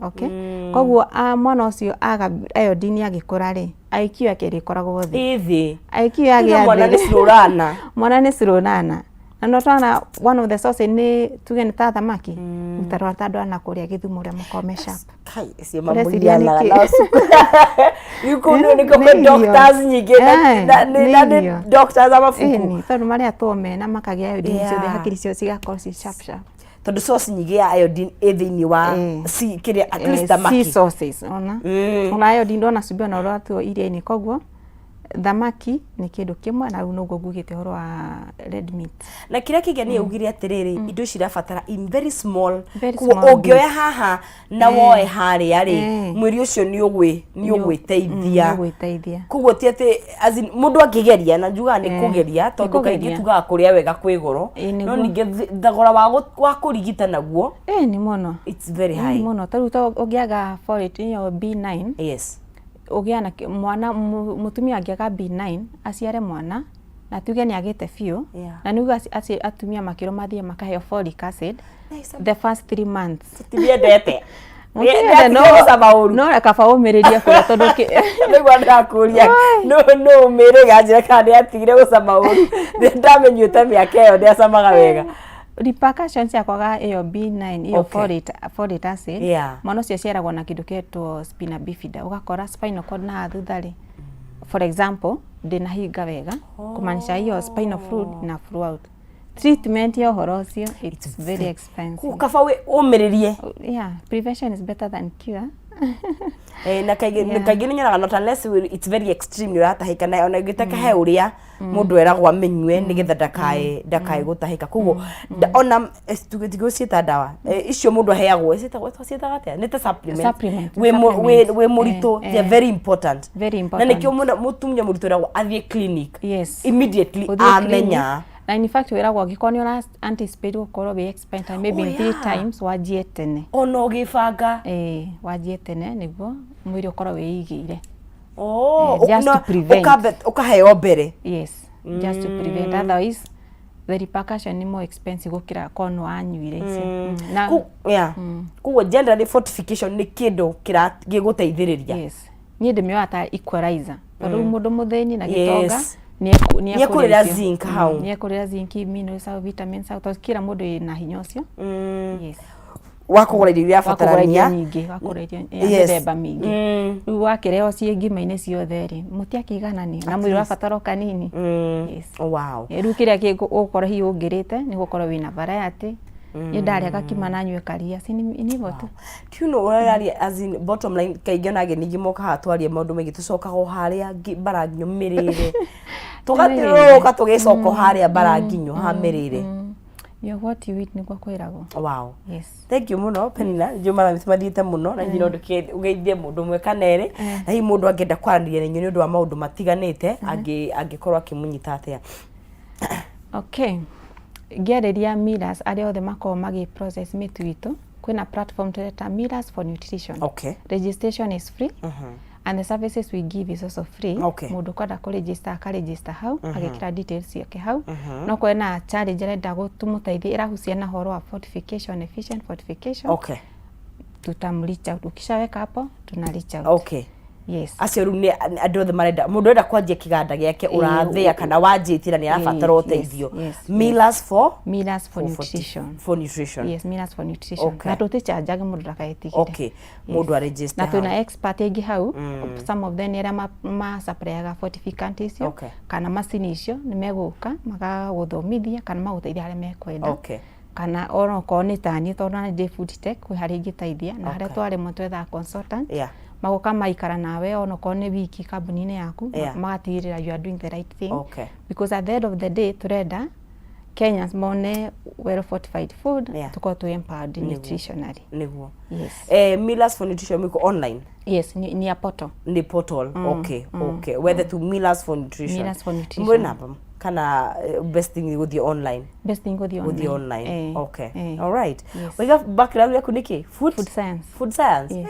okay. Koguo mwana ũcio aga iodine agĩkũra rĩ IQ yake ĩrĩkoragwo thĩ. Ĩ thĩ. IQ yagĩa Mwana thĩ nĩ cirũrana. Mwana nĩ cirũnana na no twana one of the sources nĩ tuge nĩ ta thamaki mm. Tarora ta andũ ana kũrĩa Gĩthumo ũrĩa makoragwo me sharp. Kai cio Ũreciria mamũhianaga nĩkĩ? nao cukuru. Rĩu kũu nĩkuo Nĩ kwĩ irio. doctors nyingĩ na Nĩ nĩ irio. doctors a mabuku. Ĩni, tondũ marĩa tome na makagĩa iodine ciothe Yeah. hakiri ciao cigakorwo ci sharp sharp. Tondũ source nyingĩ ya iodine ĩ thĩinĩ wa sea kĩrĩa at least Eh, thamaki. sea sources ona ona iodine ndona cumbĩ ona ũratuo iria-inĩ koguo thamaki nĩ kĩndũ kĩmwe na rĩu noguo ngugĩte ũhoro wa red meat. Na kĩrĩa kĩngĩ nĩ augire atĩrĩrĩ indo ici irabatara in very small Very koguo small ũngĩoya bits. haha na woe harĩa rĩ mwĩrĩ ũcio nĩ ũgwĩteithia. Nĩ ũgwĩteithia. Koguo ti atĩ as in mũndũ angĩgeria na njugaga nĩ kũgeria tondũ kaingĩ kũgeria. tugaga kũrĩa wega kwĩ goro Ĩ, no nĩguo. ningĩ thogora wa kũrigita naguo Ĩ nĩ mũno. it's very Ĩ, high. mũno ta rĩu ta ũngĩaga folate ĩyo B9 Yes. Ũgĩa na mwana mũtumia angĩaga B9 aciare mwana na tuge nĩ agĩte biũ Yeah. na nĩguo atumia makĩrwo mathiĩ makaheo folic acid the first 3 months. Tũtimiendete. Mũtiendete, Nĩ gũcama ũru. No kaba ũmĩrĩrie kũrĩa tondũ Nĩguo ndakũria no ũmĩrĩga njĩra kana nĩ atigire gũcama ũru nĩ ndamenyuĩte mĩaka ĩyo nĩ acamaga wega. Repercussions cia kwaga ĩyo B9 ĩyo Okay. folate acid Yeah. mwana ũcio aciaragwo na kĩndũ kĩetwo spina bifida ũgakora spinal cord na haha thutha rĩ for example ndĩnahinga wega kumaanisha hiyo spinal fluid na flow out treatment ya ũhoro ũcio it's very expensive. Kaba ũmĩrĩrie. Yeah, prevention is better than cure. Eh, na kaingĩ Yeah. kaingĩ nĩ nyonaga not unless it's very extreme nĩ ũratahĩka na ona ũngĩtaka he ũrĩa mũndũ eragwo amĩnyue nĩgetha ndakae gũtahĩka koguo ona tigũciĩta ndawa icio mũndũ aheagwo ciĩtagwo ciĩtaga atĩa nĩ ta supplement Supplement, wĩ supplement. wĩ mũritũ Eh, they are eh. very important Very na important. nĩkĩo mũtumia mũritũ eragwo athiĩ clinic Yes. immediately Ũthiĩ amenya clinic. Na in fact wĩragwo angĩkorwo nĩ ũra anticipate gũkorwo wĩ expectant maybe Oh, in three yeah. times wanjie tene. Ona ũgĩbanga. Ĩĩ, wanjie tene nĩguo mwĩrĩ ũkorwo wĩigĩire. Oh, Eh, just to prevent. Ũkaheo mbere. Yes, just to prevent. Otherwise the repercussion nĩ more expensive gũkĩra korwo nĩ wanyuire icio. Na Yeah. Koguo generally fortification nĩ kĩndũ gĩgũteithĩrĩria. Yes. Niĩ ndĩmĩoyaga ta equalizer. Tondũ rĩu mũndũ mũthĩni na gĩtonga Nĩekũrĩra nĩekũrĩa icio. zinc hau. Nĩekũrĩra zinc, minerals hau, vitamins hau, tondũ kila mũndũ ĩna hinya ũcio. Yes. Wa kũgũra irio iria Wa kũgũra irio abatarania. nyingĩ, wa kũgũra irio ya mĩthemba mĩingĩ. Rĩu wakĩrehwo ciĩ ngima-inĩ ciothe rĩ, mũtiakĩiganania na mwĩrĩ ũrabatara o kanini. Yes. Wow. Rĩu kĩrĩa ũgũkorwo hihi ũngĩrĩte nĩ gũkorwo wĩna variety. Niĩ ndarĩa gakima na nyue karia, si nĩ hivyo tu. Do you know ũraria as in bottom line, kaingĩ ona ageni aingĩ moka haha twaria maũndũ maingĩ tũcokaga o harĩa mbara nginyo mĩrĩre, tũgathiũrũrũka tũgĩcoka o harĩa mbara nginyo ha mĩrĩre. You're what you eat nĩguo kwĩragwo. Wow. Yes. Thank you mũno Penina, njũĩ mathaa maitũ mathiĩte mũno na no ũgeithie mũndũ ũmwe kana erĩ, na hihi mũndũ angĩenda kwaranĩria na inyuĩ nĩ ũndũ wa maũndũ matiganĩte angĩkorwo akĩmũnyita atĩa? Okay. Ngĩarĩria millers arĩa othe makoragwo magĩ process mĩtu itũ, kwĩna platform tũreta Millers for Nutrition. Registration is free. And the services we give is also free. Mũndũ ũkwenda kũ register aka register hau, agekĩra details ciake hau. No korwo ena challenge arenda tũmũteithie ĩrahusiana na ũhoro wa fortification, efficient fortification. Tutam reach out. Ukishaweka hapo, tuna reach out. Yes. Acio rĩu nĩ andũ othe marenda, mũndũ ũrenda kwanjia kĩganda gĩake, ũrathĩa kana wanjĩtie na nĩ arabatara ũteithio. Millers for Millers for Nutrition. For nutrition. Yes, Millers for Nutrition. Na tũtichanjage mũndũ ndakaetigĩre. Mũndũ a register Na twĩna hau. Expert aingĩ hau. Some of them nĩ arĩa ma-supplyaga fortificant icio kana macini icio, nĩ megũka magagũthomithia kana magũteithia harĩa mekwenda. Kana ona okorwo nĩ taniĩ, tondũ ona ndĩ food tech, kwĩ harĩa ingĩteithia na harĩa twaremwo twethaga consultant. Magoka maikara nawe ona okorwo nĩ wiki kambuni-inĩ yaku, magatigĩrĩra you are doing the right thing. Because at the end of the day tũrenda Kenyans mone well fortified food, tukorwo twĩ empowered nutritionally. Nĩguo. Yes. Millers for Nutrition mĩko online? Yes, ni a portal. Nĩ portal. Okay, wethe tu Millers for Nutrition. Millers for Nutrition. Mwĩ namba kana best thing nĩ gũthiĩ online? Best thing gũthiĩ gũthiĩ online. Online. Eh, eh. All right. Yes. Waiga background yaku nĩkĩ? Food Food science. Food science. Yes.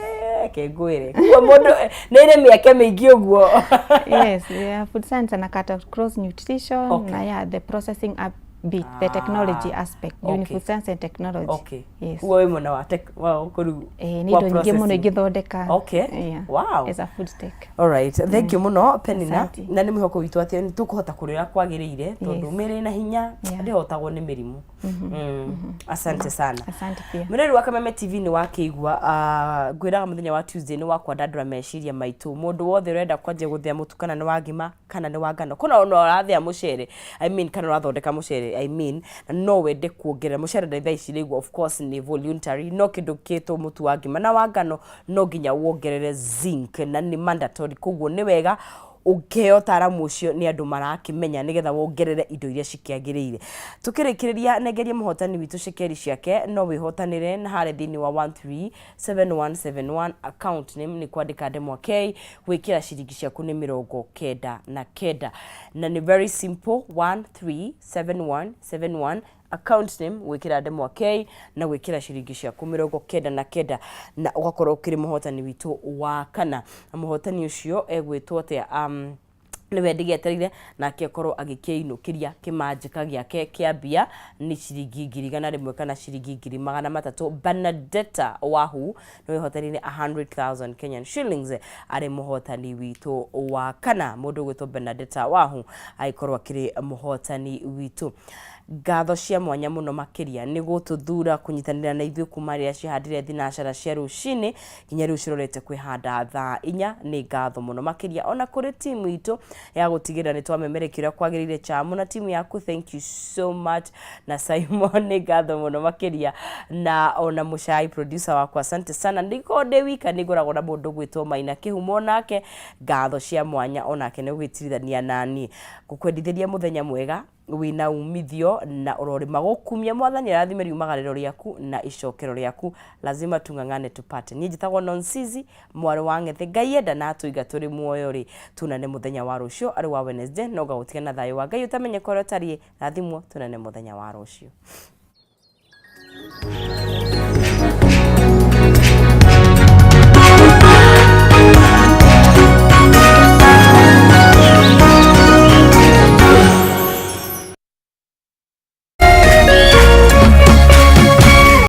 Ke ngwĩre koguo mũndũ nĩ ĩrĩ mĩeke mĩingĩ ũguo. Yes, yeah, food science and cut across nutrition na yeah, the processing up bit, the technology aspect. Food science and technology. Yes. Koguo wĩ mwena wa tech wa kũru Eh, nĩ wa indo nyingĩ mũno processing. ingĩthondeka. Yeah. As a food tech. Alright, thank you mũno Penina. Asante. Na nĩ mwĩhoko witũ atĩ nĩ tũkũhota kũrĩa ũrĩa kwagĩrĩire tondũ mĩrĩ na hinya ndĩhotagwo nĩ mĩrimũ. Asante sana. Asante pia. Mwĩrori wa Kameme TV, nĩ wakĩigua, ngwĩraga mũthenya wa Tuesday nĩ wa kwandandũra meciria maitũ. Mũndũ wothe ũrenda kwanjia gũthĩa mũtu, kana nĩ wa ngima kana nĩ wa ngano, kana ona ũrathĩa mũcere, I mean, kana ũrathondeka mũcere, I mean, na no wende kuongerera mũcere na thaa ici rĩu of course nĩ voluntary, no kĩndũ kĩtwo mũtu wa ngima na wa ngano no nginya wongerere zinc na nĩ mandatory. Koguo nĩ wega ũkĩheo ũtaaramu ũcio nĩ andũ marakĩmenya nĩgetha wongerere indo iria cikĩagĩrĩire. Tũkĩrĩkĩrĩria, nengerie mũhotani witũ cekeri ciake. No wĩhotanĩre na harĩa thĩinĩ wa 137171, account name nĩ kwandĩka ndemwa K, gwĩkĩra ciringi ciaku nĩ 99, na nĩ very simple, 137171, account name gwĩkĩra ndemwa K na gwĩkĩra ciringi ciaku 99, na ũgakorwo ũkĩrĩ mũhotani witũ wa kana. Na mũhotani ũcio egwĩtwo atĩa? Nĩwe ndĩgĩetereire nake akorwo agĩkĩinũkĩria kĩmanjĩka gĩake kĩa mbia, nĩ ciringi 100,000 kana ciringi 300,000. Bernadetta Wahu nĩwe ũhotanire 100,000 Kenyan shillings, arĩ mũhotani witũ wa kana. Mũndũ ũgwĩtwo Bernadetta Wahu agĩkorwo akĩrĩ mũhotani witũ. Ngatho cia mwanya mũno makĩria nĩ gũtũthura kũnyitanĩra na ithuĩ kuma rĩrĩa ciahandire thinacara cia rũcinĩ nginya rĩu cirorete kwĩhanda thaa 4. Nĩ ngatho mũno makĩria ona kũrĩ timu itũ ya gũtigĩrĩra nĩ twamemerekia ũrĩa kwagĩrĩire. Chamu na timu yaku, thank you so much. Na Simon, nĩ ngatho mũno makĩria, na ona Mũcai producer wakwa, asante sana. Ndikorwo ndĩ wika, nĩ ngoragwo na mũndũ gwĩtwo Maina Kĩhumo, nake ngatho cia mwanya onake nĩ gwĩtirithania nani. Ngũkwendithĩria mũthenya mwega. Wĩna umithio na ũrorĩma gũkumia. Mwathani arathime riumagarĩro rĩaku na icokero rĩaku. Lazima tung'ang'ane tupate. Niĩ njĩtagwo Nonsizi mwarĩ wa Ng'ethe. Ngai enda na atũiga tũrĩ muoyo rĩ, tunane mũthenya wa rũciũ arĩ wa Wednesday. No ngagũtiga na thayũ wa Ngai ũtamenyeka ũrĩa ũtariĩ. Rathimwo, tunane mũthenya wa rũciũ.